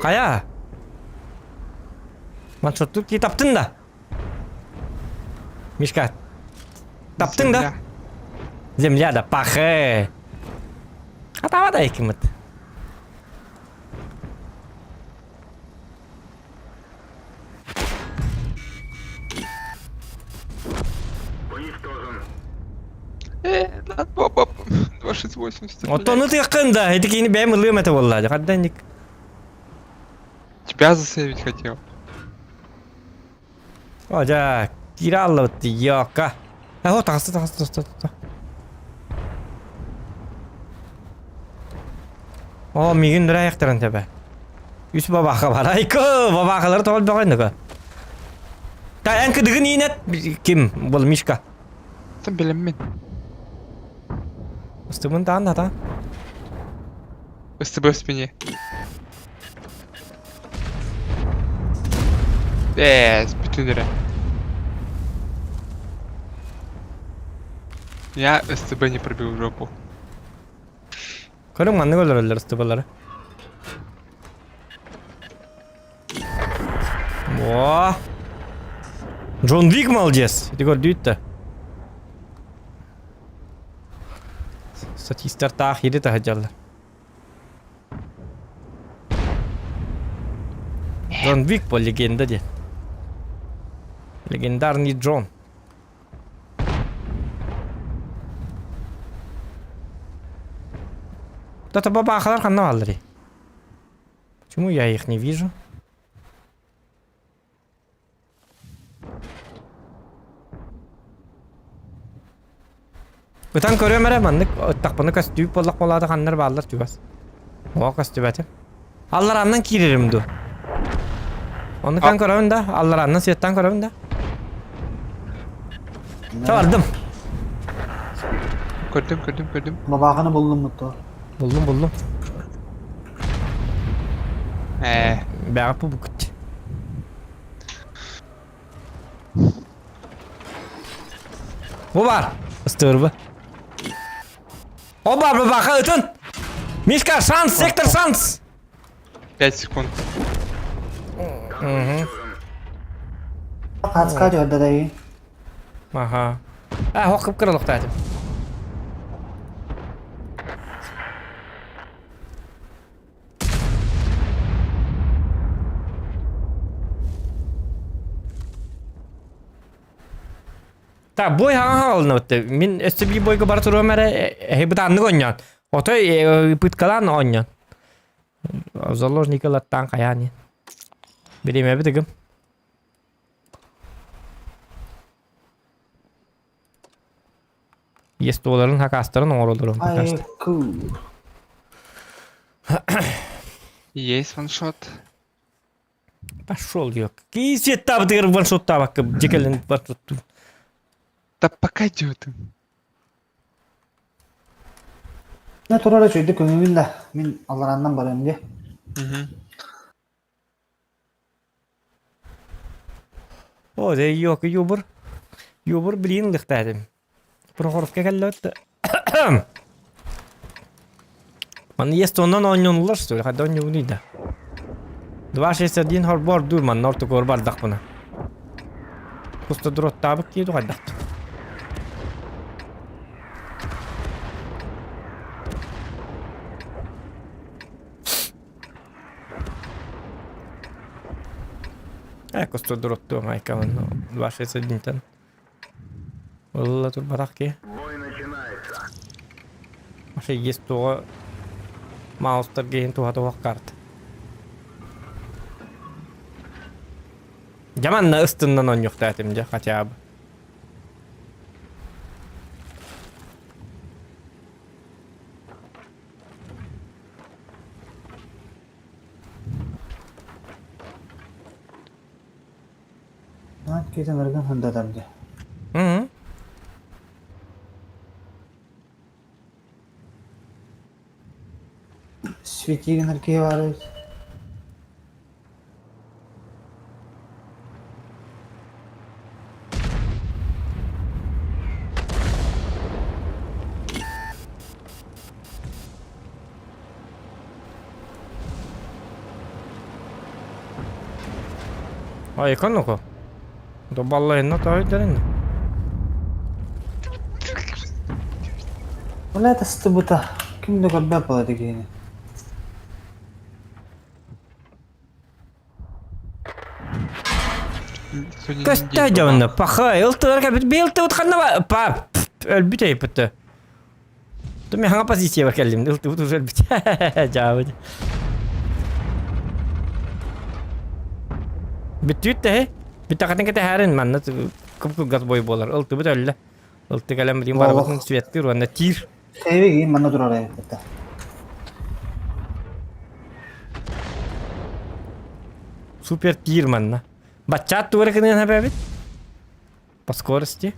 A: Хайа? Маншоттук ки таптың да? Мишка, таптың да? Земля да пахэ. Атава да икимит.
B: Э, на 2680.
A: Оттон ытыаххын да, ити киини бэйэм ылыам этэ буолла. Хадданник.
B: Тебя засейвить хотел.
A: О, дьэ, киирэ аллабыт йока. Э, таҕыста, таҕыста, таҕыста, таҕыста. О, миигин нөрэ айахтаран тэбэ. Үс бабаха бар. Айко, бабахалары тоҕол бөҕө Та эн кыдыгын иинэт ким? Был Мишка.
B: Там билэммин.
A: Ыстыбын таан хата.
B: СТБ в спине. Э, бүтүн эрэ. Я СТБ не пробил жопу.
A: Көрүҥ маннык өлөрөллөр ыстыбалары. О! Джон Вик молодец! Ити көрдүүт да. Статистар таах ири таһыдьаллар. Джон Вик по легенда диэн. Легендарный Джон. Да бабахалар ханна баалларый? Почему я их не вижу? Ытан көрүөм эрэ маннык ыттахпына көстүү буоллах буолаата ханнар бааллар чугас. Оҕо көстүбэтим. Аллараннан киирэрим дуу? Ону кан көрөбүн да, аллараннан светтан көрөбүн да. Чабардым.
B: Көрдүм, көрдүм, көрдүм.
C: Бабааханы буллум мутtu.
A: Буллум, буллум.
B: Ээ.
A: Бэҕэ пубукт. Бу бар. Ыстырбы. Оба, бабаха ытын. Мишка, шанс, сектор шанс.
B: 5 секунд.
A: Угу.
C: Хаска дьордадай.
A: Аха. А, хоккып кырылыктаатым. Так, бой хаҥа хаалынабыт. Мин өссө биир бойга бара туруом эрэ, эһи бытааннык оонньоон. Отой пыткалаан оонньоон. Заложники ылаттаан хайаан Бириэмэбит ыгым. Естуоларын хакаастарын оҥоролорун
C: Ай, кыл.
B: Есть ваншот.
A: Пошел, ёк. Кии светтаабытыгар ваншоттаабакка дьэ кэлэн ваншоттуу.
B: Да пока идет.
C: Не турар үчүгүйдүк көҥүлүн да мин алларааннан барыам дии.
B: Угу.
A: О, дэ ёк юбур. Юбур билиин лыхтаатым. Прохоровка кэллэбит. Манна есть оннан оонньонуллар что ли? Хадда оонньуубунуй да. 261 хорбор дуур манна ортокуор бардахпына. Куста дуроттаабыт дии хайдахтым. Э, куста дуроттуом айка манна 261-тэн. Ылла турбатах киһи. Вообще есть туга маустар гейин туха туох карт. Жаманна ыстыннан онньуктаатым дьэ хотя бы.
C: Киитэн ыргын хандатар дии.
A: Мм.
C: Свети гынар киһи баар эбит.
A: Ай, канука. Добаллайна таайдарин.
C: Бля, тастыбыта. Ким да көрбөт буолар киһини.
A: Көстө дьонно, пахай, ылтылар кэбит, бил тыбыт ханна па, өлбүт эйпытты. Ту мен хаҥа позицияба кэллим, ылтыбыт уже өлбүт. Жаабыт. Бүттүбүт тэһи. Бүттэхэтин кэтэһээрин манна кып-кылгас бой буолар. Ылтыбыт өллө. Ылты кэлэн билигин барыбытын светтир уонна тиир.
C: Тэйбик иин манна турар эбит.
A: Супер тир манна. Баччаат туора гыныан эбэбит. По скорости.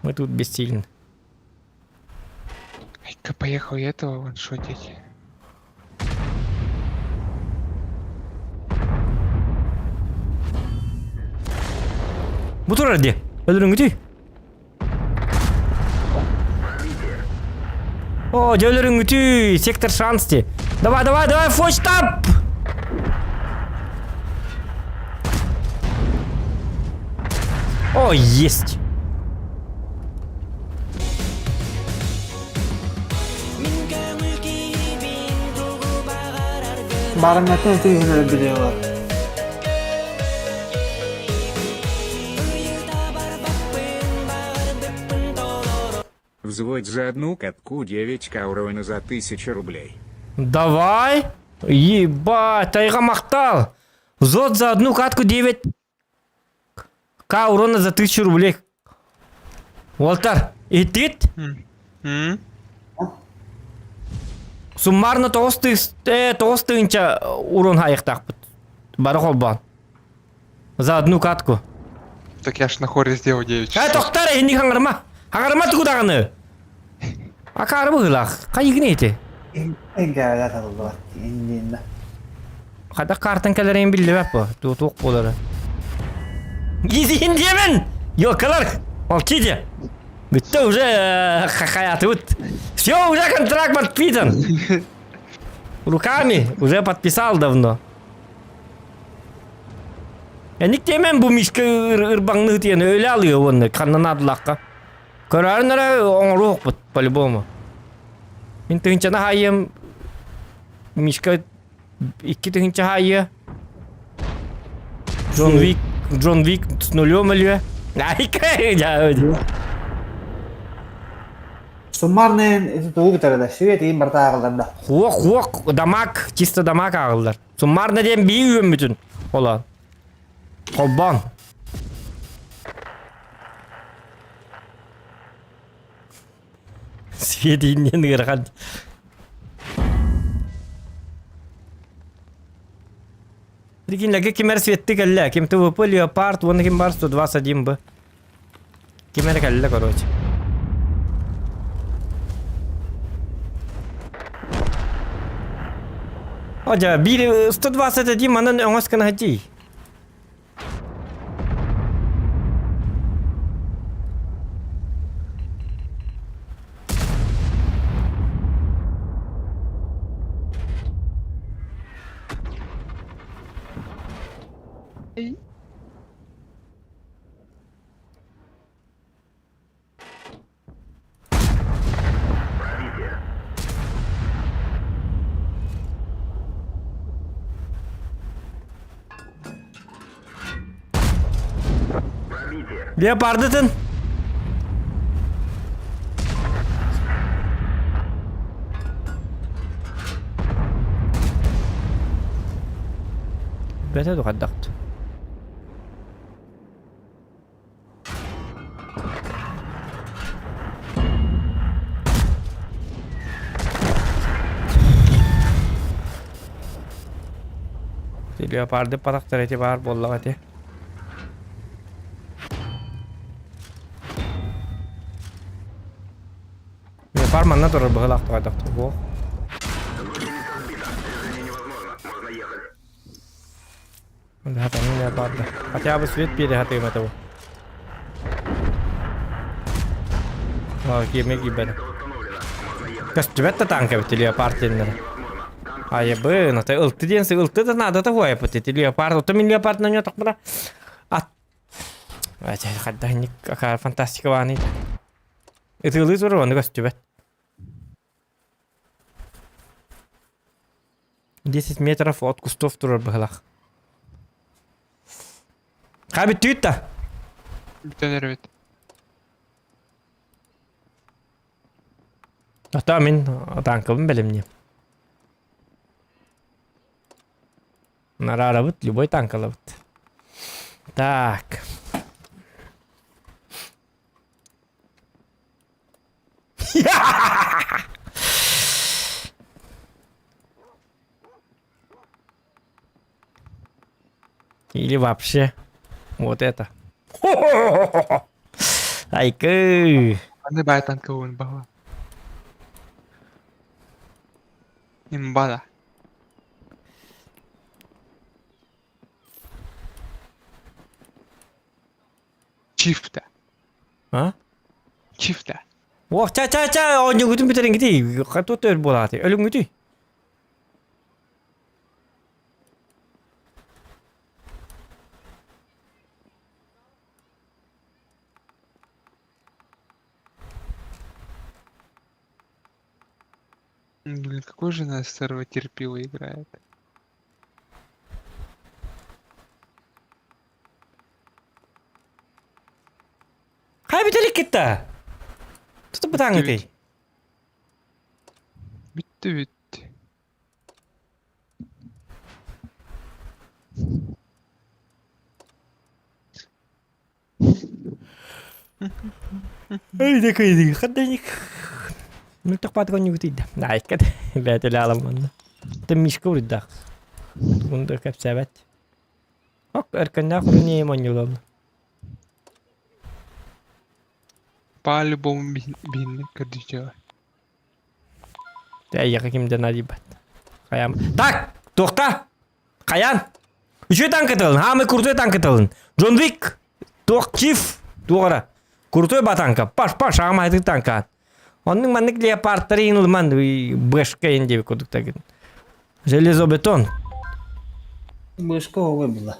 A: Мы тут бессильны.
B: Айка, поехал я этого ваншотить.
A: Бу турар дии. Өлөрүҥүтүй. О, дьэ өлөрүҥүтүй. Сектор шанс дии. Давай, давай, давай, фочтап! О, есть!
C: Барымнатын ытыы иһин өлөрбүтэ
G: Взводь за одну катку 9к урона за 1000 рублей.
A: Давай! Ебать, тайга махтал! Зод за одну катку 9 К урона за 1000 рублей. Уолтар, иһиттигит?
B: М?
A: Суммарно 9 тыһыынча урон хайыктаахпыт. Бары холбоон. За одну катку.
B: Так я ж на хоре сделал 9
A: Э,
B: часов.
A: тоқтар, эһинник хаҥарыма. Хаҥарыма тугу даҕаны. Акаары быһыылаах. Хайыгын ити?
C: Эҥгээбэт атыллыбат иннинэ.
A: Хайдах картан кэлэрин биллибэт бу. Туох буолара. Изин диэмэн! Ёлкалар! Молчите! Бүттэ уже хахаятыбыт. Все, уже контракт подписан. Руками уже подписал давно. Эник диэмэн бу мишка ырбаҥныы диэн өлө алыа уонна ханна наадалаахха. Көрөөрүн эрэ оҥоруохпут по-любому. Мин тыһыынчаны хаайыам Мишка 2000 хаайыа. Джон Вик, Джон Вик с нулем өлүө.
C: Суммарный тугу бүтэрэ свет иин барта ааҕыллар да.
A: Хуок, хуок, дамаг, чисто дамаг ааҕыллар. Суммарно диэн бии үөммүтүн. Ола. Холбоон. Свет ииннен ыарахан. Прикинь, кимэр светти кэллэ. Ким ТВП, Леопард, уонна ким бар 121 б. Ким эрэ кэллэ, короче. Одя, биир 121 манан өҥөс гына дии. Леопардытын. Бэтэ тухардахт. Леопарды патахтар эти баар буоллаҕа ити. Леопард манна турар быһыылаах туһайдахтар буол. Да, леопарда. Хотя бы свет перехатыым этэ бу. Киэмэ киирбэтэ. Көстүбэт да танка эбит леопард диэннэрэ. Айыбын, ата ылты диэн ылты да наадата хуайпыт ити леопард. Ото мин леопард наньотохпуна ат хайдах какая фантастика бааны. Ытыылыы турар ону көстүбэт. 10 метров от кустов турар быһылах. Хаа бүттүүт да?
B: Бүтэн эрэбит.
A: Ата мин танкабын бэлэмниэм. Нараарабыт, любой танкалабыт. Так. Или вообще вот это. Айкы!
B: Аны бай танка уон баҕа. Имбада. Чифта.
A: А?
B: Чифта.
A: Ох, ча-ча-ча, оонньуугутун бүтэриҥҥитий, тут өр буолаатый, өлүҥҥүтүй.
B: Блин, какой же нас терпила играет.
A: Хайа бүтэлик кытта? Туту бытааҥҥытый?
B: Бүттү бүттү.
A: Эй, такой, хадданик. Мөлтөх баатыган ньугутуйда. Айкат, бээтэлэ аламманна. Та мишка урдах. Мунда кэпсээбэт. Ок, өркөннөөх уруни монньулалла.
B: По-любому биһинни көрдүүчү.
A: Эйиэхэ ким да наадыйбат. Хайам. Так, туохта? Хайан? Үчүгэй танкытылын, хаамай крутой танкытылын. Джон Вик, туох Чиф, туох ара. Крутой батанка, паш паш аамайтык танка. Оннук маннык леопардтары инылман бэшка ин диэбит курдук тагын. Железобетон.
C: Бышка оҕо была.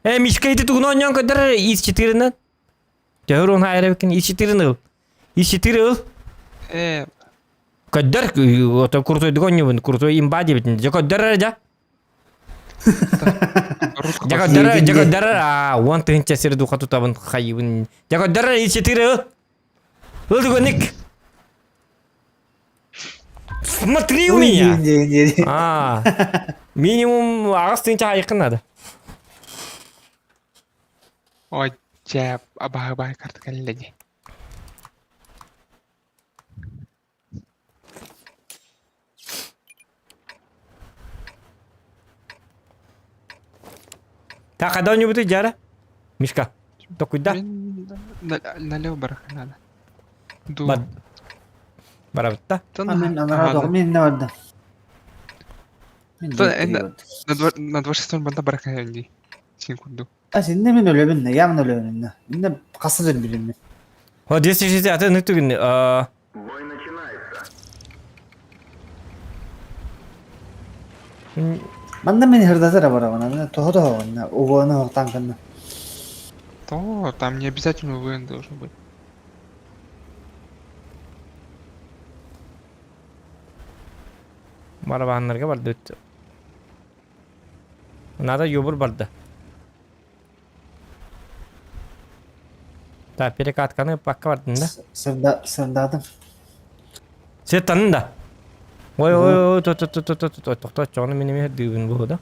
A: Э, Мишка ити тугун оонньоон көрдөрөр из 4-нан. Төһөр он хайрабыкын из 4 ыл. Из 4 ыл.
B: Э,
A: Көрдөр, ото крутойдук оонньуубун, крутой имба диэбитин. Дьэ көрдөр эрэ дьэ.
B: русского
A: Дьэ көрдөр, дьэ көрдөр, аа, 10 000 сир духа тутабын хайыбын. Дьэ көрдөр из 4 ыл. Ыл түгэнник. Смотри у меня. А, минимум аҕыс тыһыынча хайыккын надо.
B: Ой, дьэ, абаһы-абаһы карта кэллэ дии.
A: Так, когда у дьара? Мишка, токуйда.
B: Мин налево барах надо. Ду.
A: Бар. Барабытта.
C: Мен анараа доҕор мен инне барда. Мен
B: Та, На два на два шестом банда барах дии. Син курдук.
C: Ас инне мен өлөбүн, явно өлөбүн инне. Инне хаса дөл билим.
A: О, 260 аты нүктүгүн.
C: Манна мен хырдатара барабын, аны toho toho онна угуаны хоқтан кынна.
B: То, там не обязательно ВН должен быть.
A: Барабаннарга барды. Надо юбур барды. Так, перекатканы пакка бардын да.
C: Сырда сырдадым.
A: Сеттанын да. Ой, ой, ой, то, то, то, то, то, то, то, то, ону мин эмиэ дыыбын буһу да.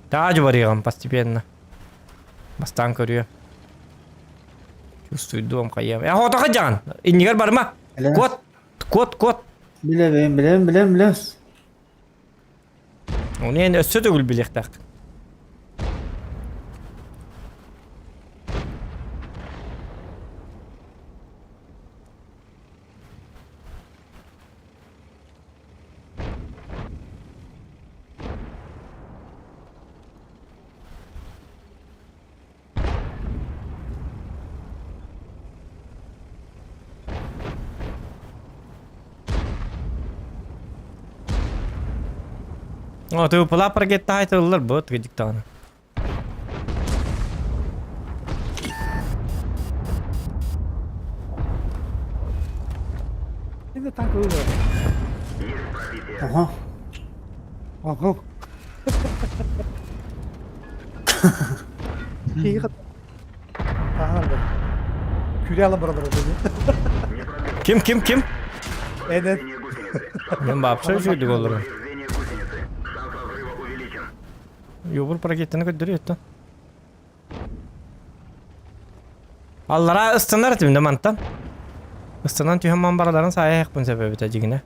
A: Таажы барыаҕым постепенно. Бастаан көрүө. Чувствую дом хайыам. Э, хотоха дьаҕан. Иннигэр барыма. Кот, кот, кот.
C: Билэбин, билэм, билэм, билэм.
A: Ону эн өссө төгүл билиэхтээх. О, ты упала прогеттаайтыллар бу тыгдиктаҕына.
D: Инде танк ылар.
C: Аха.
D: Ага. Киһи Таһаар Күрэ алан баралар
A: Ким, ким, ким?
D: Энен.
A: Мен вообще үчүгүйдүк олорон. Юбур ракетаны көрдөрү өттө. Аллара ыстанар этим да мантан. Ыстанан түһэн ман бараларын саайа хпын себебите дьигинэ.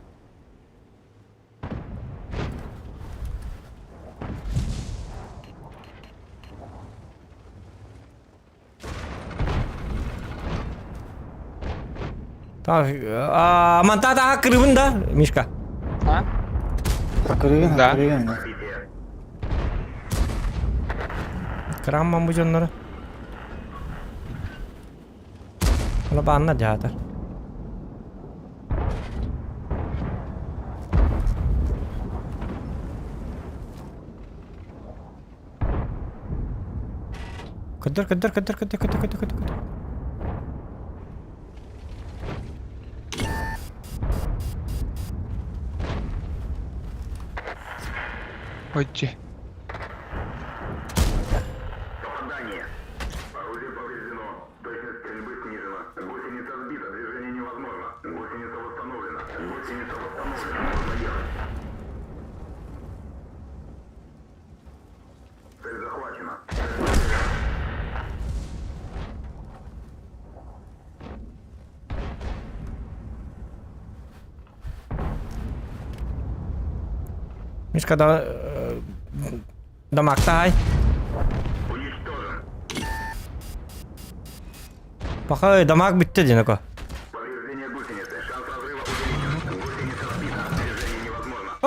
A: Так, манта таха кырыбын да, Мишка?
B: А?
C: Кырыгын,
B: Да.
C: кырыгын.
A: Кырамман бу дьоннору. Ону баанна дьаатар. Көтөр, көтөр, көтөр, көтөр, көтөр, көтөр, көтөр, көтөр.
B: Отже.
A: Мишка да дамактаай. Пахай, дамаг бүттэ диэн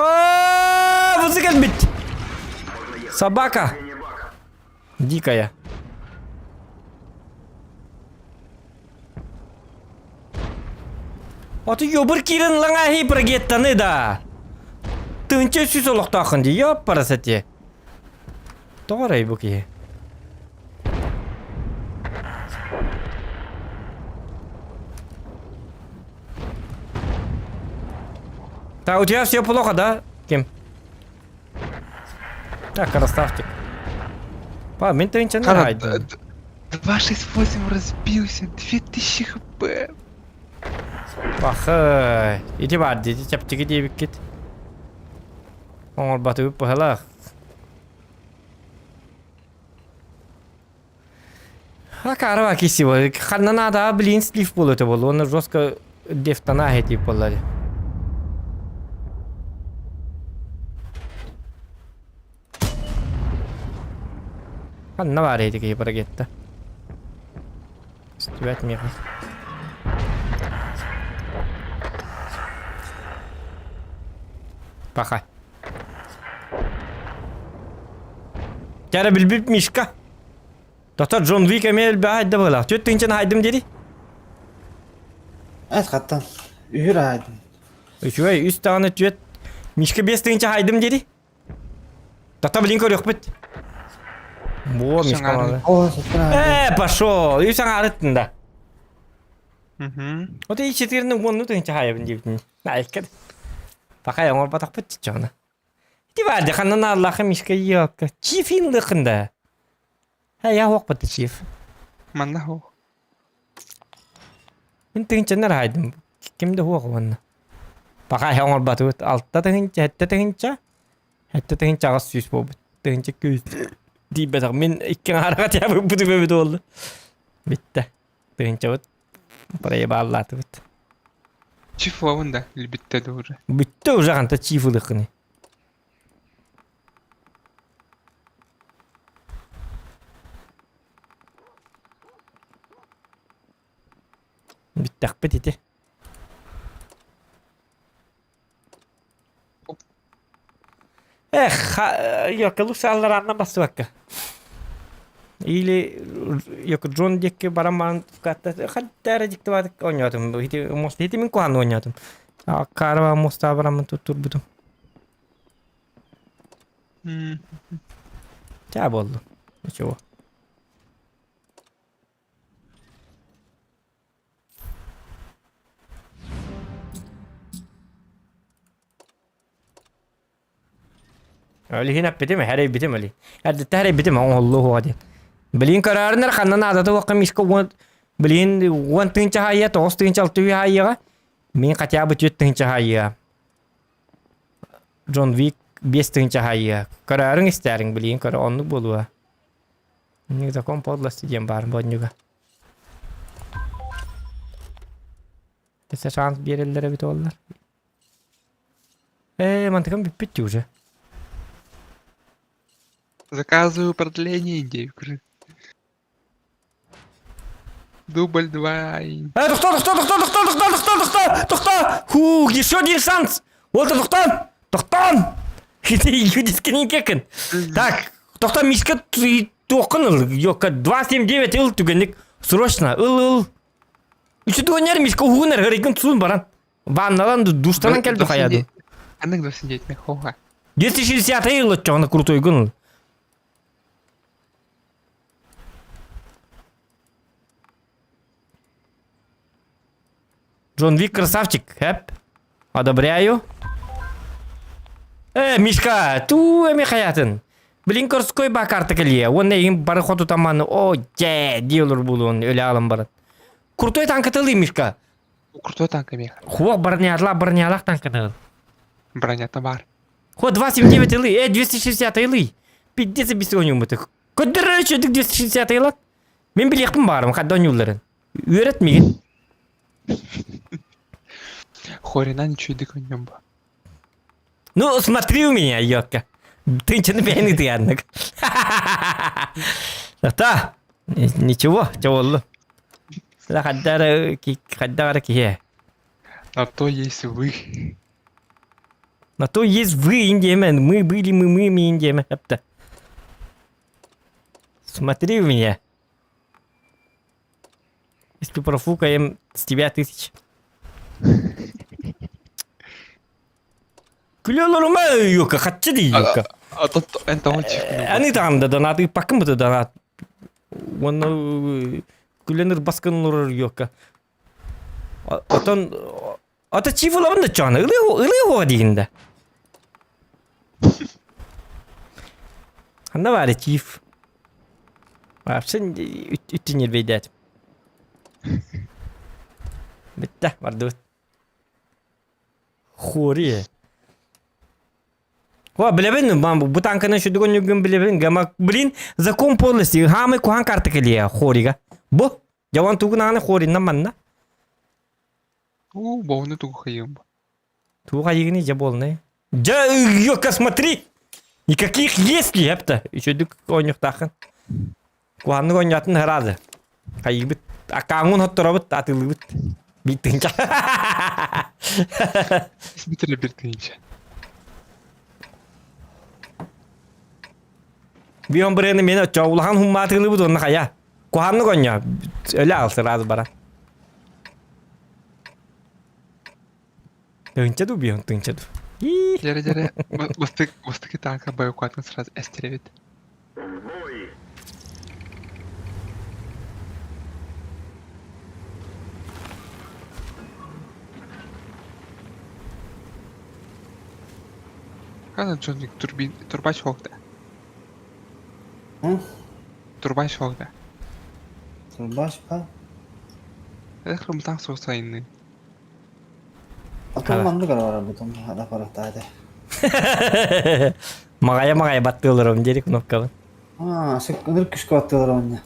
A: А, музыка кэлбит! Собака! Дикая. Аты ёбыр киирэн лаҥааһый прогеттаны да. Тыынча сүүс олохтооххун дии, ёппарасати. Тоҕо эрэй бу киһи? Так, у тебя все плохо, да, Ким? Так, красавчик. Па, мен тыынчаны
B: Хара,
A: хайдым.
B: 268 разбился, 2000 хп.
A: Пахай. Ити бар дии, чэпчэки диэбиккит. Оҥорбатыбыт быһалаах. Акарова киси Ханна надо, блин, слив был это был. Он жестко дефтана эти полари. Ханна бар эти киһи барагетта. Стюбэт миэхэ. Паха. Кэрэ билбит Мишка. Доктор Джон Вик эмиэ элбэҕи айда быһыылаах. Түөрт тыһыынчаны айдым диэри.
C: Эт хаттан. Үһүр айдым.
A: Үчүгэй, үс даҕаны түөрт. Мишка 5 тыһыынча айдым диэри. Доктор блин көрүөхпүт. Во, Мишка
B: Саҥарын.
A: малы.
C: О, сыттан айдым.
A: Э, пошел. Үс аҥаарыттын да.
B: Угу.
A: Вот и четырны уонну тыһыынча хаайабын диэбитин. Айка. Пахай оҥорботохпут чиччоҕуна. Ити баар ханна нааллаха Мишка йокка. Чифин лыкында. Ха я хуохпат чиф.
B: Манна хуох.
A: Мин тыһыынчаннар хаайдым. Ким да хуох уонна. Пахай оҥорботубут. 6 тыһыынча, 7 тыһыынча. 7 тыһыынча 800 буолбут. Тыһыынча күүс. Диибэтэх мин икки аҥаараҕа тиэбиппит үбэбит буолла. Бүттэ. Тыһыынчабыт проебаллаатыбыт.
B: Чифловын да, илбиттэ да уже.
A: Бүттэ уже ханта чиф ылыххыный. Бүттэхпит ити.
B: Оп.
A: Эх, ёка лучше аллараанна бассыбакка. Или ёка Джон диэки баран вкатта хаттара диктоватык оонньоотум. Ити мост ити мин куһаҕан оонньоотум. Карва моста бараммын туттурбутум. Чаа буоллу. Ничего. Олиһин эппитим, эрэйбитим оли. Эрдэттэ эрэйбитим, оҥоһуллуо диэн. Билин көрөөрүнэр ханна наадата уохха мишка уон билин 10 тыһыынча хаайыа, 9 тыһыынча 600 хаайыаҕа, мин хотя бы 4 тыһыынча хаайыа. Джон Вик 5 тыһыынча хаайыа. Көрөөрүҥ истээриҥ билин көрө оннук буолуо. Инник закон подлости диэн баар бонньуга. Өссө шанс биэрэллэр эбит уоллар. Ээ, мантыкам бүппүт дии уже.
B: Заказываю продление идею. Дубль два.
A: Тохтоо, тохтоо, тохтоо, тохтоо, тохтоо, тохтоо, тохтоо, тохтоо! Фу, еще один шанс! Вот тохтоон! Тохтоон! Юдискинин Так, тохтоо, Мишка туоххун ыл, ёка, 279 ыл түгэнник срочно, ыл, ыл. Үчү Мишка уһугун эргэригин тусун баран. Ванналан душтанан кэлди хайаду.
B: Аннык 29 хоха.
A: 260 ыл отчоҕуна крутойгун ыл. Джон Вик красавчик, хэп. Одобряю. Мишка, туу эми хаятын. Блин, Корской ба карта кэлиэ. Уонна эйигин бары хотутаманы, о, дьэ, дии олор буолуон өлө аалан баран. Крутой танкатылый, Мишка.
B: Крутой танк меха.
A: Хуох бронялах, бронялах танкатыл.
B: Бронята бар.
A: Хо 279 ылый, 260 ылый. Пиздец бисонюммут. Көддөрөр үчүдүк 260 ылат. Мин билиэхпин баарым, хадда ойуулларын. Үөрэт мигин.
B: Хорина ничего нем ба.
A: Ну, смотри у меня, ётка. Тынчаны бэйни тыяннык. Та, ничего, чооллу. Хаддара хаддара киһи.
B: На то есть вы.
A: На то есть вы, индиамен. Мы были, мы, мы, мы, индиамен. Эпта. Смотри у меня. Если профукаем, с тебя тысяч. Күлөлөрүмэ юка, хаччы дии юка.
B: А то это он
A: Аны таҕанда донат ыыппаккын быты донат. Уонна күлэнир баскын олорор юка. Отон ата чифулабын да чоҕана ылыы диигин да. Ханна баары чиф. Вообще үттүн ербейдээт. Бүттэ бардыбыт. Хури. О, билэбин, бу танканы шүдүгөн нүгүн билэбин, гама, блин, закон подлости, хамы кухан карта келия, хорига. Бу, жаван тугун аны хоринна манна.
B: У, боуну тугу хайым.
A: Туга егини же болны. Жа, ёка, смотри! Никаких если, епта. Үчөдүк ойнуктахын. Куһаннык ойнатын харазы. Хайыбыт, акааңун хотторобут, атылыбыт. Биттинча.
B: Сбитили биртинче.
A: Бион бирени мен очо улахан хуммаатылыбыт онна хая. Куһаннык ойно. Өлө алсы раз бара. Тынча ду бион тынча ду.
B: Дere дere бастык бастык танка боекуатын сразу эстеребит. Хана Джонник турбин турбач хогда. Турбач хогда.
C: Турбач па?
B: Эх, румтан соосайны.
C: Атон маннык арабара бутон хада парахтаade.
A: Мағая мағая баттыыларым дери кнопкабын.
C: Аа, сек ыныр күшкө баттыылар оння.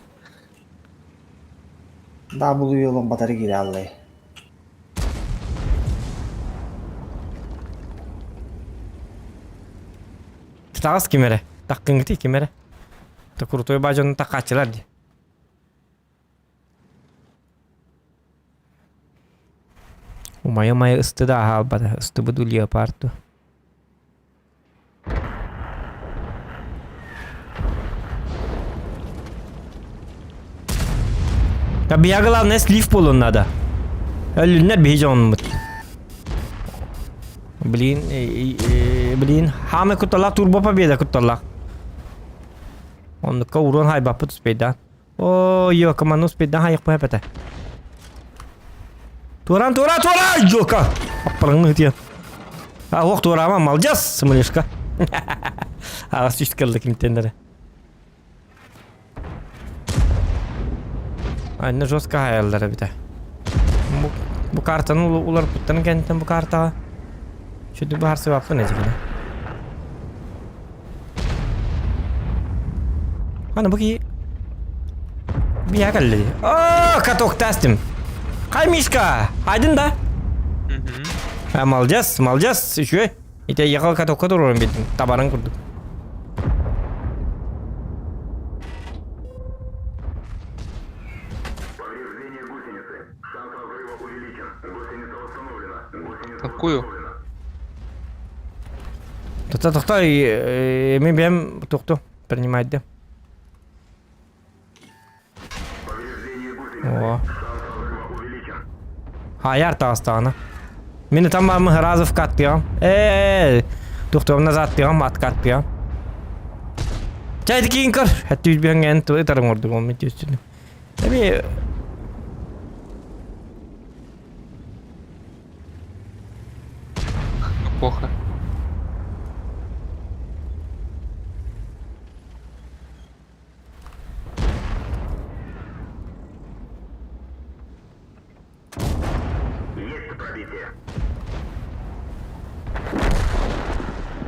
C: W yolun батары кире аллай.
A: Тагыс кимере. Таккынгыты кимере. Та крутой бажонун таккачылар ди. Умая мая ысты да хаалбата. Ысты буду леопарду. Да бия главное слив болун надо. Өлүннер биһи дьонмут. Блин, блин, хамы кутталах турбо победа кутталах. Оннукка урон хайбаппыт успейдаан. О, ёка, манна успейдаан хайыкпа эпэтэ. Туран, тура, тура, ёка! Аппарыңны ытыйан. А, ох, тураама, молодец, мылешка. Ағас түст кэллэ кимтеннere. Анна жестко хаяллара бите. Бу, бу картаны улар путтан кэнтен бу картаға. Чүдү бу харсы баппын эжигине. Ана бу ки Бия кэлли. О, каток тастым. Кай Мишка, айдын да? А, молодец, молодец, еще. Ите ехал катокка турурун битим. Табарын курдук.
B: Атакую.
A: Тохто, тохто, мен бэйэм тохто, принимайте. О. Хайар таҕыстаҕына. Мин ытан бараммын сразу вкаттыам. Ээ, тохтуом назад тыам, откаттыам. Чай киин көр. Хэттүүс биһэҥҥэн тылы ытарым ордук он митүүстүнү. Эми
B: Плохо.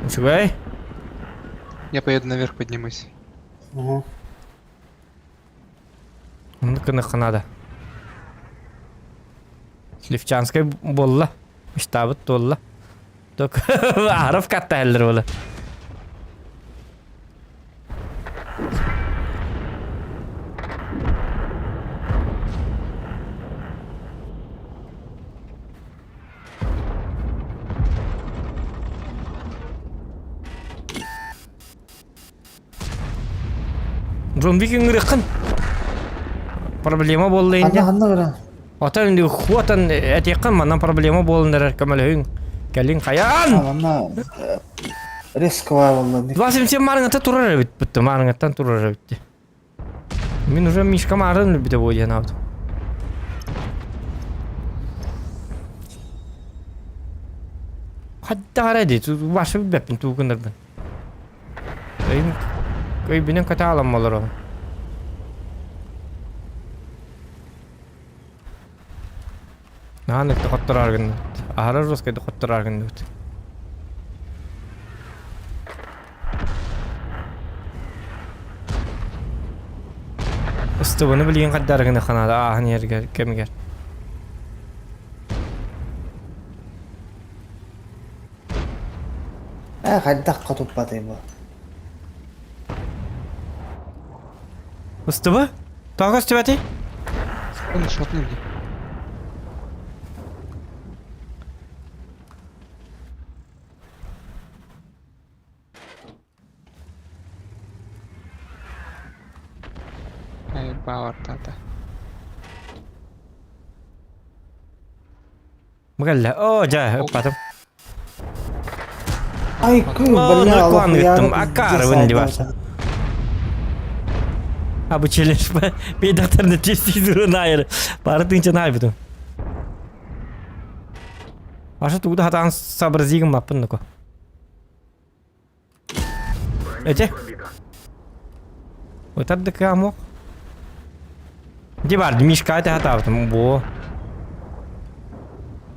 A: Үчүгэй.
B: Я поеду наверх поднимусь.
C: Угу.
A: Оннук гыныахха наада. Сливчанскай буолла. Штабыт туолла. Только Аров каттаһаллар буола. Джон Вик ыҥырыаххын. Проблема буолла инде.
C: Ханна ханна баран?
A: Отон хуотан этиэххин манан проблема буолан эрэр көмөлөһүҥ. Кэлин хайаан!
C: Манна резко буолла.
A: 27 марыҥата турар эбит бутта марыҥаттан турар эбит. Мин уже Мишка марын өлбүтэ буо диэн аабытым. Хайдах эрэ дии, башы билбэппин тугу гынарбын. Өйүм өйбүнэн көтө аламмалар олоробун. Наһаа ынырык хоттороор гынныбыт. Аһара жесткайдык хоттороор гынныбыт. Ыстыбыны билигин хайдары гыныахха наада ааһан иһэргэр кэмигэр.
C: Ээ хайдах хотуппатай бу?
A: Ыстыбы? Тоҕо көстүбэтий?
B: Он шотнул мне. Ай, бауыр тата.
A: Бу кэллэ. Оо, дьэ, ыппатым.
C: Ай, кыы,
A: Оо,
C: бля,
A: ныркуан ыыттым.
C: алахуяра
A: Акаарыбын дии барса. А бу челлендж бейдахтарны тестиир айыр. Бары тыынчан айбытым. Аша тугу да хатаан сообразигым маппын нуко. Эти? Ытардык амок. Ди бар, Мишка это хатаабытым. Бо.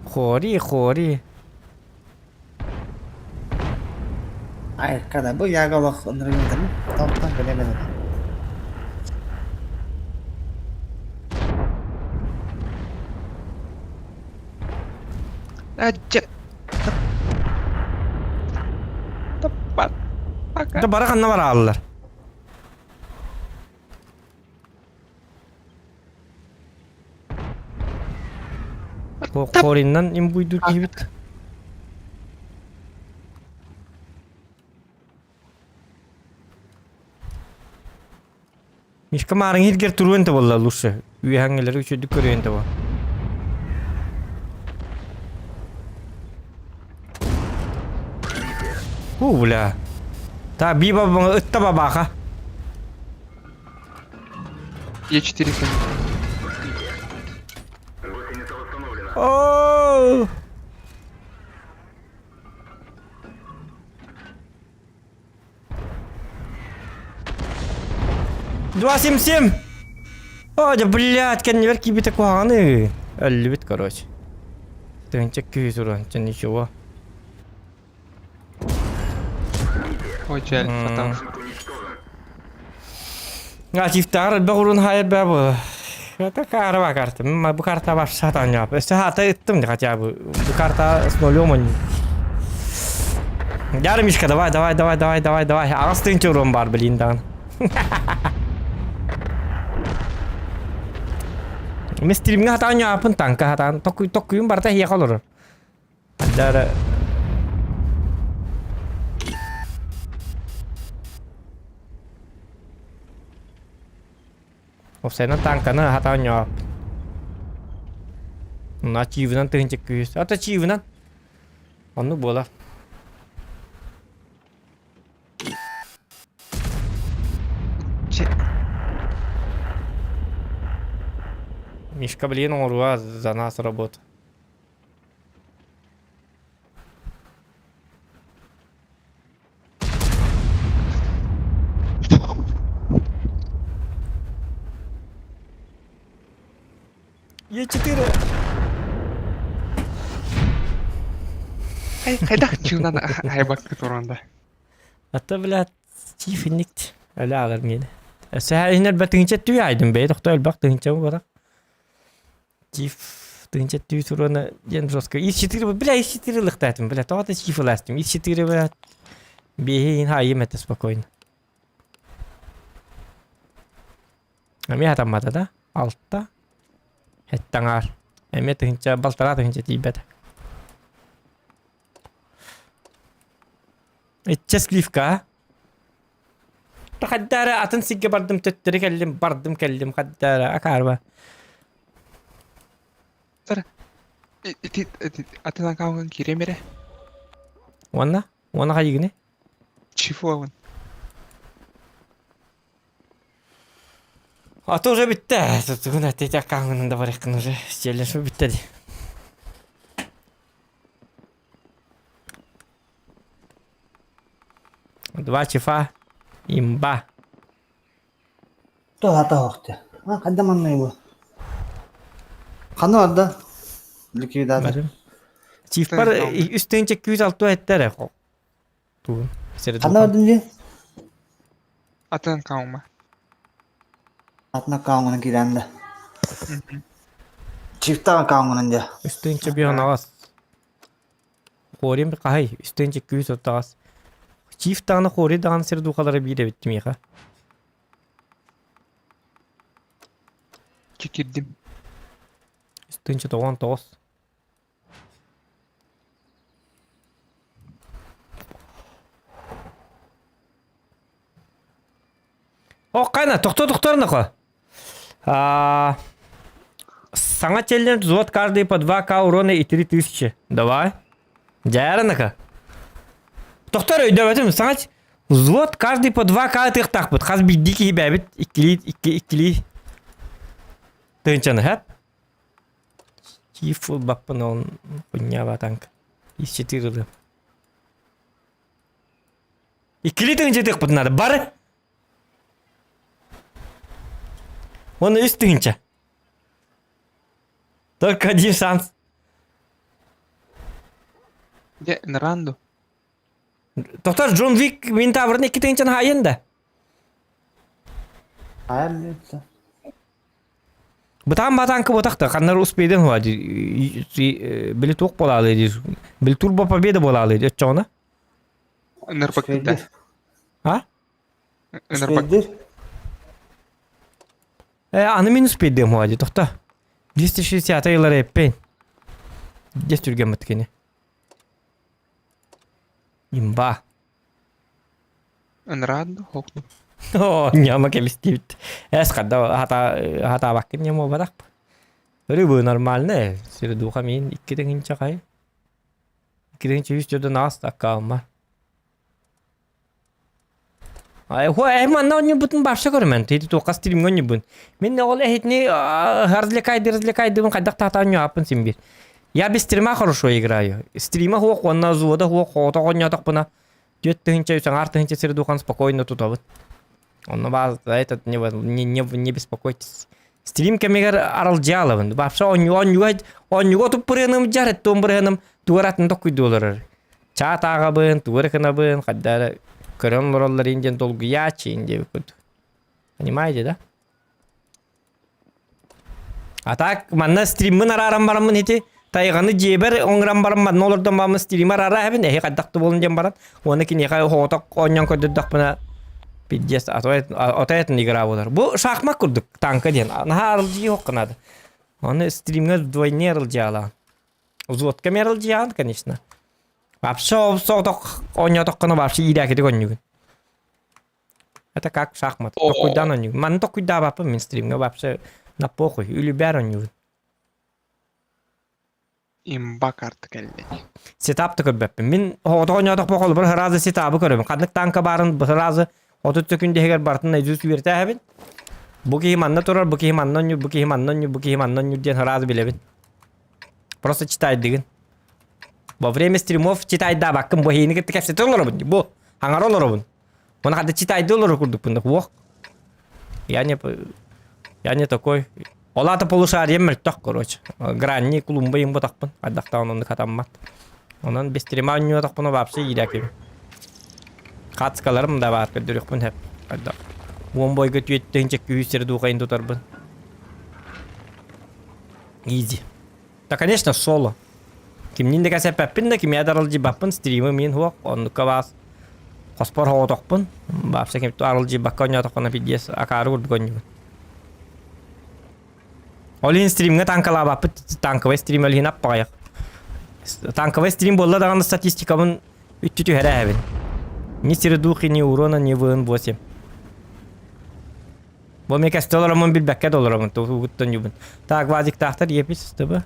A: Хори, хори.
C: Ай, когда бу ягалах ынырыгын Топтан билемедим.
B: А, дьэ. Таппат. Пока.
A: Да бары ханна барааллар. Хориннан имбуйдур киһибит. Мишка маарыҥ иһиргэр туруон да буолла лучше. Үөһэҥҥилэри үчүгдүк көрүөн да буолла. Уу, бля. Та биба ытта бабаха.
B: Е4
A: О! 277! О, да блядь, кэннибэр киирбитэ куһаҕаны. Өллүбүт, короче. Тыһынча күүс уруонча ничего.
B: Ой, жаль, фатал.
A: Активтааҕар элбэх уруун хаайар баа буола. Это карва карта. Бу карта вообще сатаан ньаап. Өссө хаата ыттым хотя бы. Бу карта с нулем он. Дяра, Мишка, давай, давай, давай, давай, давай, давай. Аҕыс тыһыынча урон бар, блин, даҕаны. Мен стримҥэ хатаан ньааппын, танка хатаан. Токуйум барыта эһиэхэ олорор. Дара Офсайынан танканы хатаан ньоп. На чиивынан тыһынча күүс. Ата чиивынан. Оннук буолар. Мишка, блин, оҥоруа за нас работа. Е4.
B: Хайдах чыынан айбакка туранда.
A: Ата, блядь, чифинник өлө ааҕар миэнэ. Сэһэ иһин элбэх тыһыынча түү айдым бэйэ тохтоо элбэх тыһыынча буолар. Чиф тыһыынча түү туруона диэн жестко. Ис четыре, бля, ис четыре лыхтаатым, бля, тоҕо да чиф ылаастым. Ис четыре, бля, биэһи иһин хаайым этэ спокойно. Эмиэ хатаммата да? Алта. Сэттэ аҥаар. Эмиэ тыһыынча, балтараа тыһыынча тиийбэтэ. Иччэ сливка. Хаддаара атын сиргэ бардым төттөрү кэллим, бардым кэллим хаддаара акаарба.
B: Ити атын аккаунтан киириэм эрэ.
A: Уонна? Уонна хайыгыны?
B: Чифуабын.
A: А то уже бүттэ. Тугун әттете аккаунтун да барыххын уже. Челлендж бүттэ ди. Два чифа. Имба.
C: Туһата оһохтэ. А хайда манна бу? Ханна барда? Ликвидатор.
A: Чифпар үс тыһыынча 206 эттэр Тугун?
C: Ханна бардым дии?
B: Атын аккаунма.
C: Атын аккаунҥунан киирэн да. Чифтаах аккаунҥунан дии.
A: Үс тыһыынча биэс аҕыс. Хорим хаһай? Үс тыһыынча күүс оттоҕос. Чиф даҕаны хори даҕаны сир духалара биир эбит миэхэ.
B: Кикирдим.
A: Үс тыһыынча тоҕон тоҕус. О, кайна, тохто тохторнохо. А, саҥа челлендж взвод каждый по 2к урона и 3000. Давай. Дьээрэнака. Тохтор өйдөөбөтүм. Саҥа взвод каждый по 2к ытыахтаахпыт. Хас биирдии киһи бэйэбит иккилии икки иккилии тыһыынчаны хэп. Чиф ылбаппын ол хуйня танк. Из четыре ылыам. Иккилии тыһыынча ытыахпытын наада. Бары! Уонна үс тыһыынча. Только один шанс.
B: Дьэ, Наранду.
A: Тоқтар Джон Вик мин таврын икки тыһыынчаны хаайын да.
C: Хайан диэтэ.
A: Бытаан батаанкы ботахта ханнар успейден хуа били туох буолаалы диир били турбо победа буолаалы диир оччоҕуна
B: Ынырбаккыта.
A: А?
B: Ынырбак.
A: Э, аны мин успейдем хуа дии тохто 260 ыйлар эппейн дес түргэммит кини имба
B: Ынраадду хокну.
A: Оо, ньама кэбистибит. Эс хадда хата хатаабаккын ньама буолбатах. Рыбы нормально, сиредуха мин икки тыһыынча хай. Икки тыһыынча үс дьодун аас аккаумма. Ай, хо, э, манна онньубутун барша көрүмэн. Тити туохха стримҥэ онньубун. Мин ол эһитини развлекайды, развлекайдыбын хайдах таата онньуаппын син бир. Я без стрима хорошо играю. Стрима хуох, уонна зуода хуох, оҕото оонньоотохпуна түөрт тыһыынча, үс аҥаар тыһыынча сири духан спокойно тутабыт. Онно баар этот не, не, не, не беспокойтесь. Стрим кэмигэр аралдьаалабын. Вообще онньуга онньуга онньуга туппырыаным дьар эттуом бырыаным тугар атын токкуйду олорор. Чаат ааҕабын, тугу эрэ гынабын, хайда эрэ көрөн олороллор ин диэн долгуйааччы ин диэбит Понимаете, да? А так манна стриммин арааран бараммын ити тайҕаны дьиэбэр оҥорон баран манна олордон бараммын стриммер арааһабын эһи хайдах да буолун диэн баран уонна киниэхэ оҕотох оонньоон көрдөрдөхпүнэ пиздец отоятын игра буолар. Бу шахмат курдук танка диэн наһаа арылдьыы суох наада. Оны стримҥэ вдвойне арылдьаалаан. Взводка мералдьыйаҕын, конечно. Вообще ол соҕотох оонньоотоххуна вообще иирээкитик оонньуугун. Это как шахмат. Токуйдаан оонньуугун. Манна токуйдаабаппын мин стримҥа вообще на похуй. Үлүбээр оонньуубун.
B: Имба карта кэллэ.
A: Сетап да көрбөппүн. Мин оҕотох оонньоотохпо холобур сразу сетабы көрөбүн. Ханнык танка баарын сразу 30 секүндэ иһигэр барытын наизусть үөрэтээһэбин. Бу киһи манна турар, бу киһи манна оонньуур, бу киһи манна оонньуур, бу киһи манна оонньуур диэн сразу билэбин. Просто читайдыгын. Во время стримов читайдаабаккын бу эһиини кытта кэпсэтэ олоробун. Бу аҥара олоробун. Уонна хата читайды олорор курдукпун. Уох. Я не я не такой. Ол аата полушарием мөлтөх, короче. Гранни клумба им ботахпын. Хайдахтаан оннук хатаммат. Онон без стрима оонньуотахпына вообще иирээким. Хацкаларым да баар көрдөрүөхпүн сөп. Хайдах. Уон бойго түөттөһүнчэ күүс сири дуухайын тутарбын. Изи. Да, конечно, соло. Кимниин да кэсэппэппин да, кимиэхэ да аралдьыйбаппын, стримы миин суох, оннукка баас хоспор хоҕотохпун. Вообще ким аралдьыйбакка оонньоотохпуна пиздец, акаары курдук оонньуубун. Ол иһин стримҥэ танкалаабаппыт, танковай стрим ол иһин аппаҕайах. Танковай стрим буолла даҕаны статистикабын үттү түһэрээбин. Ни середухи, ни урона, ни ВН8. Бу эмиэ кэстэ олороммун билбэккэ да олоробун, тугуттан юбун. Так, вазиктаахтар епис, ТБ.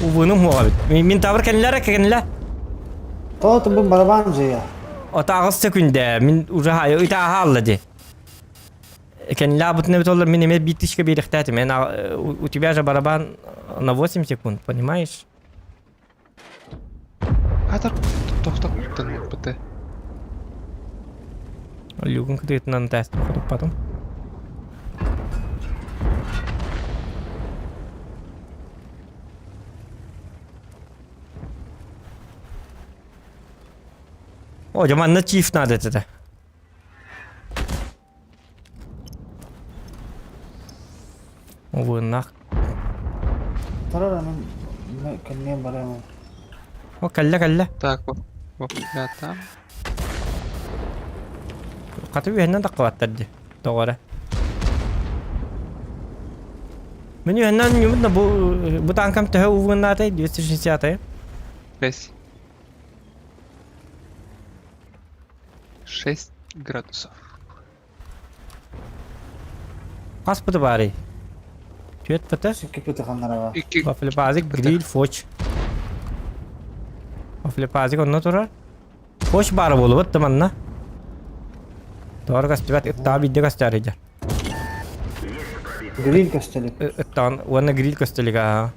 A: Увыным хуоҕа бит. Мин тавр кэннилэр кэннилэ.
C: То тубун барабан жия.
A: Отааҕыс секүндэ мин уже хайы ытааха алла ди. Кэннилэ бутун эбит олар мин эмиэ биир тысячка биэриэхтээтим. Мен у тебя же барабан на 8 секунд, понимаешь?
B: Хатар тохток быты.
A: Люгун кытыытынан тестим хотуппатым. О, дьэ манна чиф надо этэ. Увыннах.
C: Тарар анан кэнниэн барыам.
A: О, кэллэ, кэллэ.
B: Так, вот, да, там.
A: Хаты үһэннэн таххыбаттар дии. Тоҕо эрэ. Мин үһэннэн ньумун да бу бу танкам төһө увыннаатай 260
B: 6. 6 градусов.
A: Хас пыты баарый? Түөрт пыты?
C: Икки пыты ханнара
B: Икки
A: Вафлепазик, гриль, фоч. Вафлепазик онно турар. Фоч баара буолубут да манна. Тоҕо көстүбэт, ыттаҕа биирдэ көстөөр иһдэр.
C: Гриль көстөлүк.
A: Ыттаҕын уонна гриль көстөлүк аа.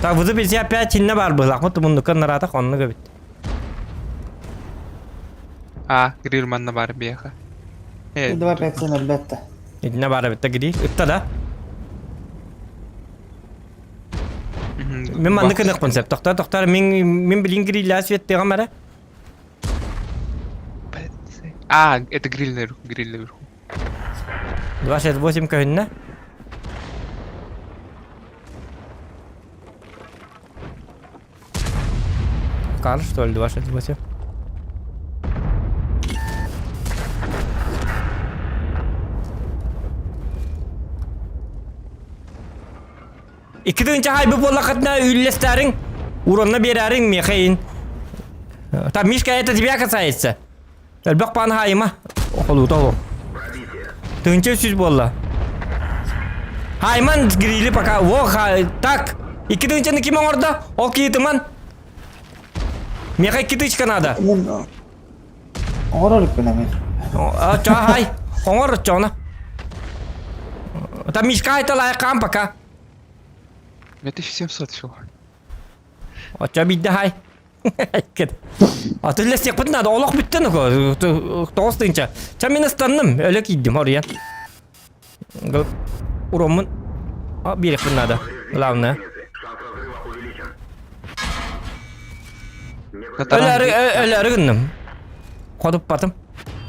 A: Так, вызов 55 инне бар быһылаах. Муннукка нараатах оннук эбит.
B: А, гриль манна бар биэхэ. Э,
C: Два пять семь өлбөттө.
A: Итинне бар эбит гриль. Ытта да. Мин маннык гыныахпын сөп. Тохтоо, тохтоо. Мин мин билин грилля светтыаҕым эрэ.
B: А, это гриль наверху, гриль наверху.
A: 268 көһүннэ. Кар, что ли, 268? Икки тыһыынча хайбы буоллаххытына үллэстээриҥ, уронна биэрээриҥ миэхэ иин. Там Мишка, это тебя касается. Элбэх паан хаайыма. Холуута ол. Тыһыынча үс буолла. Хайман грили пока. Во, ха, так. Икки тыһыынчаны ким оҥордо? Ол киһи Миэхэ икки тысячка надо.
C: Оҥорор иликпин эмиэ.
A: Чо, хай. Оҥор оччоҕуна. Там Мишка айталаайы хаам пока.
B: 2700 всего.
A: Оччо биирдэ хай. Аты үллэстиэхпит надо, олох бүттэ ну 9 тыһыынча. Ча мин ыстанным, өлө киирдим хоруйан. Уроммун биэриэхпин надо, главное. Өлөөрү өлөөрү гынным. Ходуппатым.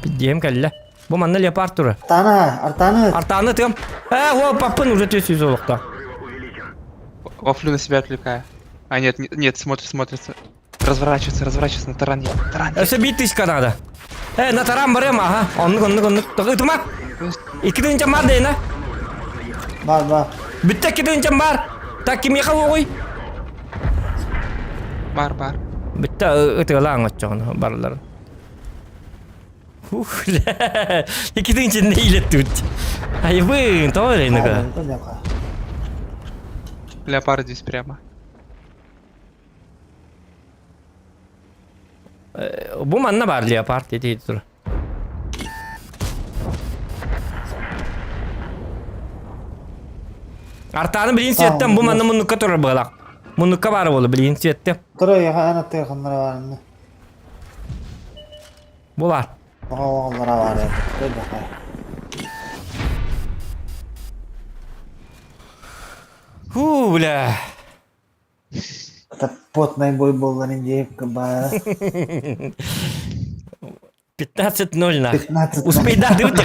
A: Диэм кэллэ. Бу манна леопард турар.
C: Артана, Артаны.
A: Артаны тыам. Э, о, паппын уже 400 олохтоох.
B: Вафлю на себя отвлекаю. А нет, нет, смотрит, смотрит. Разворачивается, разворачивается на таран. Таран.
A: Өссө биир тысячка надо. Э, на таран барыам, ага. Оннук, оннук, оннук. Ытыма! Икки тыһыынчам баар дейна.
C: Бар бар.
A: Бүттэ 2 тыһыынчам баар. Так кимиэхэ уоҕуй?
B: Бар бар.
A: Бүттэ ытыалаан оччоҕуна барыларын. Ух, 2 тыһыынча нэһиилэттибит. Айыбын, тоҕо эрэ
B: Леопард здесь прямо.
A: Бу манна баар леопард ити тур. Артааны билин светтен бу манна муннукка турар быалак. Муннукка баар буолу билин светтен.
C: Тура яха ана тыаханнара баарынна.
A: Бу баар.
C: Оҕоллара баар это.
A: Фу, бля.
C: Это потный бой буолларын диэк баара.
A: 15-0 нах.
C: 15
A: Успейдатыбыт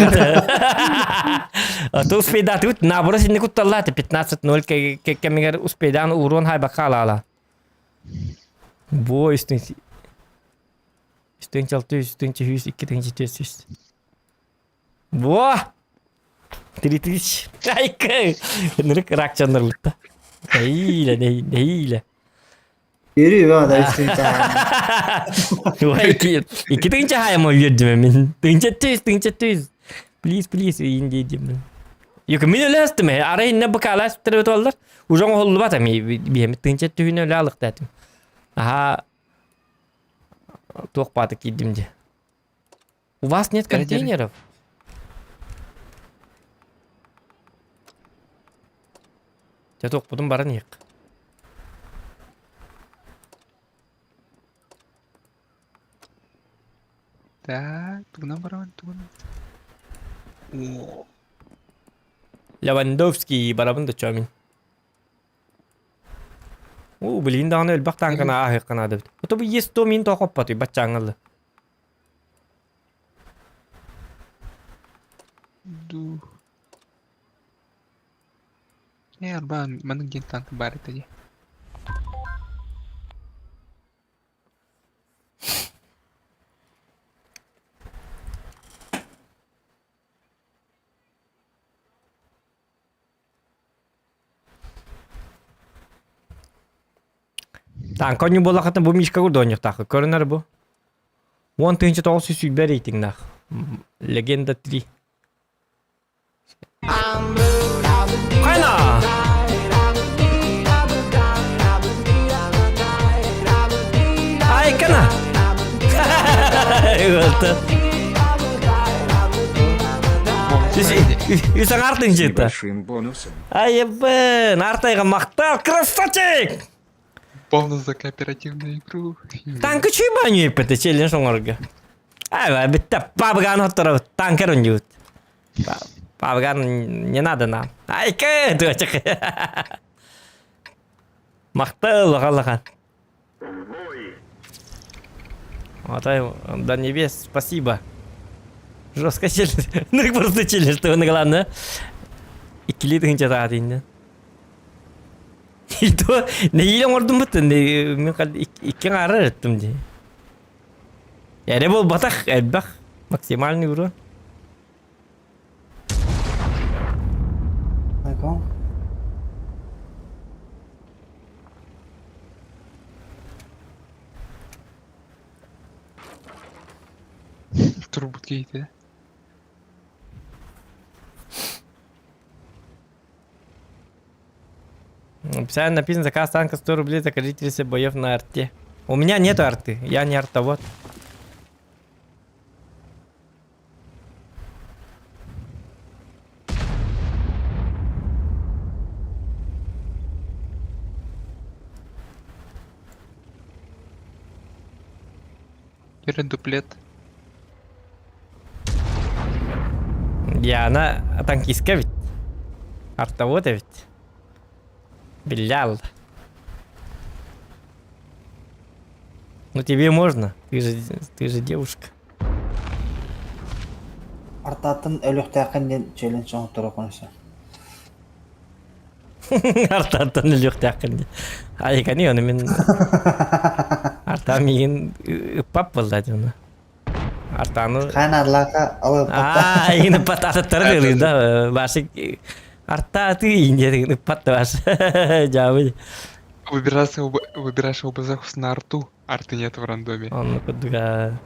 A: А то успейдатыбыт наоборот синни кутталлааты 15-0 кэмигэр успейдаан уруон хайбакка алаала. Бу үстүн үстүн чалты үстүн чүһүүс икки тыһыынча түөс үс. Во! 3000. Айка! Нырык рак чаннарлытта. Нэһиилэ, нэһиилэ.
C: Yürü be da üstün
A: Ой, 2 тыһыынча хаайма үөрдүм мин. Тыһыынча түс, тыһыынча түс. Please, please, иин диэдим. Yok мин өлөстүм э. Арай инне быкалас бүттербит оллар. Уже оҥоһуллубат эми биһэми тыһыынча түһүнэ өлө алыктаатым. Аха туох бааты киирдим дии. У вас нет контейнеров? Дьэ туохпутун баран иһиэх.
B: Так, тугунан барабын, тугунан. О,
A: Левандовский барабын да чомин. Уу, билигин даҕаны элбэх тааҥканы ааһыахха наада эбит. Ото бу Е100 мин тоохоппотуй баччааҥҥа
B: ду. Не, арбаан, маннык диэн танк баар этэ дии.
A: Тааҥка оонньуу буоллаххытына бу Мишка курдук оонньуохтааххыт. Көрүнэр бу. 10 920 рейтингнаах. Легенда 3. Хайна! Айкана! Ылты. Үс аңартын
G: С
A: жетті.
G: небольшим бонусом.
A: Айыбын, артайға мақтал, красавчик!
B: Бонус за кооперативную игру.
A: Танкы чуйбаню еппете, челлендж оҥорго. Ай, битте пабган отторобут, танкер онньуут. Пабган не надо нам. Айка, дочек. Махтал, лахан. Атай, до небес, спасибо. Жестко челлендж. Ну, просто челлендж, что главное. Иккилии тыһыынча таат иннин. И то, нэһиилэ оҥордум быттын, мин икки аҥаары эреттим дии. Эрэ буолбатах, элбэх. Максимальный урон.
C: Айкон.
B: Турбут кейти.
A: Специально написано заказ танка 100 рублей, закажите себе боев на арте. У меня нету арты, я не артовод.
B: Теперь дуплет.
A: Я она танкистка ведь. Артовод ведь. Белял. Ну тебе можно, ты же девушка.
C: Артатын өлүөхтээххин диэн челлендж оҥотторо конуса.
A: Артаттан өлүөхтээххин дии. Айкани ону мин Арта миигин ыппап буолла дии ону. Артаны
C: Хаан арлака алыппатта.
A: Аа, игин ыппат атыттары дылы да. Башик арта аты индия ыппат да баш. Жабы.
B: Выбираешь, выбираешь ОБЗ на арту, арты нет в рандоме.
A: Онну курдуга.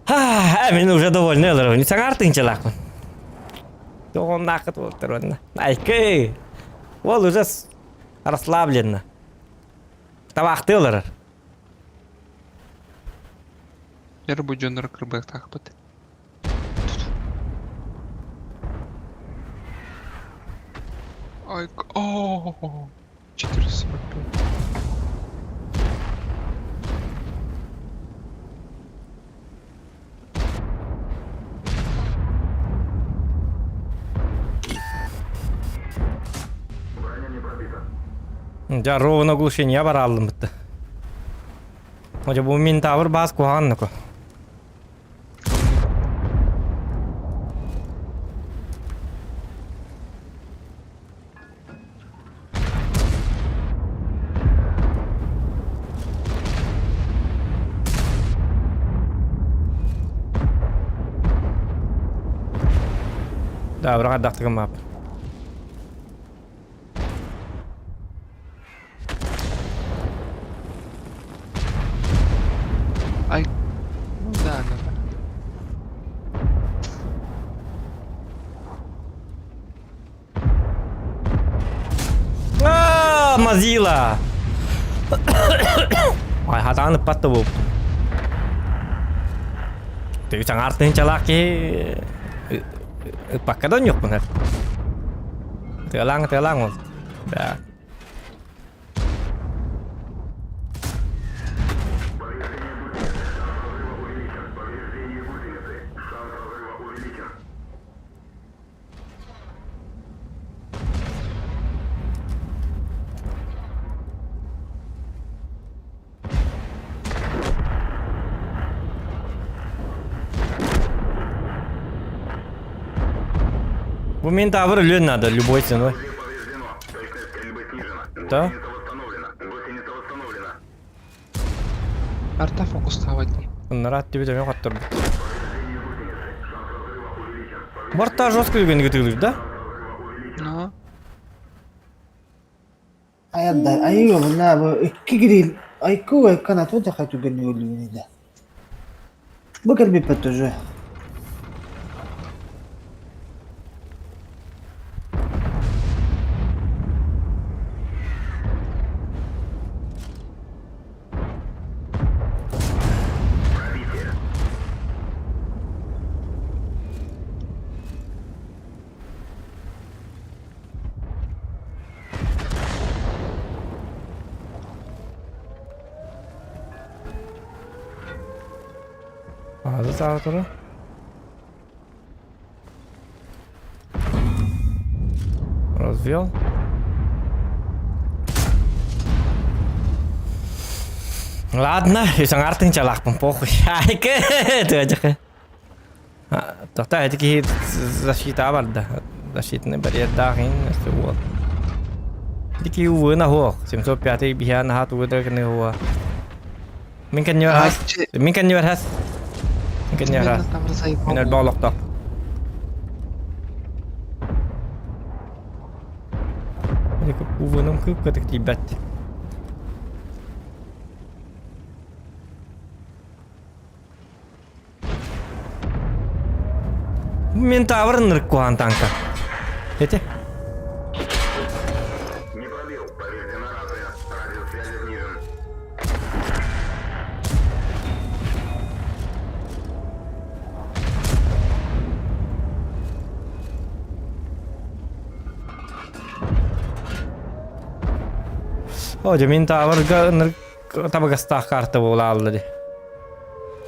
A: А, мен уже довольны олорон. Саҥа артыынчалаахпын. Тоҕоннааххыт буолтар уонна. Айкы! Ол уже расслабленно. Табаахтыы олорор.
B: Эр бу дьоннору кырбыахтаахпыт. Ай, о, 445.
A: Дьэ, ровно оглушение барааллым бытты. Хотя бу мин тавыр баас куһаҕанныку. Да, быраҕа дахтыгым ап.
B: Ай, ну да, да, да.
A: Аа, Мазила! Ай, хатаан ыппат да буолбут. Тыы саҥар тыһыынчалаах киһи ыппакка да онньуохпун эр. Тыалааҥ, тыалааҥ ол. Да. Бу мин тавыр өлүөн надо любой ценой. Да?
B: Арта фокустаабат дии.
A: Ыннара түбүт эмиэ хотторбут. Борта жестко үгэнниги тыылыыр да?
B: Но
C: Айанда айыга мына бу икки грил айку айкан ату да хату генни да. Бу кэлбиппет тоже.
A: Аһы саатара. Развел. Ладно, саҥартын чалаахпын похуй. Айкы, тыадьакы. Тохтоо, ити киһи защитаҕа барда. Защитный барьердаах иһин өссө уол. Ити киһи уына суох. 705 биһиэн наһаа тугу да гыныа уо. Мин кэннибэр хас. Мин кэннибэр хас. Мин кэннибэр хас. Мин өлбөх олохтоох. Увыным кыып-кытык тиийбэт. Мен тавыр ынырык куһаан танка. Эти. О, дьэ мин таабырга ынырык табыгастаах карта буолаалла дии.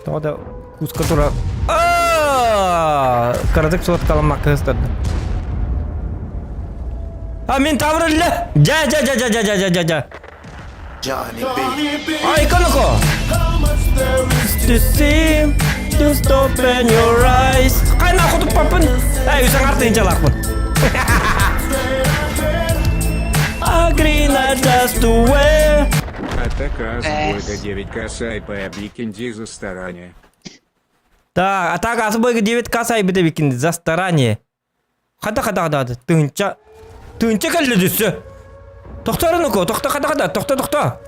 A: Тоҕо да куска тура кыратык суотталаммакка сыстарда. А мин таврылла! Дьэ дьэ дьэ дьэ дьэ дьэ дьэ дьэ. Ай, коноко! To see, just open your eyes. Хайна хотуппаппын. Эй, үсәң жалақпын. A green light just to wear.
G: Атака с бойка 9 косай по Викинди за старание.
A: Так, а так асы бойга 9 к сайбыт эбикин за старание. Хата хата хата тыһынча тыһынча кэллэ дүссө. Тохторун уку, тохто хата хата, тохто тохто.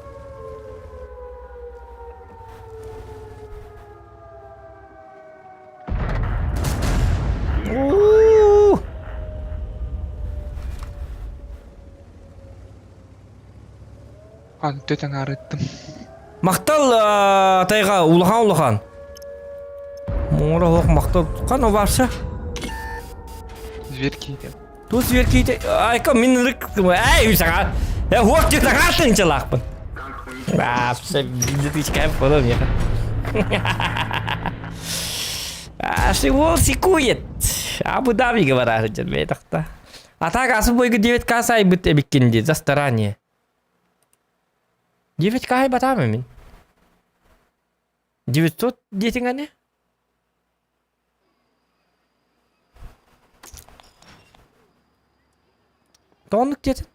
B: Ан төтөҥ арыттым.
A: Махтал тайга улахан улахан. Муҥура оһох махтал. Хан вообще?
B: Зверь киитэ.
A: Тус зверь киитэ. Айка мин ырык. Эй, саҥа. Э, хуох ти саҥаартын чалаахпын. Вообще, видите, кайф было мне. А всего секует. Абу-Даби говорят, бетахта. А так, асу бойгы 9К сайбыт эбиккин за старание. 9К айбатаам мин. 900 диэтиҥ ане? Тооннук диэтин?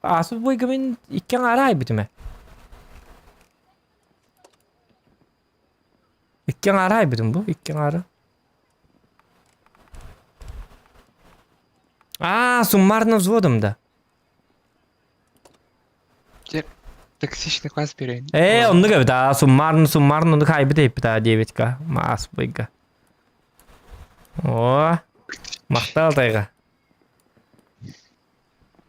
A: Аасып бойга мин икки аҥаара айбытым ээ. Икки аҥаара айбытым бу, икки аҥаара. Аа, суммарно взводом да.
B: Токсичный класс берейин.
A: Ээ, оннук эбит аа, суммарно, суммарно оннук айбыт эппит аа диэбитка, маас быйга. О, махтал тайга.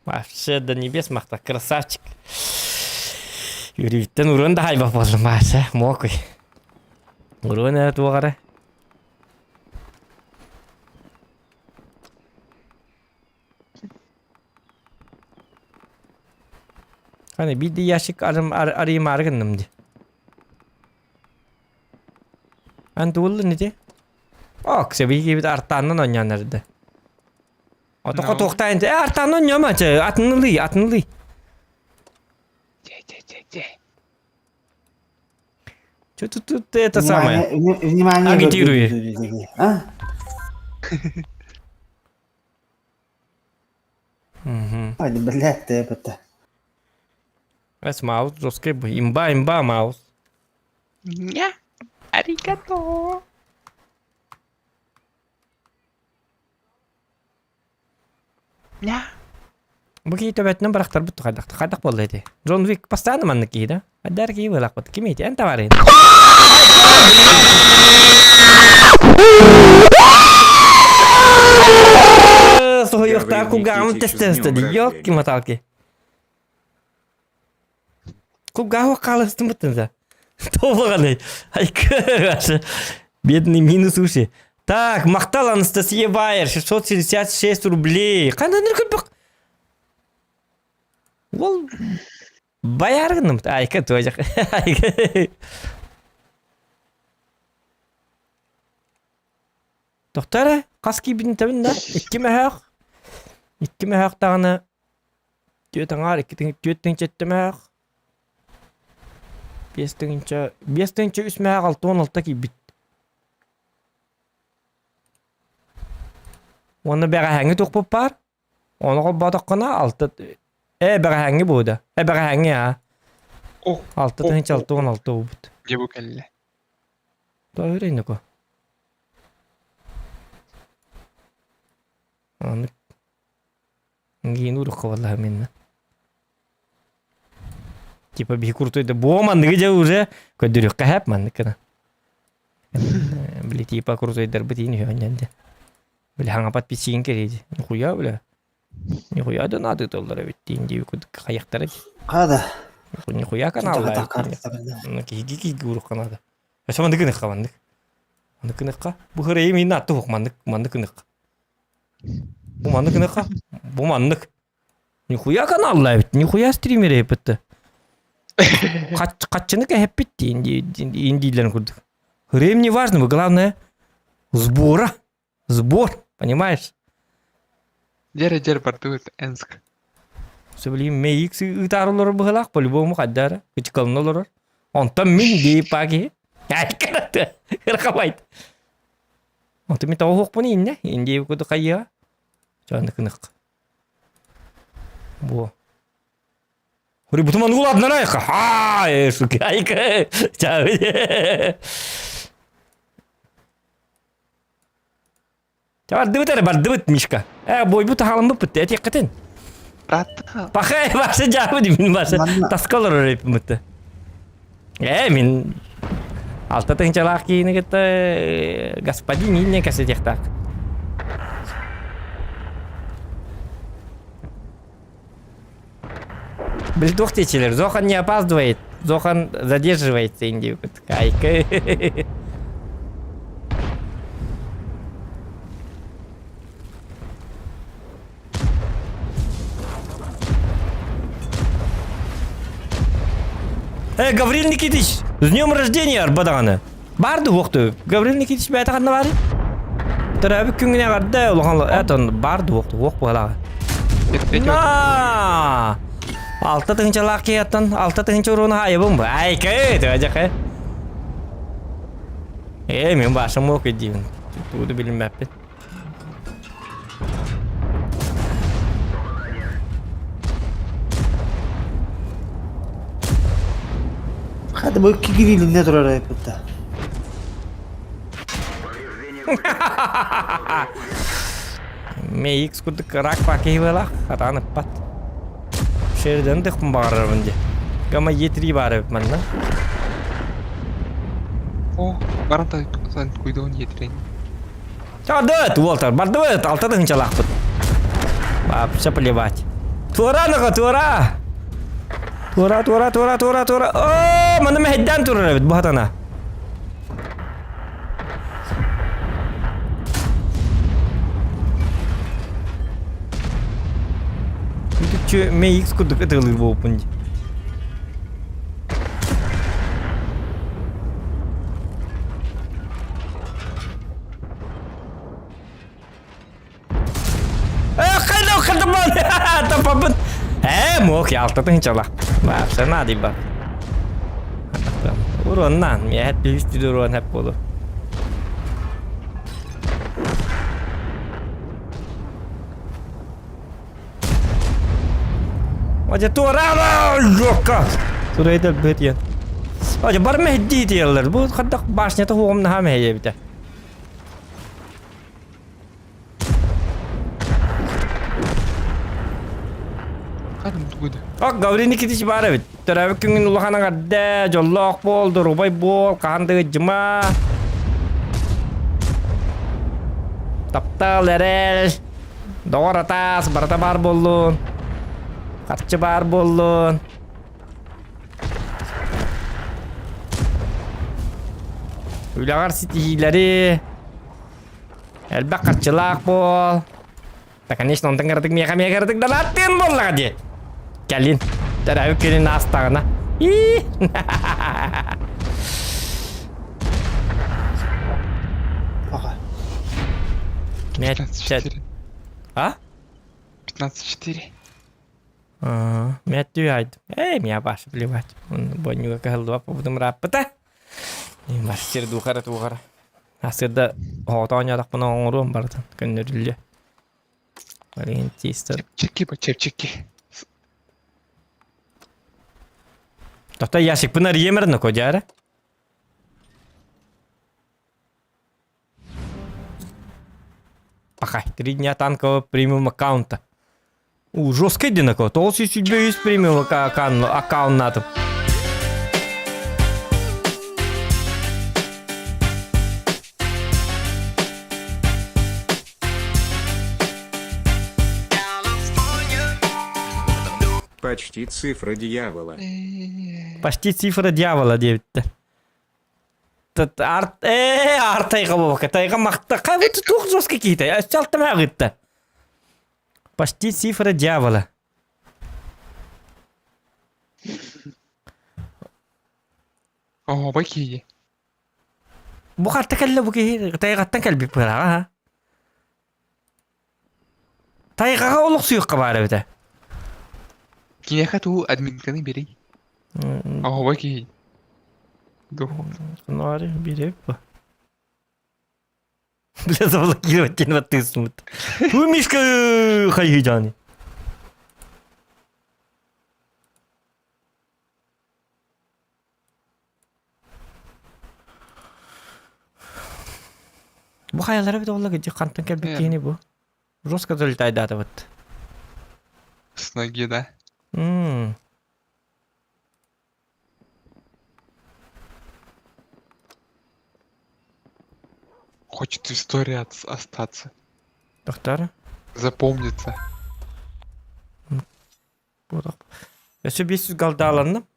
A: Вообще до небес махтал, красавчик. Юрийттен урон да хайбах болдум бааса, мокуй. Урон эрэ туох эрэ. Hani bir de ящик арым арыйым арыгынным ди. Ан туыллы не Ок, себи кибит артаннан онньоннорду. Отоко туохтаан э артаннан онньома чэ атынылый атынылый.
B: Те-те-те-те.
A: Что тут тут это самое?
C: Внимание,
A: Агитируй.
C: А?
A: Угу.
C: Ой, блядь, ты это.
A: Эс маус жесткий бы. Имба, имба маус.
B: Ня. Аригато. Ня.
A: Бу киһи төбөтүнэн бырахтарбыт хайдах хайдах буолла ити? Джон Вик постоянно маннык киһи да? Айдар киһи буолаахпыт. Ким ити? Эн товарыйын. Суһуйуохтаах кулгааҕым тэстэ дии. Ёлки-моталки. Кулгааҕы хаалыстым быттын Толуғаны. Айкы, Бедный минус уши. Так, махтал Анастасия Байер, 666 рублей. Қандай нүркүлбік? Ол баяргыным. Айка тоже. Тоқтара, қас кийбин табын да. Икки мәһәк. Икки мәһәк тағаны түөт аҥаар, икки түөт тыһыынча мөһөөх. 5 тыһыынча, 5 тыһыынча 3 мөһөөх 66 киирбит. Уонна бэҕэһээҥҥи туохпут баар. Ону холбоотоххуна алта э бэҕэһээҥҥи буода. Э бэҕэһээҥҥи аа.
B: О,
A: 6 тыһыынча 66 буолбут.
B: Дьэ бу кэллэ.
A: Тоһүрейнико. Аны Гин урукку буоллаҕым иннэ. Типа биһи крутой да буо манныгы дьэ уже көрдөрүөххэ хэп маннык гына. Били типа крутойдарбыт иин үһүөннэн дэ. Били хаҥа подписчигин кэриэди. Нихуя бля. Нихуя да надо тыллар эбит диин дии кудук хайахтара дии.
C: Хада.
A: Нихуя каналлар. Киһиги киһиги урукка надо. Өсө маннык гыныхха маннык. Маннык гыныхха. Бу хырайым иин атты хук маннык маннык гыныхха. Бу маннык гыныхха. Бу маннык. Нихуя каналла эбит, нихуя стример эбит. Хаччыны кэһэппит индиилэрин курдук. Хырайым не важно, главное сбора. Сбор, понимаешь?
B: Дьэрэ дьэр бардыбыт Энск.
A: Сөбүлүүм мэйик ыытаар олорор быһылаах, по-любому хайдара, кычыкалына олорор. Онтон мин дии паки. Ырхабайт. Онтон мин тоҕо хуохпун иннэ, индии кудук хайыа. Чооннукынык. Бу. Хури бутуман уладнарай ха, сука, айка. Бардыбыт эрэ, бардыбыт, Мишка. Э, бойбут хаалыммыппыт, этиэххитин.
B: Братан.
A: Пахай, башы жаабы мин башы
C: Манна.
A: таска олорор эппиммит. Э, мин алта тыһынчалаах киһини кытта господин инне кэсэтиэхтээх. Били туох диэчилэр, Зохан не опаздывает, Зохан задерживается диэбит. Кайка. Э, Гаврил Никитич, с днем рождения, арбадаҕаны. Барды уохту. Гаврил Никитич бэйэтэ ханна баарый? Төрөөбүт күҥҥүн эҕэрдэ улахан этон барды уохту уох буолаҕа. На! Алта тыһынчалаах киһиэттэн алта тыһынча уруну хаайабын бу. Айка, төжэхэ. Э, мин башым уох диибин. Тууду билиммэппин.
C: Хата бу кигирилинне турар эппитте.
A: Ме X курдук рак пакейлах, хатаан ыппат. Шерден дыхпын баҕарарбын дии. Гамма Е3 баар эбит манна.
B: О, баран куйдуон Е3.
A: Чаҕдыт, уолтар, бардыбыт, алта тыһынчалаахпыт. Вообще плевать. Туора ныга, туора! Туора, туора, туора, туора, туора. Оо, манна мэһэйдээн турар эбит, бу хатана. Бүтүччү MX курдук ытыалыыр буолбуппун дии. Таппаппын. Ээ, муох ялтатын чала. Вообще надо ба. Уроннан, миэхэ пиһисти уруон хэп буолу. Ожа туораама жокка. Турайда бөтиен. Ожа бар мехди диэллэр. Бу хаддах башнята хуомна хам хейебите. Ок, Гаврил Никитич баар эбит. Төрөөбүт күҥҥүн улахан эҕэрдэ, дьоллоох буол, доруобай буол, хаһан да ыдьыма. Таптал, эрэл, доҕор атаас, барыта баар буоллун. Харчы баар буоллун. Үлэҕэр ситиһиилэри, Элбэх харчылаах буол. Да, конечно, онтон кыратык миэхэ миэхэ кыратык далааттыын буоллаҕа дии. Кэлин. Төрөөбүт күнүн аастаҕына. Ии.
C: Ага.
A: Мэтчет. А?
B: 15-4.
A: Мэтью айд. Эй, меня баш плевать. Он боннюга кыһаллыба побудум раппыта. Мастер духара тухара. Асырда оҕото оонньоотохпуна оҥоруом барытын көннөрүллүө. Ориентистер.
B: Чэпчэки бу чэпчэки.
A: Тота ящикпын арыйемер ноко дьаара. Пахай, 3 дня танкового премиум аккаунта. У, жесткий одинаково. 973 премиум аккаунт
G: Почти цифра дьявола.
A: Почти цифра дьявола диэбиттэр. Арт ээ ар тайга буолбакка тайга махта хайбыт туох жестко киһитэ өссө алтама ыытта. Почти цифра дьявола.
B: Оһуобай киһи.
A: Бу харта кэллэ бу киһи тайгаттан кэлбит быһааҕа ха. Тайҕаҕа олохсуйуохха баар эбитэ.
B: Киниэхэ туу админканы биэрий. Оһуобай киһи.
A: Нори биэриэп бу. Бля, заблокировать диэн баттыысмыт. Туу Мишка хайыһыдьааны. Бу хайалара бит олла гыдьы хантан кэлбит киһини бу. Жестко залетайдаатыбыт.
B: С ноги, да?
A: Мм.
B: Хочет в истории остаться.
A: Доктор?
B: Запомниться.
A: Өссө 500 галдааланным.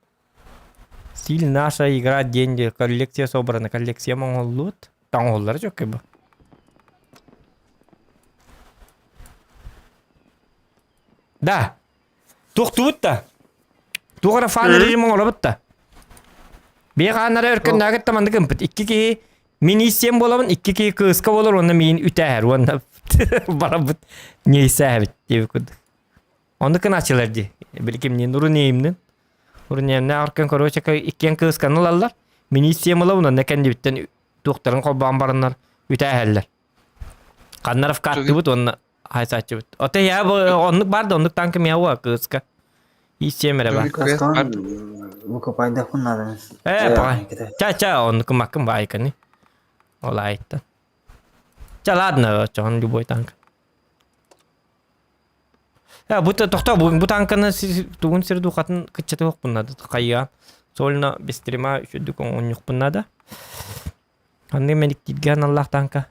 A: Стиль наша игра деньги. Коллекция собрана. Коллекция моңоллуут. Таҥоһуллара чөккө бу. Да. Туохтубут да. Туох эрэ фан режим оҥоробут да. Биэ хааннара өркөннөөгүт да маннык ымпыт. Икки киһи мин ииссиэн буолабын, икки киһи кыыска буолар уонна миин үтээһэр уонна барабыт ньиэйсээбит диэбит курдук. Оннук гынааччылар дии. Били кимниин Урунеимнин. Урунеимнээх өркөн короче иккиэн кыысканы ылаллар. Минииссиэм ылабын онно кэннибиттэн туохтарын холбоон бараннар үтээһэллэр. Ханнаров кааттыбыт уонна хайсааччыбыт. Оте я оннук бар да оннук танка миауа кыыска. Ииссиэм эрэ бар.
C: Выкупайдахпын надо.
A: Э, паҕай. Ча-ча, оннук маккын баайканы. Ол айттан. Ча, ладно, чоҕон любой танк. Э, бу тохтоо, бу танканы тугун сир духатын кыччатыахпын наада. Хайыа. Сольно бестрима үчүдүк оҥонньухпун наада. Ханнык мэниктииргэ аналлаах танка.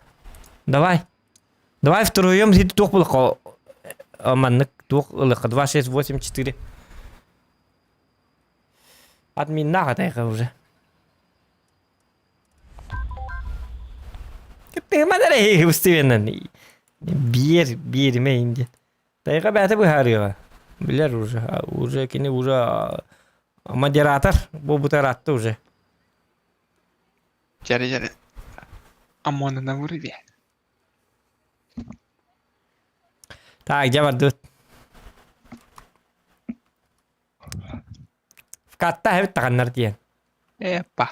A: Давай. Давай втроем сити туох булахха маннык туох ылыхха 2 6 8 4 Админнаах атайга уже. Тыыман эрэ устивеннэн биэр биэримэ диэн. Тайга бэйэтэ быһаарыаҕа. Билэр уже, уже кини уже модератор буолбута ыраатта уже.
B: Дьэрэ дьэрэ. Омона на вырыве.
A: Так, дьэ бардыбыт. Вкатта эбит таҕаннар диэн.
B: Эпа.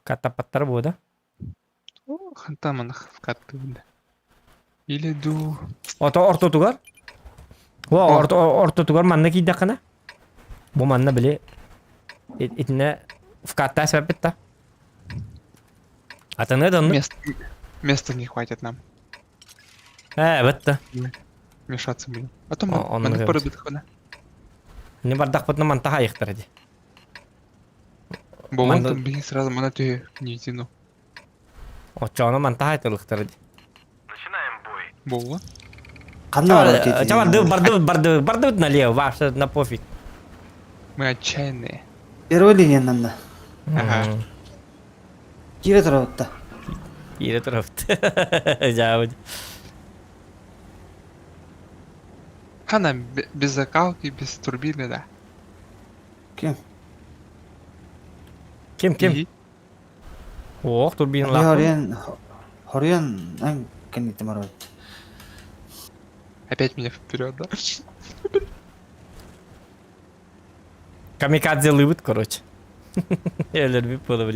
A: Вкаттаппаттара буо да?
B: Хантан манах вкаттыыбын да. Или дуу.
A: Ото ортотугар? О, орто ортотугар манна киирдэххинэ? Бу манна били итиннэ вкаттаа сэбэппит да. Атыны да оннук.
B: Места, места не хватит нам.
A: Ээ, бытта.
B: Мешаться будем. А то маннык барыбытхына.
A: Не бардахпытына мантаха айыктар ди.
B: Болон там биһи сразу мана түһү нитину.
A: Оччоҕуна мантаха айтылыктар ди.
B: Болла.
C: Ханна барар
A: Ча барды барды барды барды налево, вообще на пофиг.
B: Мы отчаянные.
C: Первой линиянан да.
B: Ага.
C: Киирэ турабытта.
A: Киирэ турабыт. Дьаабыт.
B: Хана без закалки, без турбины, да.
C: Ким?
A: Ким ким? Ох, турбиналаах.
C: Хоруйан хоруйан эн кэнниттэн барабыт.
B: Опять меня вперед, да?
A: Камикадзе лыбыт, короче. Өлөрбүт буола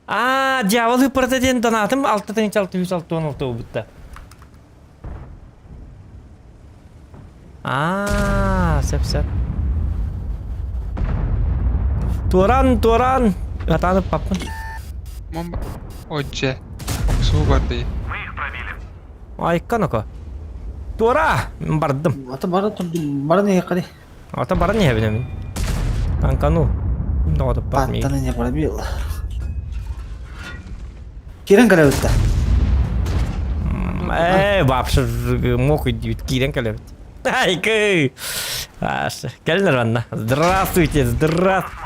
A: Аа, дьявол ыппарата диэн донатым 6 666 буолбутта. Аа, сөп сөп. Туоран, туоран. Атаанып паппын.
B: Мом... Отже. Охсуу барды.
A: Айка ноко. Туора! Бардым.
C: Ата бара турдум, баран иһиэххэ
A: Ата баран иһэбин мин. Танкану. Доҕотуппат миигин.
C: Паттаны не пробил. Киирэн кэлэбит да.
A: Ээ, вообще мог идти киирэн кэлэбит. Айкы! Кэллэр анна. Здравствуйте, здравствуйте.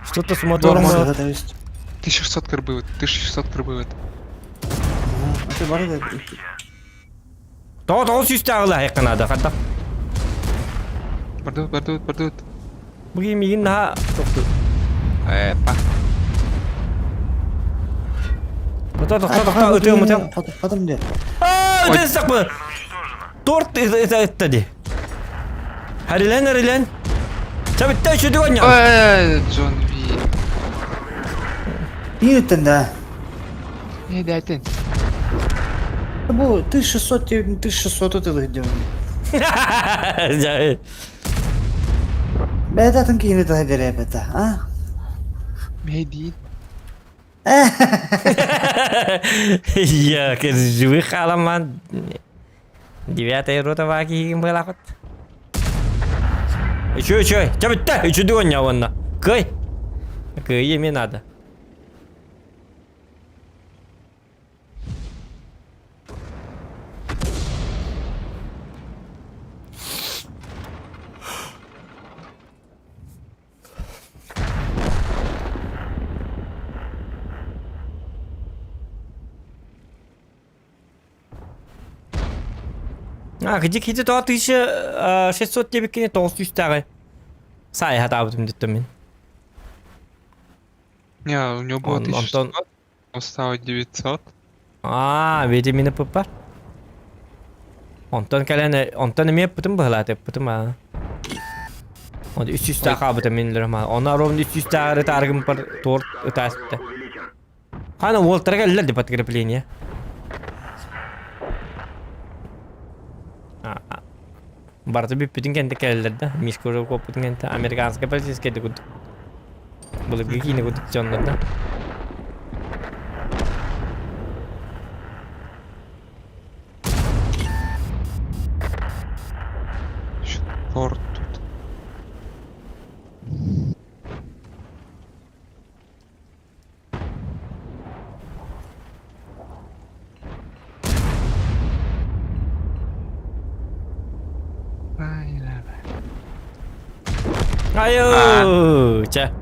A: Что-то с мотором.
B: 1600 кырбывает, 1600 кырбывает.
C: Ата бара да.
A: Тоҕо тоҕус сүүстээҕи айыкка наада хантах.
B: Бардыбыт, бардыбыт, бардыбыт.
A: Бу киһи миигин наһаа тохтуу.
B: Э, па.
A: Тохто, тохто, тохто, ытыам, ытыам.
C: Потом где?
A: Аа, ытын сакпы. Торт ытта ди. Харилен, харилен. Чабытта үчүдүк онньон.
B: Ой, Джон Ви.
C: Биир да.
B: Не дайтын.
C: Бу 1600 1600 ытылы дьон. Бэйэтэ атын киһини таһыдэрээбэтэ, а?
B: Мэйдиин.
A: Я живых халаман девятая рота киһигин быалаахыт. Үчү үчү, чэ бүттэ, үчүдү оння уонна. Кый. Кыйы эмиэ надо. А, где кити тоҕо 1600 диэбиккини тоҕус сүүстээҕи саайа сатаабытым диттим мин.
B: Не, у него было
A: Он, онтон
B: 1600, он стало 900.
A: Аа, витамины пыппар. Онтон кэлэн, онтон эмиэ ыппытым быһалаата ыппытым аа. Он үс
B: Ой,
A: сүүстээх хаалбыта мин өлөрөм аа. Онно ровно үс сүүстээҕэр ытаарыгымпар торт ытааспыта. Хана уолтара кэллэр ди подкрепление. А, барыта бүппүтүн кэннэ кэлэллэр да. Мишка уже куоппутун кэннэ американскай полицейскай да курдук. Былыргы киинэ курдук дьоннор да.
B: Торт тут.
A: Айыы! Чэ.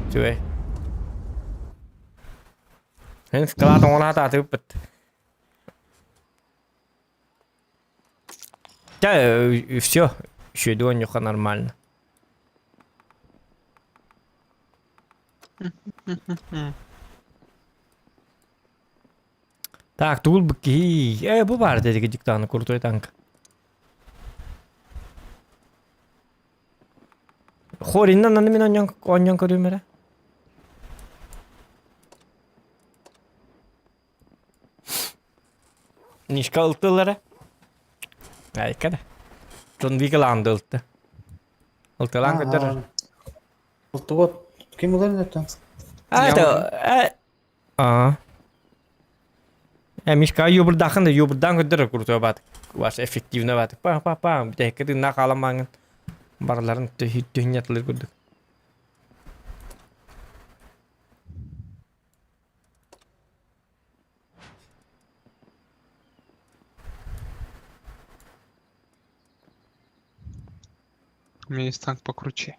A: Үчүгэй. Эн склад оҥоро сатаатыбыт. Чэ, все. Үчүгэйдик оонньуохха нормально. Так, тугул киһи. Э, бу баар дедиги диктаны крутой танк. Хориннан аны мин онньон онньон көрүүм эрэ. Нишка ылтылар Айка да. Джон Вигаланды ылты. Ылтылаан көрдөр.
C: Ылтыбыт. Ким ылар это?
A: А, это... А. Э, Мишка юбурдаахын да юбурдаан көрдөр крутой баат. Ваш эффективно баат. Па па па бүтэһиккэ тыыннаах хааламааҥын барыларын түһүнньатылыр курдук.
B: У меня есть танк покруче.